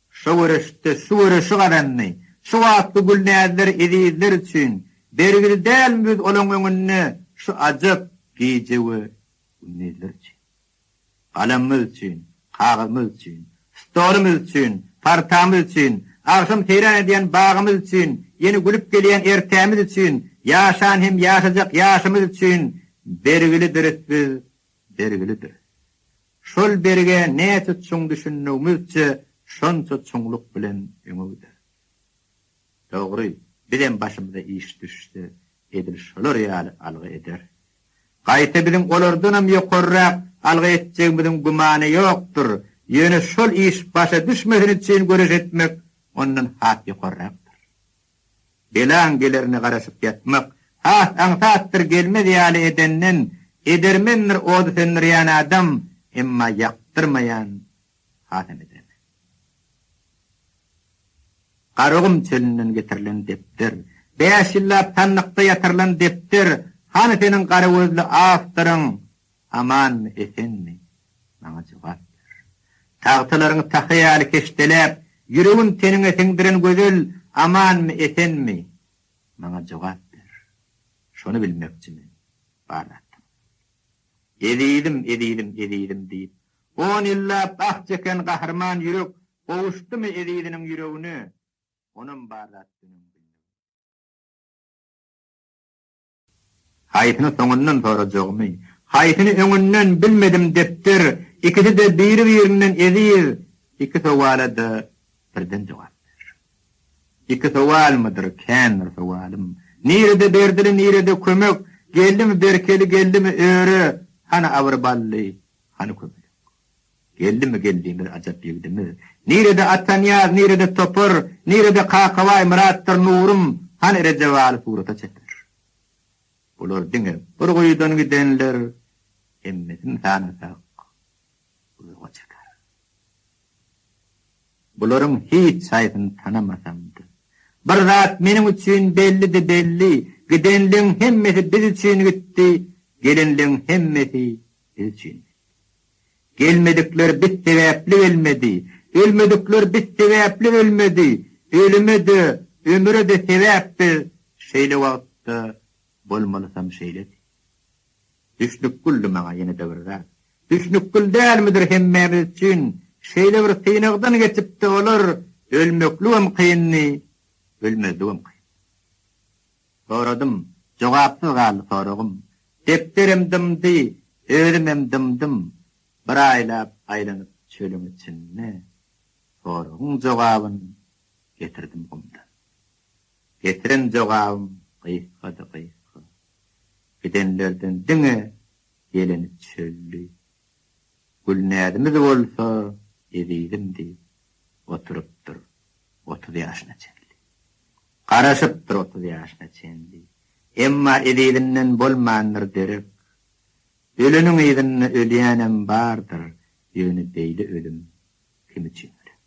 Şo göreşde şu göreşi gazandy. Şu wagtky Gülnäzler ezizler üçin bergili dälmi biz olaň öňünde şu ajap gije we gündizler üçin. Galamymyz üçin, kagyzymyz üçin, stolumyz üçin, partamyz üçin, agşam seýran edýän bagymyz üçin, ýene gülüp gelýän ertämiz üçin, ýaşan hem ýaşajak ýaşymyz üçin bergilidiris biz bergilidir. Şol bergä näçe çuň düşündigimizçe şonça çuňluk bilen öňe gideris. Dogry, bizem başymyza iş düşse edil şolar ýaly algy ederis. Gaýta biziň olardanam ýokarrak algy etjegimiziň gümany ýokdur, ýöne şol iş başa düşmesin üçin göreş etmek ondan has ýokarrakdyr. Belaň gelerine garaşyp ýatmak has aňsatdyr gelmez ýaly edenden, edermendir ody söndürýän adam, emma ýakdyrmaýan hasam edermen. Garagum çölünden getirilen depder, bäş ýyllap sandykda ýatyrylan depder, hany seniň gara gözli awtoryň, Amanmy, esenmi? Maňa jogap ber. Tagtalaryňy tahy ýaly keşdeläp, ýüregin teniňe siňdiren gözel, amanmy, esenmi? Maňa jogap ber. Şony bilmekçi men, bar zatdan ozal. Ezizim, ezizim, ezizim diýip, on ýyllap ah çeken gahryman ýürek gowuşdymy eziziniň ýüregine? Onam bar zatdan öň bilmegim gerek. Haýsyny soňundan sorajagymy, haýsyny öňünden bilmedim depder, ikisi-de biri-birinden eziz, iki sowala-da birden jogap ber. Iki sowalmydyr, kändir sowalym. Nirede Berdili, nirede Kömek, geldimi Berkeli, geldimi Öre, hany Abyr Bally, hany Kömelek. Geldimi geldimiz ajap ýigdimiz. Nirede Atanyýaz, nirede Topar, nirede Kakabaý, Myratdyr Nurum, hany Rejebaly surata çeper. Bular diňe bir guýudan gidenler, hemmesini sanasak uzaga çeker. Bularyň hiç haýsyny tanamasam-da, bir zat meniň üçin bellidi belli, gidenleň hemmesi biz üçin gitdi, gelenleň hemmesi biz üçin geldi. Gelmedikler biz sebäpli gelmedi, ölmedikler biz sebäpli ölmedi, ölüme-de, ömüre-de sebäp biz, şeýle wagtda bolmalysam şeýledi. Düşnükgüldi maňa ýene-de bir zat. Düşnükgül dälmidir hemmämiz üçin, şeýle bir synagdan geçipdi olar, ölmekligem kyndy, ölmezligem kyndy. Soradym, jogapsyz galdy soragym. Depderim dymdy, özümem dymdym. Bir aýlap aýlanyp çölüň içinde, soragyň jogabyn getirdim gumdan. Getiren jogabym gysgady gysga. Gidenlerden diňe geleni çöldi. Gülnäzimiz bolsa ezizim diýip oturypdyr 30 ýaşyna çenli. Garaşypdyr 30 ýaşyna çenli. Emma ezizinden bolmandyr derek. Öleniň yzynda ölýänem bardyr, ýöne beýle ölüm kim üçin gerek?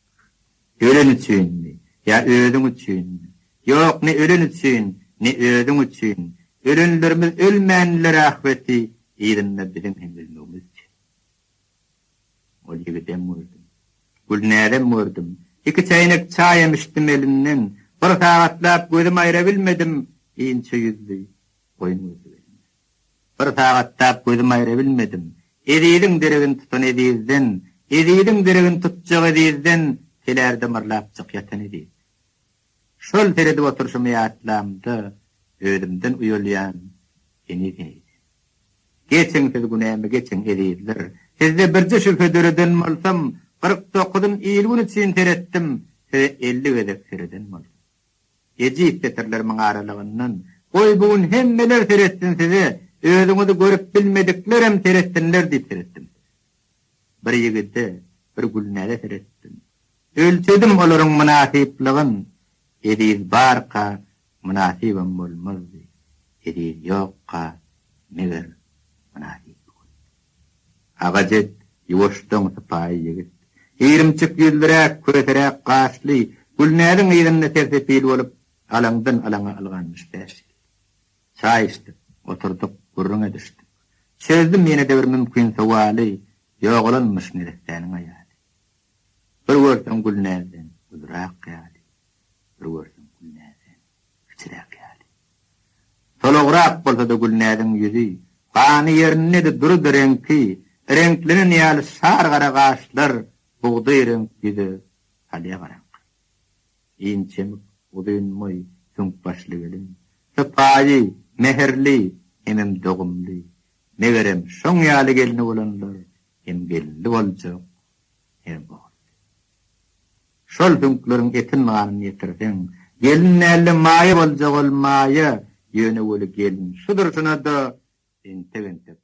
Ölen üçinmi ýa özüň üçinmi? Ýok, ne ölen üçin, ne özüň üçin. Ölenlerimiz ölmändiler ahbeti, yzynda biziň hem ölmegimiz üçin. Ol ýigidem gördüm. Gülnäzem gördüm. Iki çäýnek çaýam içdim elinden. Bir sagatlap gözüm aýra bilmedim inçe ýüzli, goýun gözli gelinden. Bir sagatlap gözüm aýra bilmedim. Eziziň deregini tutan Ezizden, Eziziň deregini tutjak Ezizden, telärde myrlapjyk ýatan Ezizden. Şol seredip oturyşymy ýatlamda. Özümden uýalýan heniz-heniz. Geçiň siz günämi geçiň ezizler. Sizde birje şübhe döreden bolsam, 49-yn il-gün üçin seretdim, size 50 gezek sereden bolsam. Ejiz setirlerimiň aralygyndan, Goý bu gün hemmeler seretsin size, özüňizi görüp bilmediklerem seretsinler diýip seretdim size. Bir ýigide, bir Gülnäze seretdim. Ölçedim olaryň mynasyplygyn, Eziz barka mynasybam bolmazdy, Eziz ýokka meger mynasyp boldy. Agajet, ýuwaşjaň sypaýy ýigit. Irimçik ýüzlüräk, köseräk gaşly, Gülnäziň yzynda sersepil bolup, alaňdan alaňa ylganmyş bäş ýigit. Çaý içdik, oturdyk, gürrüň edişdik. Çözdüm ýene-de bir mümkin sowaly, Ýogalanmyş neressäniň aýaly. Bir görseň Gülnäzden ulurak ýaly, bir görseň Gülnäzden kiçiräk ýaly. Solagrak bolsa-da Gülnäziň ýüzi, gany ýerindedi, durudy reňki, reňklenen ýaly şar gara gaşlar bugdaý reňk ýüze salýa garaňky. Inçemik, uzynboý, süňkbaşly gelin. Sypaýy, mähirli hemem dogumly. Megerem, şoň ýaly gelni bolanlar hem gelinli boljak, hem ogully. Şol süňkleriň etin-ganyny ýetirseň, gelin däl-de maýa boljak ol maýa, ýöne weli gelin şu durşuna-da entek-entek.